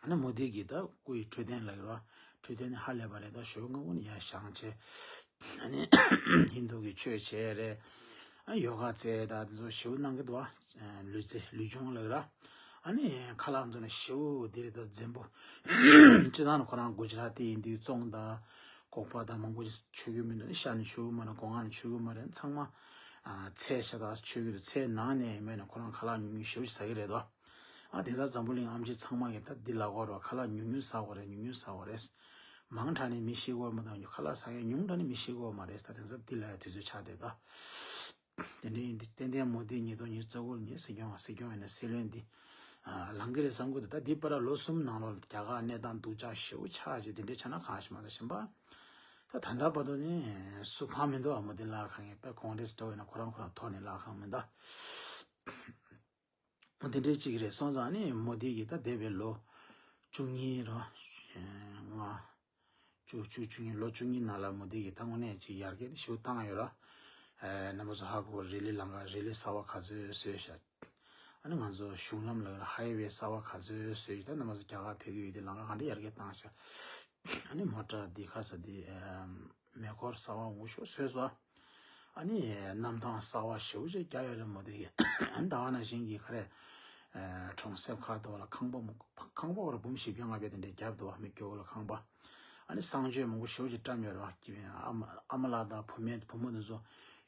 ཨ་ནི་མོ་དི་གིས་ད་སྐུ་ཡི་འཕྲོད་བསྟེན་ལབ་ཀྱི་རེད་བ། འཕྲོད་བསྟེན་ནི་ཧ་ལས་པ་རེད། ད་ཞོགས་སྔ་པོ་ནས་ཡར་བཞེངས་བྱས། ཨ་ནི་ཧིན་དུ་གི་ཆོས་བྱས་རེད། ཨ་ཡོ་ག་རྩེད་ད་དེ་ཚོ་ཞེ་པོ་གནང་གི་འདུག་བ། ལུས་རྩལ་ལུས་སྦྱོང་ལབ་ཀྱི་རེད། ཨ་ནི་ཁ་ལག་ཚོ་ནི་ཞེ་པོ་དེ་རེད། ད་འཛེམ་པོ། སྤྱིར་བཏང་ནི་ཁོ་རང་གུ་ཇི་ར་ཏི་ཡིན་དུས་བཙོང་དང་། ཁོག་པ་དང་མང་པོ་ཞིག་མཆོད་ཀྱི་མི་འདུག་ཤ་ནི་མཆོད་ཀྱི་མ་རེད། སྒོ་ང་ནི་མཆོད་ཀྱི་མ་རེད། ཚང་མ་ཚལ་ཤ་དང་མཆོད་ཀྱི་འདུག་ཚལ་ནང་ནས་མེད་ན་ཁོ་རང་ཁ་ལག་ཉུང་ཉུང་ཞེ་པོ་ཞིག་ཟ་གི་རེད་དོ། ཨ་དེང་སང་འཛམ་བུ་གླིང་ཨེམ་ཆི་ཚང་མ་གིས་ད་འདི་ལབ་དགོས་རེད་བ། ཁ་ལག་ཉུང་ཉུང་ཟ་དགོས་རེད། ཉུང་ཉུང་ཟ་དགོས་རེད། མང་དྲགས་ནས་མི་ཤི་གི་ཡོད་མ་གཏོགས་ཁ་ལག་ཟ་ཡ་ཉུང་དྲགས་ནས་མི་ཤི་གི་ཡོད་མ་རེད། ད་དེང་སང་འདི་ལབ་ཡ་དུས་ཚོད་ཆགས་བསྡད་དོ། དེ་འདྲ་ཡིན་དུས་ཏན་ཏན་མོ་དི་ཉིས་སྟོང་ཉི་ཤུ་རྩ་དགུ་ལ་ངས་སྲིད་སྐྱོང་སྲིད་སྐྱོང་ཡིན་ན་སྲིད་བློན་འདི་ལངས་ཀྱི་རེད་བསམ་གྱི་འདུག་ད་འདི་བར་ལོ་གསུམ་ནང་ལོགས་ལ་རྒྱ་གར་གནས་སྟངས་སྡུག་ཅག་ཞེ་པོ་ཆགས་བྱས་དེ་འདྲའི་ཆགས་ན་གང་ཞིག་མ་གཏོགས་གཞན་པ། ད་ད་ལྟ་བར་དུ་ནི་སུ་གང་མི་འདུག་ཨ་མོ་དི་ལབ་མཁན་གྱི་དཔེ་ཀོང་རེས་འདྲ་བོ་ཡིན་ན་ཁོ་རང་ཁོ་རང་ཐོག་ནས་ལབ་མཁན་མི་འདུག་འོ་དེ་འདྲའི་གཅིག་རེད། སོང་ཙང་ནི་མོ་དི་གིས་ད་འདས་པའི་ལོ་བཅུ་གཉིས་ར་ལྔ། བཅུ་བཅུ་བཅུ་གཉིས་ལོ་བཅུ་གཉིས་ནང་ལ་མོ་དི་གིས་ད་དངོས་གནས་ཅིག་ཡར་རྒྱས་དེ་ཞེ་པོ་བཏང་ཡོད་ར། ཨ་རྣམ་པ་ཚོ་ཧ་གོ་བ་རེད། རི་ལི་ལམ་ཁ་རི་ལི་གསར་པ་ག་ཚོད་བཟོས་ཤག་ཨ་ནི་ང་ཚོ་གཞུང་ལམ་ལ་ཧའི་ཝེ་གསར་པ་ག་ཚོད་བཟོས་ཤག་ད་རྣམ་པ་ཚོ་རྒྱ་གར་ཕེབས་ཀྱི་ཡོད་དུས་ལམ་ཁ་ག་འདྲ་ཡར་རྒྱས་བཏང་ཤག་ཨ་ནི་མོ་ཊ་འདི་ཁ་ས་འདི་མེ་འཁོར་གསར་པ་ངོ་ཤོག་བཟོས་སོང་། ཨ་ནི་གནམ་ཐང་གསར་པ་ཞེ་པོ་ཅིག་བརྒྱབ་ཡོད་རེད། མོ་དི་གིས་ཨ་ནི་ད་ག་ནང་བཞིན་གྱི་ག་རེ། གྲོང་གསེབ་ཁག་ཏུ་བ་ལ་ཁང་པ་མང་པོ་ཁང་པ་བར་འབུམ་བཞི་བརྒྱ་ལྔ་བརྒྱ་དེ་འདྲའི་བརྒྱབ་འདུག་བ། མི་སྐྱོ་བོ་ལ་ཁང་པ། ཨ་ནི་གསང་སྤྱོད་མང་པོ་ཞེ་པོ་ཅིག་བཀྲམ་ཡོད་རེད་བ། ཨ་མ་ཨ་མ་ལགས་དང་བུ་མེད་བུ་མོ་དེ་ཚོ་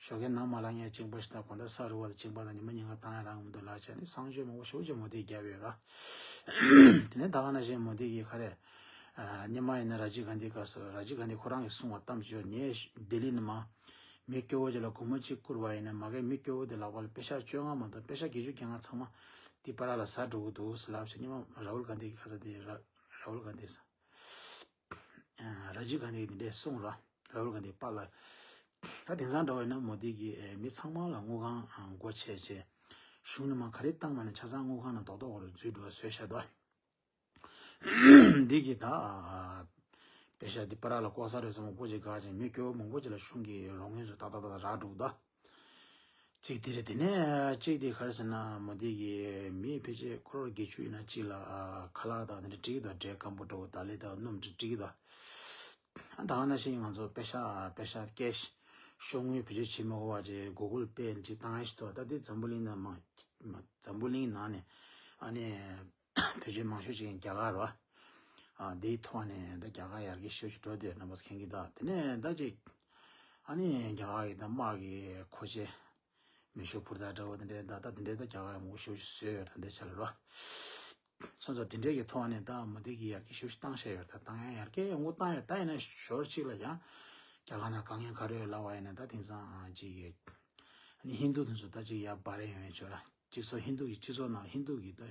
ཞོགས་ཀས་ནམ་མ་ལངས་ཡ་གཅིན་པ་ཞིག་དང་དགོང་དག་ས་རུབ་པ་དང་གཅིན་པ་དང་ཉི་མ་ཉིན་གང་བཏང་ཡ་རང་མི་འདུག་ལབ་བྱས་ནས་གསང་སྤྱོད་མང་པོ་ཞེ་པོ་ཅིག་མོ་དེས་བརྒྱབ་ཡོད་རེད་བ། དེ་ནས་ད་ག་ནང་བཞིན་མོ་དེ་གིས་ག་རེ། སྔོན་མ་ཡིན་ན་ར་ཇིབ་གྷན་དྷིའི་སྐབས་སུ་ར་ཇིབ་གྷན་དྷི་ཁོ་རང་གིས་གསུངས་པ་གཏམ་བརྗོད་ངས་ལྡི་ལི་ནས་མར་མི་སྐྱོ་བོ་ཅིག་ལ་སྒོར་མོ་གཅིག་བསྐུར་བ་ཡིན་ན་མ་གིར་མི་སྐྱོ་བོ་དེ་ལག་པ་ལ་པེ་ཤག་བཅོ་ལྔ་མ་གཏོགས་པེ་ཤག་བརྒྱད་ཅུ་གྱ་ལྔ་ཚང་མ་དེ་པར་ལ་ཟ་འགྲོ་གི་འདུག་ཟེར་ལབ་བྱས། སྔོན་མ་ར་ཧུལ་གྷན་དྷི་གི་ཁ་ས་དེ་ར་ར་ཧུལ་གྷན་དྷི་ཟེར། ར་ཇིབ་གྷན་དྷི་གིས་དེ་འདྲས་གསུངས་ར། ར་ཧུལ་གྷན་དྷིའི་པཱ་ལགས། ད་དེང་སང་འདྲ་བ་ཡིན་ན་མོ་དྷི་གིས་མི་ཚང་མ་ལ་དངུལ་ཁང་སྒོ་ཕྱེ་བྱས། གཞུང་ནས་མར་ག་རེ་བཏང་མ་ནས་ཆ་ཚང་དངུལ་ཁང་ནང་རྡོག་རྡོག་བར་འཛུལ་འགྲོ་བཟོས་བཞག་འདུག་འདི་གི་ད་པེ་ཤག་འདི་པར་ལ་ལྐོག་ཟ་རེད་ཟེར་མང་པོ་ཅིག་བཀག་ཅིང་མི་སྐྱོ་བོ་མང་པོ་ཅིག་ལ་གཞུང་གི་རོགས་དངུལ་ཚོ་ཏག་ཏག་ཏག་ཏག་རག་འགྲོ་གི་འདུག་གཅིག་འདི་རེད། དེ་ནས་གཅིག་འདི་ག་རེ་ཟེར་ན་མོ་འདི་གི་མི་ཕལ་ཆེར་ཁོ་རོར་བརྒྱད་ཅུ་ཡིན་ན་གཅིག་ལ་ཁ་ལག་དང་དེ་འདྲ་སྤྲད་ཀྱི་འདུག་འབྲས་སྐམ་པོ་འདྲ་བོ་དང་ལེ་དང་སྣུམ་འདྲ་སྤྲད་ཀྱི་འདུག་ད་ག་ནང་བཞིན་ང་ཚོ་པེ་ཤག་པེ་ཤག་ཀེཤ་ཤོག་ངོས་བེད་སྤྱོད་བྱེད་མི་དགོས་པ་ཅིག་Google Pay་ཅིག་བཏང་ཡ་ཞིག་འདུག་ད་འདི་འཛམ་བུ་གླིང་ནང་མ་འཛམ་བུ་གླིང་ནང་ནས་ཨ་ནི། བེད་སྤྱོད་མང་ཤོས་ཅིག་རྒྱ་གར་རེད་བ། ཨ་འདིའི་ཐོག་ནས་ད་རྒྱ་གར་ཡར་རྒྱས་ཤུགས་ཆེ་འགྲོ་བསྡད་ཡོད་རྣམ་པ་ཚོ་མཁྱེན་གྱི་འདུག་དེ་ནས་ད་ཅིག་ཨ་ནི་རྒྱ་གར་གྱི་ད་དམག་གི་མཁོ་ཆས་མེ་ཤོག་ཕུར་དང་འདྲ་བོ་དེ་འདྲའི་ད་ད་དེ་འདྲའི་ད་རྒྱ་གར་ཡང་མང་པོ་ཤུགས་ཆེ་བཟོས་ཡོད་ད་འདྲ་ཆ་ལ་རེད་བ། སོང་ཙང་དེ་འདྲའི་གི་ཐོག་ནས་ད་མོ་དྷི་གིས་ཡར་རྒྱས་ཤུགས་ཆེ་བཏང་བཞག་ཡོད། ད་བཏང་ཡང་ཡར་རྒྱས་ཡོང་སྒོ་བཏང་ཡོད། ད་ཡིན་ན་ཞོར་གཅིག་ལ་ཡང་རྒྱ་གར་ནང་དཀའ་ངལ་ག་རེ་ཡོད་ལབ་པ་ཡིན་ན་ད་དེང་སང་ཅིག་གི་ཨ་ནི་ཧིན་དུ་དེ་ཚོ་ད་ཅིག་ཡར་འབར་རེ་ཡོང་ཡོད་ཆོག་ར། སྤྱི་ཚོགས་ཧིན་དུ་གི་སྤྱི་ཚོགས་ནང་ལ་ཧིན་དུ་གི་ད་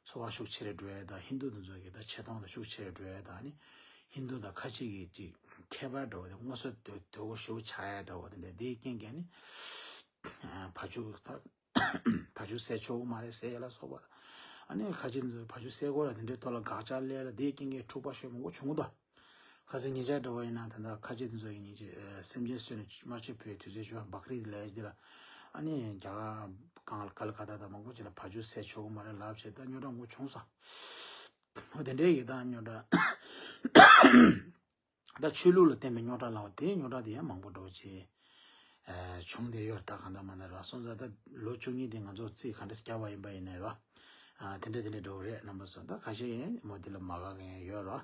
ཚོར་བ་ཤུགས་ཆེ་རུ་འགྲོ་ཡ་དང་ཧིན་དུ་དེ་ཚོ་གི་ད་ཆེ་མཐོང་དང་ཤུགས་ཆེ་རུ་འགྲོ་ཡ་དང་ཨ་ནི་ཧིན་དུ་དང་ཁ་ཆེ་གི་ཅིག་ཁྱད་པར་འདྲ་བོ་དེ་དངོས་སུ་དོ་དོ་གོ་ཤུགས་ཆག་ཡ་འདྲ་བོ་དེ་འདྲ་དེའི་རྐྱེན་གྱིས་ནི་བ་ཕྱུགས་ད་བ་ཕྱུགས་བསད་ཆོག་གི་མ་རེད་ཟེར་ཡ་ལ་སོགས་པ་ཨ་ནི་ཁ་ཆེ་དེ་ཚོ་བ་ཕྱུགས་བསད་དགོས་ལ་དེ་འདྲའི་ཐོག་ལ་དགག་བྱ་སླེབས་ལ་དེའི་རྐྱེན་གྱིས་འཁྲུག་པ་ཤོར་མང་པོ་བྱུང་གི་འདུག་ཁ་སང་ཉེ་ཆར་འདྲ་བོ་ཡིན་ན་ད་ལྟ་ཁ་ཆེ་དེ་ཚོ་ཡིན་ཉིན་ཅིག་སེམས་ཅན་གསོད་ནས་དམར་མཆོད་ཕུལ་དུས་ཚོད་བྱུང་བ་བག་རིལ་ལས་ཅི་ལ་ཨ་ནི་རྒྱ་གར་གང་ལ་ཀལ་ཀ་ཏ་དང་མང་པོ་ཅིག་ལ་བ་ཕྱུགས་བསད་ཆོག་གི་མ་རེད་ལབ་བྱས་ད་རྙོག་དྲ་མང་པོ་བྱུང་སོང་། འོ་དེ་འདྲའི་ཡི་ད་རྙོག་དྲ་ད་ཆོས་ལུགས་ལ་བརྟེན་པའི་རྙོག་དྲ་ལབ་པ་དེའི་རྙོག་དྲ་དེ་ཡང་མང་པོ་འདྲ་བོ་ཅིག་བྱུང་བསྡད་ཡོད་རེད། ད་གང་ལྟར་མ་ལྟར་རེད་བ། སོང་ཙང་ད་ལོ་བཅུ་གཉིས་དེ་ང་ཚོ་རྩིས་ག་འདྲ་བརྒྱབ་པ་ཡིན་པ་ཡིན་ནའི་རེད་བ། དེ་འདྲ་དེ་འདྲ་འདྲ་བོ་རེད་རྣམ་པ་ཚོ། ད་ཁ་ཤས་ཡིན་མོ་དེ་ལ་མ་དགའ་མཁན་ཡོད་རེད་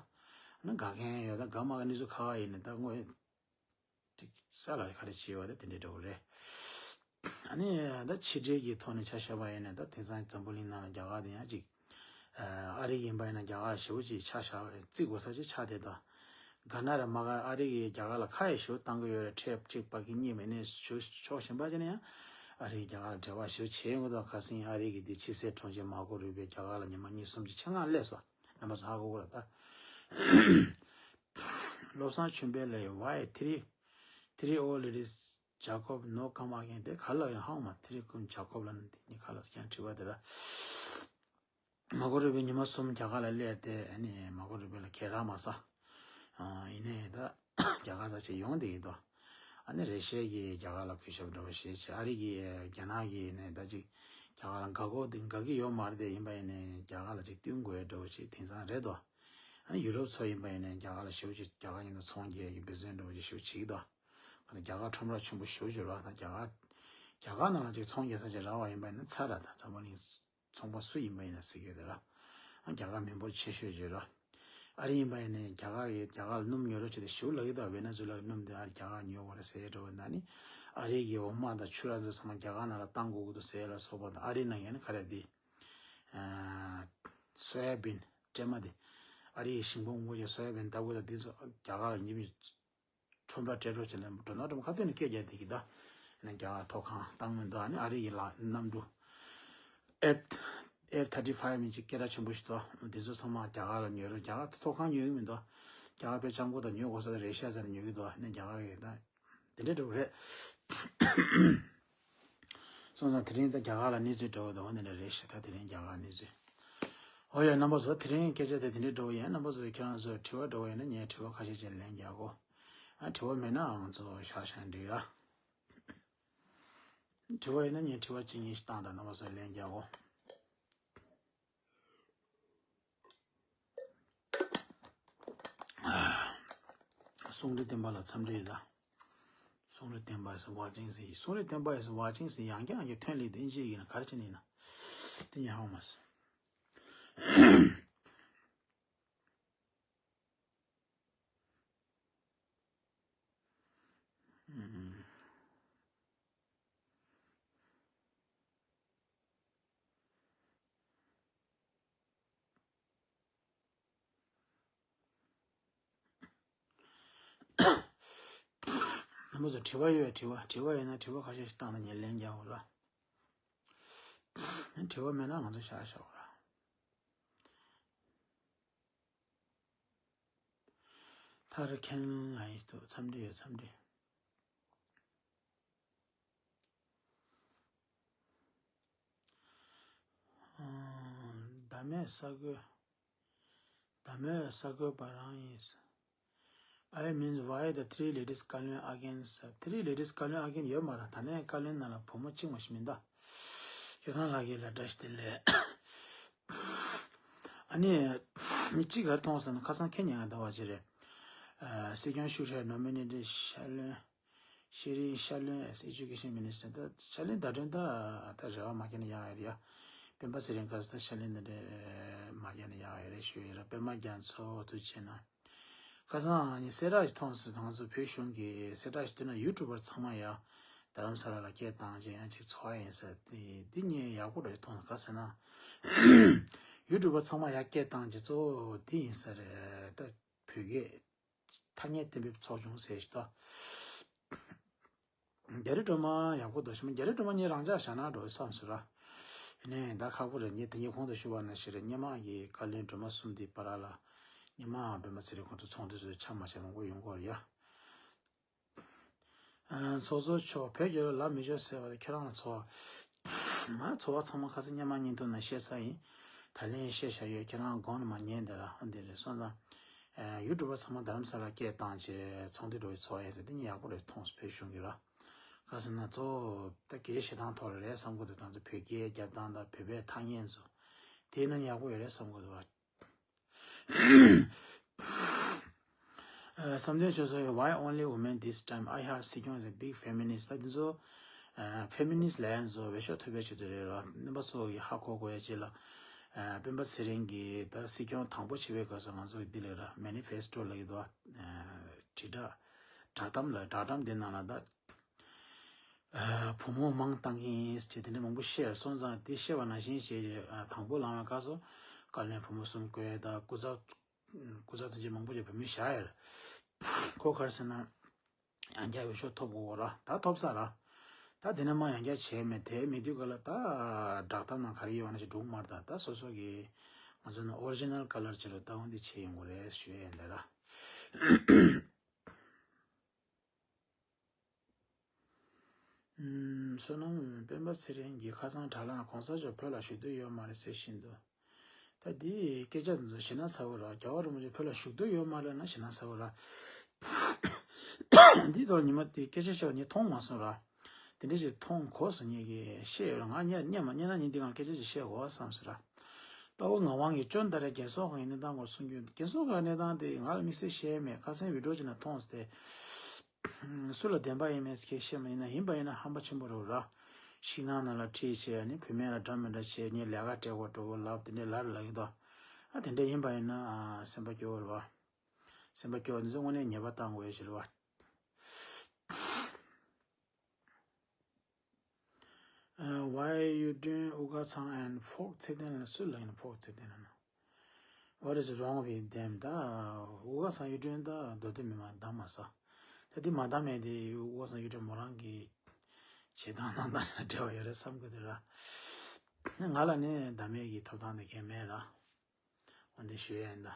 བ། ཨ་ནི་དགའ་མཁན་ཡོད་ད་དགའ་མ་དགའ་གནས་ཚུལ་ཁག་ཁག་ཡིན་ནའི་ད་དངོས་ཅིག་ས་ལ་ག་རེ་བྱས་ཡོད་ད་དེ་འདྲ་འདྲ་བོ་རེད། ཨ་ནི་ད་ཕྱི་འབྲེལ་གྱི་ཐོག་ནས་ཆ་བཞག་པ་ཡིན་ན་ད་དེང་སང་འཛམ་བུ་གླིང་ནང་ལ་རྒྱ་གར་དེ་ཡང་ཅིག་ཨ་རི་ཡིན་པ་ཡིན་ན་རྒྱ་གར་ཞེ་པོ་ཅིག་ཆ་བཞག་བརྩི་དགོས་ས་ཅིག་ཆགས་བསྡད་འདུག་ག་ན་རེ་མ་ག་ཨ་རི་གིས་རྒྱ་གར་ལ་ཁ་ཡ་ཞེ་པོ་བཏང་གི་ཡོད་རེད། ཁྲལ་གཅིག་པ་གི་གཉིས་མེད་ནས་ཞུ་ཕྱོགས་གཞན་པ་ཅིག་ནས་ཡང་ཨ་རི་གིས་རྒྱ་གར་ལ་འབྲེལ་བ་ཞེ་པོ་བྱེད་ཡོང་གི་འདུག་ཁ་སང་ཨ་རི་གི་དེ་ཕྱི་སྲིད་དྲུང་ཆེ་མར་ཀོ་རུ་བྷི་རྒྱ་གར་ལ་ཉི་མ་གཉིས་གསུམ་ཅིག་ཆེད་མངགས་སླེབས་སོང་། རྣམ་པ་ཚོ་ཧ་གོ་གི་རེད་ད། བློ་བཟང་ཆོས་འཕེལ་ལགས། Why three three old ladies Jacob no come again? དེ་ག་ལ་ཡང་ཧང་མ་three come Jacob ལ་ནི་དེ་གཉིས་ག་ལ་ཀྱང་དྲི་བ་དེ་ར། མར་ཀོ་རུ་བྷི་ཉི་མ་གསུམ་རྒྱ་གར་ལ་སླེབས་ཏེ་ཨ་ནི་མར་ཀོ་རུ་བྷི་ལ་གད་རག་མ་ཟ། ཨ་ཡིན་ནའི་ད་རྒྱ་གར་ས་ཆ་ཡོང་བསྡད་ཡོད་དོ། ཨ་ནི་རེ་ཤེ་གིས་རྒྱ་གར་ལ་གུས་ཞབས་འདྲ་བོ་བྱེད་ཅིག་ཨ་རི་གིས་རྒྱ་ནག་གིས་ནི་ད་ཅིག་རྒྱ་གར་ལ་དགའ་གོ་དེ་དགའ་གི་ཡོད་མ་རེད་དེ། ཡིན་པ་ཡིན་ནའི་རྒྱ་གར་ལ་ཅིག་བསྟུན་དགོས་འདྲ་བོ་ཅིག་དེང་སང་རེད་དོ། ཨ་ནི་ཡུ་རོབ་ཚོ་ཡིན་པ་ཡིན་ནའི་རྒྱ་གར་ལ་ཞེ་པོ་ཅིག་རྒྱ་གར་མཉམ་དུ་ཚོང་རྒྱག་གི་འབད་བརྩོན་འདྲ་བོ་ཅིག་ཞེ་པོ་བྱེད་ཀྱི་འདུག་ཁོ་ཚོ་རྒྱ་གར་ཁྲོམ་ར་ཆེན་པོ་ཞེ་པོ་ཅིག་རེད་བ། ད་རྒྱ་གར་རྒྱ་གར་ནང་ལ་ཅིག་ཚོང་རྒྱག་ས་ཅིག་རག་པ་ཡིན་པ་ཡིན་ན་ཚར་ར། ད་འཛམ་བུ་གླིང་ཚོང་པ་སུ་ཡིན་པ་ཡིན་ན་ཟེར་གྱི་ཡོད་དེ་ར། ཨ་རྒྱ་གར་མི་འབོར་ཆེ་ཤོས་ཅིག་ར། ཨ་རི་ཡིན་པ་ཡིན་ནའི་རྒྱ་གར་གི་རྒྱ་གར་ལ་སྣུམ་ཉོ་རོགས་བྱེད་དེ་ཞེ་པོ་ལབ་ཀྱི་འདུག་ཝེ་ནེ་ཛུ་ལ་གི་སྣུམ་དེ་ཨ་རི་རྒྱ་གར་ཉོ་དགོས་རེད་ཟེར་འགྲོ་བ་ན་ནི། ཨ་རི་གི་འོ་མ་དང་ཕྱུར་ར་ཚོ་ཚང་མ་རྒྱ་གར་ནང་ལ་བཏང་དགོས་ཀྱི་འདུག་ཟེར་ལ་སོགས་པ་དང་། ཨ་རི་ནང་ཡང་ནི་ག་རེ་དེ། སོ་ཡ་བིན་སྲན་མ་དེ། ཨ་རི་ཡི་ཞིང་པ་ངོ་ཡ་སོ་ཡ་བིན་ལྟ་བུ་དང་དེ་ཚོ་རྒྱ་གར་ལ་ཉིན་ཁྲོམ་ར་སྤྲད་རོགས་བྱེད་ལ་འགྲོ་ན་འགྲོ་མ་ཁ་ཐོན་ནས་སྐད་རྒྱག་དེ་གི་ད། ནས་རྒྱ་གར་ཐོག་ཁང་བཏང་མི་འདུག་ཨ་ནི་ཨ་རི་ཡི་ལ་གནམ་གྲུ་F F thirty five མིན་ཅིག་སྐད་གྲགས་ཆེན་པོ་ཞིག་འདུག་དེ་ཚོ་ཚང་མ་རྒྱ་གར་ལ་ཉོས་རོགས། རྒྱ་གར་ཐོག་ཁང་ཉོས་ཀྱི་མི་འདུག་རྒྱ་གར་པའི་ལྕམ་སྐུ་དང་ཉོ་དགོས་ས་དང་རེ་ཤ་ཟ་ནས་ཉོ་གི་འདུག་ཨ་ནི་རྒྱ་གར་གི་ད་དེ་འདྲ་འདྲ་བོ་རེད། སོང་ཙང་དེ་རིང་ད་རྒྱ་གར་ལ་གནས་ཚུལ་འདྲ་བོ་འདུག་འདི་འདྲ་རེད་ཤག་ད་དེ་རིང་རྒྱ་གར་གནས་ཚུལ། ཨོ་ཡ་རྣམ་པ་ཚོ་དེ་རིང་སྐད་ཆ་དེ་དེ་འདྲ་འདྲ་བོ་ཡིན། རྣམ་པ་ཚོ་ཁྱེད་རང་ཚོ་དྲི་བ་འདྲ་བོ་ཡོད་ན་ངས་དྲི་བ་ཁ་ཤས་ཅིག་ལན་རྒྱག་གོ་ཨ་དྲི་བ་མེད་ན་ང་ཚོ་ཤག་ཤག་འགྲིག་ཡ། དྲི་བ་ཡིན་ན་ངས་དྲི་བ་གཅིག་གཉིས་ཤིག་བཏང་དང་རྣམ་པ་ཚོ་ལན་རྒྱག་གོ་གསུང་རབ་བསྟན་པ་ལ་འཚམས་འདྲི་ཡོད་ད། གསུང་རབ་བསྟན་པ་is watching ཟེར། གསུང་རབ་བསྟན་པ is watching ཟེར་ཡང་བསྐྱར་ཡང་བསྐྱར་ཐོན་ལེ་དེ་ཨིན་ཇི་ཡིན་ན་ག་རེ་བྱས་ནས་ཡིན་ན། དེ་ཉན་ཧ་མ་སོང་། ཨ་མ་ཚོ་དྲི་བ་ཡོད། དྲི་བ་དྲི་བ་ཡོད་ན་དྲི་བ་ཁ་ཤས་ཤིག་བཏང་ན་ངས་ལན་རྒྱག་འོ་ར། དྲི་བ་མེད་ན་ང་ཚོ་བཞག་བཞག་འོ་ར། ཐར་མཁན་ལ་ཡིན་འདུག་འཚམས་འདྲི་ཡོད། འཚམས་འདྲི། ཨ། ཟླ་མེད་ས་རྒོད། ཟླ་མེད་ས་རྒོད་པ་རང་ཡིན། I means why the three ladies བཀའ་བློན་against three ladies བཀའ་བློན་against ཡོད་མ་རེད། ད་ནས་བཀའ་བློན་ནང་ལ་བུ་མོ་གཅིག་མ་ཞིག་མིན་ད། སྐལ་བཟང་ལགས་ཀྱིས་ལ་བཀྲ་ཤིས་བདེ་ལེགས། ཨ་ནི། མི་གཅིག་གར་མཐོང་སོང་ན་ཁ་སང་ཁེ་ཉན་ག་ཟླ་བ་ཅི་རེད། ཨ། སྲིད་སྐྱོང་ཤུགས་ཧྲལ་ནོ་མི་ནི་ཊི་ཤར་གླིང་། ཤེས་རིག་ཤར་གླིང་ཨེ་སི་ཨེ་ཇུ་ཀེ་ཤན་མི་ནི་སི་ཊར་ད་ཤར་གླིང་ཟླ་སྒྲོན་ད་ད་རེ་བ་མ་བརྒྱབ་ན་ཡག་ཡོད་རེད་ཡ། སྤེན་པ་ཚེ་རིང་སྐབས་སུ་ད་ཤར་གླིང་ད་རེ་མ་བརྒྱབ་ན་ཡག་ཡོད་རེད་ཞུ་ཡོད་ར། པད་མ་རྒྱ་མཚོ་དུ་བྱས་ན། ཁ་སང་ངས་གསལ་བསྒྲགས་ཤིག་མཐོང་སོང་། ང་ཚོ་བོད་གཞུང་གི་གསལ་བསྒྲགས་ཤིག་བཏོན་ན་ཡུ་ཊུབ་པར་ཚང་མ་ཡ་རྡ་རམ་ས་ལ་ལ་སྐད་བཏང་བྱས་ཡང་ཅིག་འཚོ་བ་ཡིན་ཟེར་དེ་འདི་ངས་ཡག་པོ་རེད་མཐོང་སོང་། ག་ཟེར་ན་ཡུ་ཊུབ་པར་ཚང་མ་ཡ་སྐད་བཏང་བྱས་གཙོ་བོ་འདི་ཡིན་ས་རེད་ད། བོད་སྐད་ཐ་སྙད་གཏན་འབེབས་ཚོགས་ཆུང་ཟེར་ཞིག་ད། རྒྱ་རི་སྒྲོལ་མ་ཡག་པོ་འདུག་ཞིག་མ། རྒྱ་རི་སྒྲོལ་མ་ངས་རང་འཇགས་བཞག་ན་འགྲོ་བསམ་སོང་ར། ཡིན་ནའི་ད་ཁག་པོ་རེད། ངས་དེ་ངས་གོང་དུ་ཞུ་བ་ནང་བཞིན་རེད། སྔོན་མ་གི་བཀའ་བློན་སྒྲོལ་མ་གསུམ་དེའི་བར་ལ་སྔོན་མ་སྤེན་པ་ཚེ་རིང་ཁོང་ཚོ་ཚོགས་འདུ་ཚོ་ཆ་མ་ཆ་མང་པོ་ཡོང་གི་ཡོད་རེད་ཡ། ཨ། ཚོགས་གཙོ་མཆོག་བོད་རྒྱལ་ལོ་ལ་མི་ཆོག་ཟེར་བ་དེ་ཁྱེད་རང་ལ་ཚོར་བ། ང་ཚོར་བ་ཚང་མ་ཁ་སང་སྔོན་མ་བརྙན་ཐུང་ནང་བཤད་ཚར་ཡིན། ད་ལན་བཤད་བཞག་ཡོད། ཁྱེད་རང་དགོངས་ནས་མ་ཉན་དེ་ར། ཧོ་འདི་རེད་སོང་ཙང་། ཨ། ཡུ་ཊུབ་པར་ཚང་མ་རྡ་རམ་ས་ལ་སྐད་བཏང་བྱས་ཚོགས་འདུ་འགྲོ་བའི་ཚོར་བ་ཡིན་ཟེར་དེ་ངས་ཡག་པོ་རེད་མཐོང་སོང་། བོད་གཞུང་གི་ར། ག་ཟེར་ན་གཙོ་བོ་ད་སྐད་ཆ་བཤད་སྟངས་ཐོག་ལ་རེད་བསམ་གི་འདུག་ད་ཚོ་བོད་སྐད་རྒྱབ་སྟངས་དང་བོད་པའི་ཐ་སྙད་ཚོ་དེ་ནང་ཡག་པོ་ཡོད་རེད་བསམ་གི་འདུག་བ། བསམ་གཏན་ཆོས་ཚོགས་ཀྱིས། Why only women this time? I heard སྲིད་སྐྱོང་is a big feminist. ད་འདི་ཚོ་ཕེ་མི་ནི་སི་ལབ་ཡ་ཚོ་འོས་ཤོག་ཐོབ་པའི་ཆེད་དུ་རེད་ར། རྣམ་པ་ཚོ་གིས་ཧ་གོ་དགོས་ཡ་ཅིག་ལ། སྤེན་པ་ཚེ་རིང་གིས་ད་སྲིད་སྐྱོང་དང་པོ་བྱེད་པའི་སྐབས་སུ་ང་ཚོ་གིས་འདི་ལབ་ར། མེ་ནི་ཕེ་སི་ཊོ་ལབ་ཀྱི་འདུག་དྲིལ་བསྒྲགས། བསྒྲགས་གཏམ་ལ་བསྒྲགས་གཏམ་འདི་ནང་ལ་ད། ཨ། བུ་མོ་མང་བཏང་གི་ཡིན་ཅེས་དེ་འདྲ་མང་པོ་བཤད་སོང་ཙང་། དེ་བཤད་པ་ནང་བཞིན་བྱས། ཨ། དང་པོ་ལངས་པའི་སྐབས་སུ་བཀའ་བློན་བུ་མོ་གསུམ་བསྐོས། ད་སྐུ་ཚབ་སྐུ་ཚབ་དང་བཅས་མང་པོ་ཅིག་བུད་མེད་བཞག་ཡོད་རེད། ཁོ་ག་རེ་ཟེར་ན་ཡང་བསྐྱར་འོས་ཤོག་ཐོབ་དགོས་ར། ད་ཐོབ་ཚར་ར། ད་དེ་ནས་མར་ཡང་བསྐྱར་བྱས་མེད། དེ་མེད་དུས་ག་ལ་ད་བསྒྲགས་གཏམ་ནང་ག་རེ་ཡོད་ན་ཅིག་འགྲོ་གི་མ་རེད། ད་ད་སོ་སོ་གི་ང་ཚོ་ནི་ཨོ་རི་ཇི་ནལ་ཀ་ལར་ཅིག་རུ་ད་འོ་འདི་བྱས་ཡོང་གི་རེད་ཞུ་ཡ་ཡིན་ད་ར། ཨུམ། བསོད་ནམས། སྤེན་པ་ཚེ་རིང་གིས་ཁ་སང་དྲ་ལམ་ལ་གོང་ས་མཆོག་བོད་ལ་བཞུགས་འདོད་ཡོད་མ་རེད་ཟེར་བཞིན་དུ། ད་འདི་སྐད་ཆ་འདི་ཚོ་ཞེ་ན་ཚ་བོ་ར། རྒྱལ་བ་རིན་པོ་ཆེ་བོད་ལ་བཞུགས་འདོད་ཡོད་མ་རེད་ན་ཞེ་ན་ཚ་བོ་ར། འདི་ཐོག་ཉི་མ་དེ་སྐད་ཆ་བཤད་པ་ངས་མཐོང་མ་སོང་ར། དེ་འདྲ་ཞིག་མཐོང་གོ་སོང་། ངས་ཀྱི་བཤད་ཡོད་ར། ང་ཉན་ཉན་མ་ཉན་ན་ཉན། འདི་གང་སྐད་ཆ་ཅིག་བཤད་དགོས་བསམ་སོང་ར། ད་འོ་ངག་དབང་གིས་ཅོན་ཏ་ར་རྒན་གསོ་ཁང་གི་གནས་སྟངས་སྐོར་གསུང་རྒྱུ། རྒན་གསོ་ཁང་གི་གནས་སྟངས་དེ་ང་ལ་དམིགས་བསལ་བཤད་མེད། ཁ་སང་བི་ཌིའོ་ཅིག་ནང་མཐོང་སྟེ། སུ་ལ་བདེན་པ་ཡིན་མིན་སྐད་བཤད་མ་ཡིན་ན། ཡིན་པ་ཡིན་ན་ཧམ་པ་ཆེན་པོ་རེད་ར། ཤིང་ནགས་ནང་ལ་ཁྲིད་བྱས་ནི་བུད་མེད་ལ་འདྲ་མི་འདྲ་བྱས། ངས་ལས་ཀ་སྤྲད་དགོས་འགྲོ་བོ་ལབ་དེ་འདྲའི་ལར་ལ་ཡིན་དོ། ཨ་དེ་འདྲ་ཡིན་པ་ཡིན་ན་ཨ་སེམས་པ་སྐྱོ་བོ་རེད་བ། སེམས་པ་སྐྱོ་བོ་འདི་ཚོ་དངོས་གནས་ཉེས་པ་བཏང་དགོས་ཡ་ཞིག་རེད་བ། Uh, why you doing Uga Tsang and fork ཚེ་བརྟན་ལ་སུ་ལ་ཡིན་ཕོག་ཚེ་བརྟན་ལ་ན། What is wrong with them? ད་Uga Tsang you doing ད་མདོ་སྟོད་མི་མང་གདམ་མ་ས། ད་འདི་མ་གདམ་མེད་དེ་Uga Tsang you doing མོ་རང་གི་བྱེད་སྟངས་གནང་སྟངས་ལ་འབྲེལ་བ་ཡོད་རེད་བསམ་གི་འདུག་ར། ང་ལ་ནི་གདམ་མེད་ཀྱི་ཐོབ་ཐང་དེ་གས་མེད་ར། འོན་ཏེ་ཞུ་ཡ་ཡིན་ད།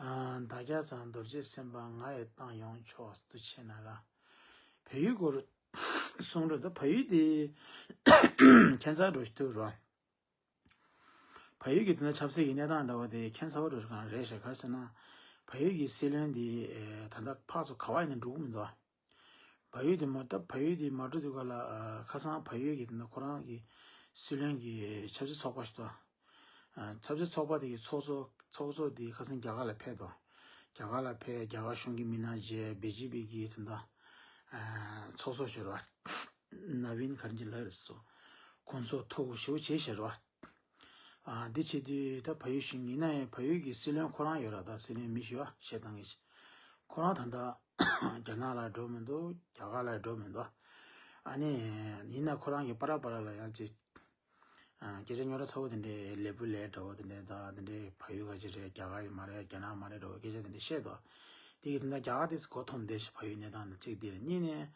ཨ། བདག་ཅག་ཚང་རྡོ་རྗེ་སེམས་དཔའ་ང་ཡི་བཏང་ཡོང་ཆོག་ཏུ་ཆེ་ན་ར། བལ་ཡུལ་སྐོར་གསུང་རོགས། ད་བལ་ཡུལ་དེ་ཁྱད་མཚར་འགྲོ་ཞིག་འདུག་ར། བལ་ཡུལ་གྱི་དེ་འདྲ་ཆབ་སྲིད་ཀྱི་གནས་སྟངས་འདྲ་བ་དེ་ཁྱད་མཚར་བ་འགྲོ་ཞིག་གང་རེད་ཤག་ག་རེ་ཟེར་ན། བལ་ཡུལ་གྱི་སྲིད་བློན་དེ་ད་ལྟ་ཕར་ཚུར་ག་བ་ཡིན་ན་འགྲོ་གི་མི་འདུག་བལ་ཡུལ་དེ་མ། ད་བལ་ཡུལ་དེ་མ་འགྲོ་དུས་ག་ལ་ཨ་ཁ་སང་བལ་ཡུལ་གྱི་དེ་འདྲ་ཁོ་རང་གི་སྲིད་བློན་གྱི་ཆབ་སྲིད་ཚོགས་པ་ཞིག་དང་། ཨ་ཆབ་སྲིད་ཚོགས་པ་དེ་གི་ཚོགས་གཙོ་ཚོགས་གཙོ་དེ་ཁ་སང་རྒྱ་གར་ལ་ཕེབས་དང་། རྒྱ་གར་ལ་ཕེབས། རྒྱ་གར་གཞུང་གི་མི་སྣ་མཇལ། བི་ཇེ་པི་གི་དེ་འདྲ་ཨ་ཚོགས་གཙོ་ཞིག་རེད་བ། ན་བིན་ག་རེ་ཅིག་ལབ་རེད་སོ། དགོངས་ཚུལ་ཐུགས་ཞེ་པོ་ཆེ་བཞེས་རེད་བ། ཨ་འདི་བྱེད་དུས་ད་བལ་ཡུལ་ཞིག་ཡིན་ན་ཡང་བལ་ཡུལ་གྱི་སྲིད་བློན་ཁོ་རང་ཡོད་ར། ད་སྲིད་བློན་མི་ཞུ་བ་བཤད་སྟངས་ཀྱི་ཁོ་རང་ད་ལྟ་རྒྱ་ནག་ལ་འགྲོ་མི་འདུག་རྒྱ་གར་ལ་འགྲོ་མི་འདུག་ཨ་ནི་ཡིན་ན་ཁོ་རང་གི་པ་ར་པ་ར་ལ་ཡང་ཅིག་ཨ་སྐད་ཆ་རྙོག་དྲ་ཚ་བོ་དེ་འདྲའི་ལེ་བུ་ལེ་འདྲ་བོ་དེ་འདྲའི་ད་དེ་འདྲའི་བལ་ཡུལ་ག་ཅིག་རེད། རྒྱ་གར་ཡིན་མ་རེད། རྒྱ་ནག་མ་རེད་འདྲ་བོ་སྐད་ཆ་དེ་འདྲ་བཤད་དོ། དེ་གི་དེ་འདྲ་རྒྱ་གར་དེ་གོ་ཐོམ་བསྡད་ཤག་བལ་ཡུལ་གནས་སྟངས་དེ་གཅིག་དེ་རེད། གཉིས་ནས་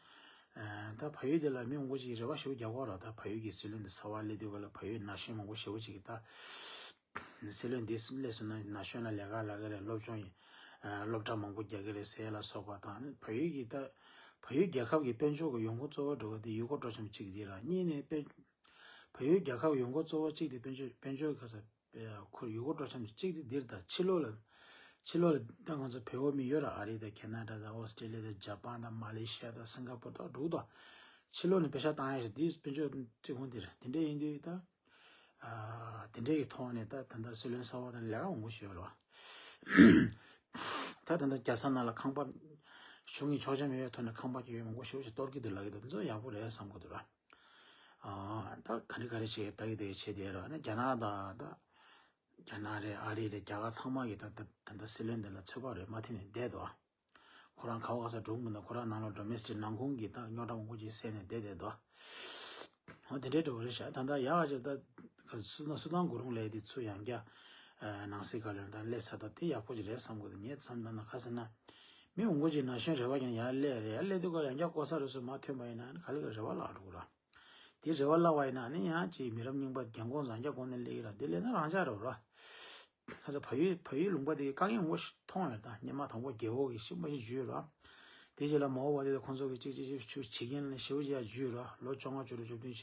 ཨ་ད་བལ་ཡུལ་དེ་ལ་མི་འོང་གོ་ཅིག་རེ་བ་ཞུ་རྒྱག་གོ་ར། ད་བལ་ཡུལ་གི་སྲིད་བློན་དེ་ཚ་བ་སླེབས་དུས་ག་ལ་བལ་ཡུལ་ན་གཞོན་མང་པོ་ཞེ་པོ་ཅིག་གི་ད་སྲིད་བློན་འདི་སླེབས་སོང་ན་ན་གཞོན་ལ་ལས་ཀ་ལབ་ཀྱི་རེད། སློབ་སྦྱོང་ཡིན་ཨ་སློབ་གྲྭ་མང་པོ་རྒྱག་གི་རེད་ཟེར་ལ་སོགས་པ་དང་། ཨ་ནི་བལ་ཡུལ་གྱི་ད་བལ་ཡུལ་རྒྱལ་ཁབ་ཀྱི་དཔལ་འབྱོར་གྱི་ཡོང་སྒོ་གཙོ་བོ་འགྲོ་གི་དེ་ཡུལ་སྐོར་སྤྲོ་འཆམ་གཅིག་དེ་ར། གཉིས་ནས་དཔལ་བལ་ཡུལ་རྒྱལ་ཁབ་ཡོང་སྒོ་གཙོ་བོ་གཅིག་དེ་དཔལ་འབྱོར་དཔལ་འབྱོར་ག་ས་ཁོར་ཡུལ་སྐོར་སྤྲོ་འཆམ་གཅིག་དེ་འདིར་ད་ཕྱི་ལོགས་ལ་ཕྱི་ལོགས་ལ་ད་ང་ཚོ་བལ་པོ་མི་ཡོད་ར། ཨ་རི་དང་ཁེ་ན་ཌ་དང་ཨོ་སི་ཀྲི་ལི་ཡ་དང་ཇ་པན་དང་མ་ལེ་ཤི་ཡ་དང་སིང་ག་པུར་དང་འདྲ་བོ་དང་ཕྱི་ལོགས་ནས་པེ་ཤ་བཏང་ཡ་ཞིག་དེ་དཔལ་འབྱོར་རྩིས་ཁོངས་དེ་ར། དེ་འདྲ་ཡིན་དུས་ད་ཨ་དེ་འདྲ་གི་ཐོག་ནས་ད་ད་ལྟ་སྲིད་བློན་གསར་པ་དང་ལས་ཀ་མང་པོ་ཞིག་ཡོད་ར། ད་ད་ལྟ་རྒྱལ་ས་ནང་ལ་ཁང་པ་ཞུ་མཁན་ཆོག་མཆན་མེད་པའི་ཐོག་ནས་ཁང་པ་སྐྱོན་ཡོད་མང་པོ་ཞིག་གཏོར་གྱི་འདུག་ལབ་ཀྱི་འདུག་དེ་ཚོ་ཡག་པོ་རེད་བསམ་གྱི་འདུག་ར། ཨ་ད་ག་རེ་ག་རེ་བྱེད་ལྟ་གི་འདུག་བྱེད་བསྡད་ར། ཨ་ནི་རྒྱ་ནག་དང་ད་རྒྱ་ནག་རེད། ཨ་རི་རེད། རྒྱ་གར་ཚང་མ་གིས་ད་ད་ད་ལྟ་སྲིད་བློན་འདི་ལ་ཚོད་དཔག་རེད་མ་ཐེངས་ནས་བསྡད་འདུག་ཁོ་རང་ག་བ་ག་ས་འགྲོ་གི་མི་འདུག་ཁོ་རང་ནང་ལ་ཌོ་མེ་སི་ཊིག་ནང་ཁུལ་གྱི་ད་རྙོག་དྲ་མང་པོ་ཅིག་བསལ་ནས་བསྡད་བསྡད་འདུག་འོ་དེ་འདྲའི་འགྲོ་གི་རེད་ཤག་ད་ལྟ་ཡག་ག་ཅིག་ད་སུ་དང་སུ་དང་གུ་རུང་ལས་དེ་ཚུར་ཡང་བསྐྱར་ནང་སྲིད་བཀའ་བློན་དང་སླེབས་ཚར་ད་དེ་ཡག་པོ་ཅིག་རེད་བསམ་གི་འདུག་ངས་བསམ་ད་ན་ག་ཟེར་ན་མི་འོང་གོ་ཅིག་ན་གཞོན་རེ་བ་ཀྱང་ཡར་སླེབས་རེད། ཡར་སླེབས་དུས་ཀ་ཡང་བསྐྱར་ལྐོག་ཟ་རུ་སུ་མ་ཐོན་པ་ཡིན་ན་ནི་ག་ལེ་ག་རེ་བ་བརླག་འགྲོ་གི་ར། དེ་རེ་བ་བརླག་པ་ཡིན་ན་ནི་ཡང་ཅིག་མི་རབས་རྙིང་པ་རྒན་གོག་རང་རྒྱ་གོང་ནས་སླེབས་ཀྱི་ར། དེ་སླེབས་ན་རང་འཇགས་རེད་ར། ཁ་ས་བལ་ཡུལ་བལ་ཡུལ་ལུང་པ་དེ་དཀའ་ངལ་མང་པོ་ཞིག་མཐོང་ཡོད་ད། སྔོན་མ་དང་པོ་རྒྱལ་པོ་གི་ཤིང་པ་ཞིག་འཇུས་ར། དེ་རྗེས་ལ་མའོ་ཝ་དེ་དང་ཁོང་ཚོ་གི་གཅིག་གཅིག་གཅིག་ཆུ་བྱེད་མཁན་ལ་ཞེ་པོ་ཅིག་ཡར་འཇུས་ར། ལོ་བཅོ་ལྔ་བཅུ་དྲུག་བཅུ་བདུན་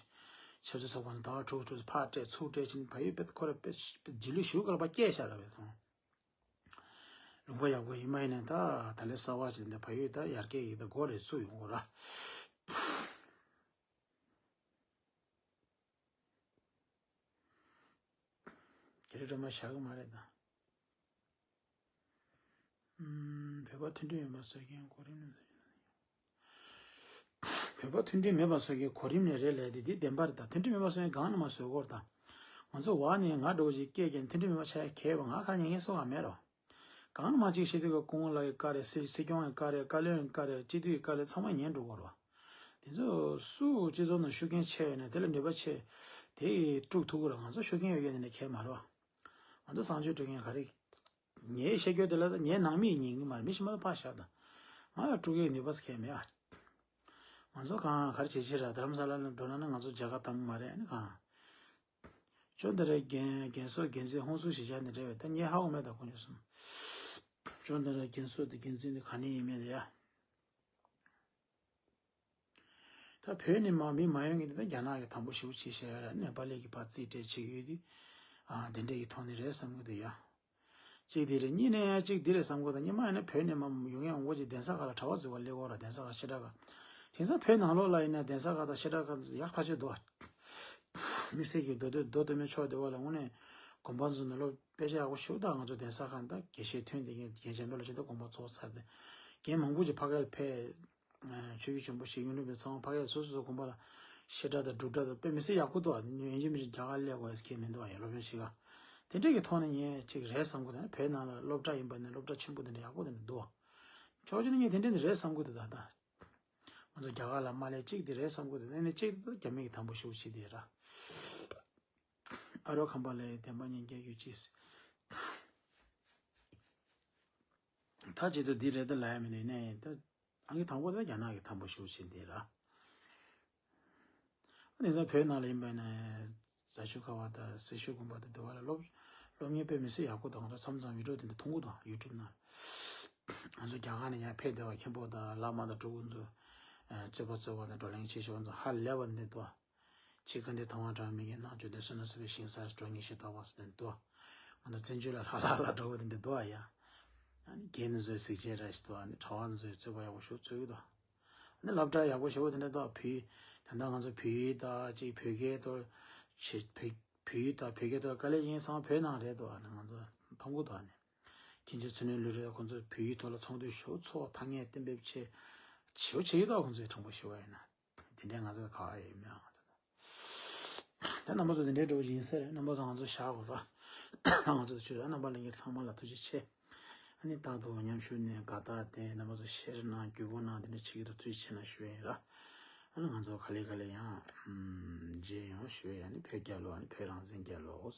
ཆབ་སྲིད་ཚོགས་པ་ནས་ཟླ་བ་དྲུག་དྲུག་ཕར་སྤྲད་ཚུར་སྤྲད་ཕྱིན། བལ་ཡུལ་དཔེ་ཁོ་ར་དཔེ་དཔེ་རྗེས་ལུས་ཞེ་པོ་དཀའ་ལས་ཁག་སྐྱེལ་བཞག་ར་བས་མཐོང་། ལུང་པ་ཡག་པོ་ཡིན་མ་ཡིན་ནས་ད་ད་ལས་གསར་པ་ཅིག་འདི་བལ་ཡུལ་ད་ཡར་རྒྱས་ཡིན་ད་སྒོ་རེ་བཙུགས་ཡོང་གི་ར། དེ་རིང་སྒྲོལ་མ་བཞག་གི་མ་རེད་ད། ཨུམ། བོད་པ་མཐུན་སྒྲིལ་ཡོད་པ་བཟོ་མཁན་གོ་རིམ་ནས། བོད་པ་མཐུན་སྒྲིལ་མེད་པ་བཟོ་མཁན་གོ་རིམ་ནས་རེད་ལབ་དེ་འདི་བདེན་པ་རེད་ད། མཐུན་སྒྲིལ་མེད་པ་བཟོ་མཁན་གང་ནས་མ་བཟོ་གོ་ར་ད། ང་ཚོ་བ་ནས་ང་འགྲོ་བཞིན་སྐད་ཀྱང་མཐུན་སྒྲིལ་མེད་པ་ཆགས་ཡ་གལ་བ་ང་ག་ཉན་མཁན་སུ་གང་མེད་རོ། གང་མ་གཅིག་བཤད་དུས་ཀ་སྐུ་ངོ་ལགས་ཀྱི་བཀའ་རེད། སྲིད་སྲིད་སྐྱོང་གི་བཀའ་རེད། བཀའ་བློན་གྱི་བཀའ་རེད། སྤྱི་འཐུས་ཀྱི་བཀའ་རེད། ཚང་མ་ཉན་འགྲོ་གི་རེད་བ། དེ་ཚོ་སུ་སྤྱི་ཚོགས་ནང་ཤུགས་རྐྱེན་ཆེ་ཡོད་ན་དེ་ལ་ནུས་པ་ཆེ། དེ་ཡིས་དཀྲུག་ཐུབ་ཀྱི་རེད། ང་ཚོ་ཤུགས་རྐྱེན་ཡོད་མཁན་དེ་འདྲ་གལ་མ་རེད་བ། ང་ཚོ་བཟང་སྤྱོད་སྤྲོད་མཁན་ག་རེ། ངའི་བཤད་རྒྱུ་དེ་ལ་ངའི་ནང་མིས་ཉན་གྱི་མ་རེད། མི་གཞན་པ་ཕར་བཞག་དང་། ང་ལ་དཀྲུག་ཡག་ནུས་པ་ཟེར་མཁན་མེད་ཨ། ང་ཚོ་གང་ག་རེ་བྱེད་ཕྱིར་རྡ་རམ་ས་ལ་ནང་འགྲོ་ན་ན་ང་ཚོ་མཇལ་ཁ་བཏང་གི་མ་རེད། ཨ་ནི་གང་། ཅོ་འདི་ར་རྒན་རྒན་གསོ་རྒན་འཛིན་ཧོན་སུ་ཞིག་བྱས་ནས་རེད་པས། ད་ངས་ཧ་གོ་མེད་ད་ཁོང་ཚོ་གསུམ། ཅོ་འདི་ར་རྒན་གསོ་དེ་རྒན་འཛིན་དེ་ག་ནས་ཡིན་མིན་རེད་ཡ། ད་བོད་ནས་མ་མི་མ་ཡོང་གི་འདི་ད་རྒྱ་ནག་གི་དང་པོ་ཞེ་པོ་ཅིག་བྱས་ཡ་ར། ནེ་པ་ལི་གི་ཕར་རྩིས་སྤྲད་བྱེད་ཀྱི་ཡོད་དུས། ཨ་དེ་འདྲས་ཀྱི་ཐོག་ནས་རེད་བསམ་གི་འདུག་ཡ། གཅིག་འདི་རེད། གཉིས་ནས་གཅིག་འདི་རེད་བསམ་གི་འདུག་ད་སྔོན་མ་ཡིན་ན་བོད་ནས་མ་ཡོང་མཁན་མང་པོ་ཅིག་གདན་ས་ཁག་ལ་གྲྭ་པ་འཛུལ་བ་སླེབས་ཡོད་ར། གདན་ས་ཁག་བཤད་གྲྭ་ཁག་དེང་སང་བོད་ནང་ལོགས་ལ་ཡིན་ན་གདན་ས་ཁག་དང་བཤད་གྲྭ་ཁག་ཡག་ཐག་ཆོད་འདུག་དམིགས་བསལ་གྱི་མདོ་སྟོད་མདོ་སྟོད་སྨད་ཕྱོགས་དེ་བ་ལ་དངོས་གནས་དགོན་པ་ཚོ་ནང་ལོགས་དཔེ་ཆ་ཡག་པོ་ཞེ་པོ་ད་ང་ཚོ་གདན་ས་ཁག་ད་དགེ་བཤེས་ཐོན་བསྡད་མཁན་རྒན་འཇམ་དཔལ་ལོ་ཆེ་ད་དགོངས་པ་རྫོགས་ཚར་ཏེ། རྒན་མང་པོ་ཅིག་ཕ་གིར་ཕེབས། ཆོས་བརྒྱུད་ཆེན་པོ་ཞིག་ཡུན་རིང་པའི་ཚང་མ་ཕ་གིར་སོ་སོ་སོ་དགོན་པ་ལ་བཤད་གྲྭ་དང་སྒྲུབ་གྲྭ་དང་དཔེ་མི་སྲིད་ཡག་པོ་འདུག་ཡིན་གཅིག་མིན་གཅིག་རྒྱ་གར་སླེབས་དགོས་ཟེར་མཁན་མི་འདུག་ཡ། སློབ་སྦྱོང་བྱེད་ག་དེ་འདྲས་ཀྱི་ཐོག་ནས་ངས་ཅིག་རེད་བསམ་གི་འདུག་བོད་ནང་ལ་སློབ་གྲྭ་ཡིན་པ་ནས་སློབ་གྲྭ་ཆེན་པོ་དེ་འདྲ་ཡག་པོ་དེ་འདྲ་འདུག་ཕྱོགས་གཅིག་ནས་ངས་དེ་འདྲས་ནས་རེད་བསམ་གི་འདུག་ད་ལྟ། ང་ཚོ་རྒྱ་གར་ལ་མ་སླེབས་གཅིག་དེ་རེད་བསམ་གི་འདུག་ཨ་ནི་གཅིག་དེ་རྒྱ་མི་གི་དང་པོ་ཞེ་པོ་ཅིག་དེ་ར། ཨ་རོ་ཁམས་པ་ལ་བདེན་པ་ཉན་རྒྱ་ཡོད་ཅིས། ད་བྱེད་དུ་འདི་རེད་ད་ལབ་ཡ་མི་འདུག་ནས་ད་ཨང་ཀི་དང་པོ་ད་རྒྱ་ནག་གི་དང་པོ་ཞེ་པོ་ཅིག་དེ་ར། དེང་སང་བོད་ནང་ལ་ཡིན་པ་ན་རྫ་ཆུ་ཁ་བ་དང་སེར་ཤུལ་དགོན་པ་དང་དེ་བ་ལ་སློབ་སློབ་གཉེར་དཔེ་མི་སྲིད་ཡག་པོ་དང་ང་ཚོ་མཚམས་མཚམས་ཡུ་ཊུབ་དེ་འདྲ་མཐོང་གི་འདུག་ཡུ་ཊུབ་ནང་། ང་ཚོ་རྒྱ་གར་ནས་ཡར་ཕེབས་བསྡད་པ་མཁན་པོ་དང་བླ་མ་དང་སྤྲུལ་སྐུ་ཚོ་རྩོད་པ་རྩོད་པ་དང་བགྲོ་གླེང་བྱེད་ཤོག་ཚོ་ཧ་ལས་པ་འདི་འདུག་ཅིག་ག་འདི་དང་བ་གྲངས་མི་གི་ནང་བཅུད་དེ་སུ་ན་སུ་བའི་ཞིང་སར་འགྲོ་ངེས་ཤེས་ལྟ་བ་སུ་དེ་འདུག་ང་ཚོ་བཙན་བྱོལ་ལ་ལྷ་ལྷ་ལ་འགྲོ་བ་དེ་འདི་འདུག་ཨ་ཡ། ཨ་ནི་རྒན་ནི་ཚོའི་གཟིགས་ཆེན་ར་ཞིག་འདུག་ཨ་ནི་གྲྭ་བ་ཚོའི་རྩོད་པ་ཡག་པོ་ཞུ་རྩོད་ཀྱི་འདུག་ཨ་ནི་སློབ་གྲྭ་ཡག་པོ་ཞེ་པོ་དེ་འདྲ་འདུག་བོད་ད་ལྟ་ང་ཚོ་བོད་ཡིག་དང་ཅིག་བོད་སྐད་ཐོག་ཆེ་བོད་བོད་ཡིག་དང་བོད་སྐད་ཐོག་དཀའ་ལས་ཡིན་ཙང་བོད་ནང་རེད་འདུག་ཨ་ནི་ང་ཚོ་མཐོང་གི་འདུག་ཨ་ནི་མཁན་ཆེན་ཚུལ་ཁྲིམས་ལུས་རེད། ཁོང་ཚོ་བོད་ཡིག་ཐོག་ལ་ཚོགས་འདུ་ཞེ་པོ་ཚོགས་ཐ་སྙད་གཏན་འབེབས་བྱེད་ཞེ་པོ་བྱེད་ཀྱི་འདུག་ཁོང་ཚོའི་དྲང་པོ་ཞུ་བ་ཡིན་ན། དེ་འདྲའི་ང་ཚོ་ག་བ་ཡོད་མེད་ཨང་ ད་རྣམ་པ་ཚོ་དེ་འདྲའི་འགྲོ་བཞིན་ཟེར། རྣམ་པ་ཚོ་ང་ཚོ་བཞག་དགོས་པ། ང་ཚོ་ཆུ་ར་རྣམ་པ་ལྷན་རྒྱས་ཚང་མ་ལ་ཐུགས་རྗེ་ཆེ། ཨ་ནི་རྟག་ཏུ་མཉམ་ཞུགས་ནས་དགའ་རྟགས་དེ་རྣམ་པ་ཚོ་ཤེར་གནང་བརྒྱུད་པོ་གནང་དེ་འདྲ་བྱེད་ཀྱི་འདུག་ཐུགས་རྗེ་ཆེ་གནང་ཞུ་ཡིན་ར། ཨ་ནི་ང་ཚོ་ག་ལེ་ག་ལེ་ཡང་མཇལ་ཡོང་ཞུ་ཡ། ཨ་ནི་བོད་རྒྱལ་ལོ། ཨ་ནི་བོད་རང་བཙན་རྒྱལ་ལོ།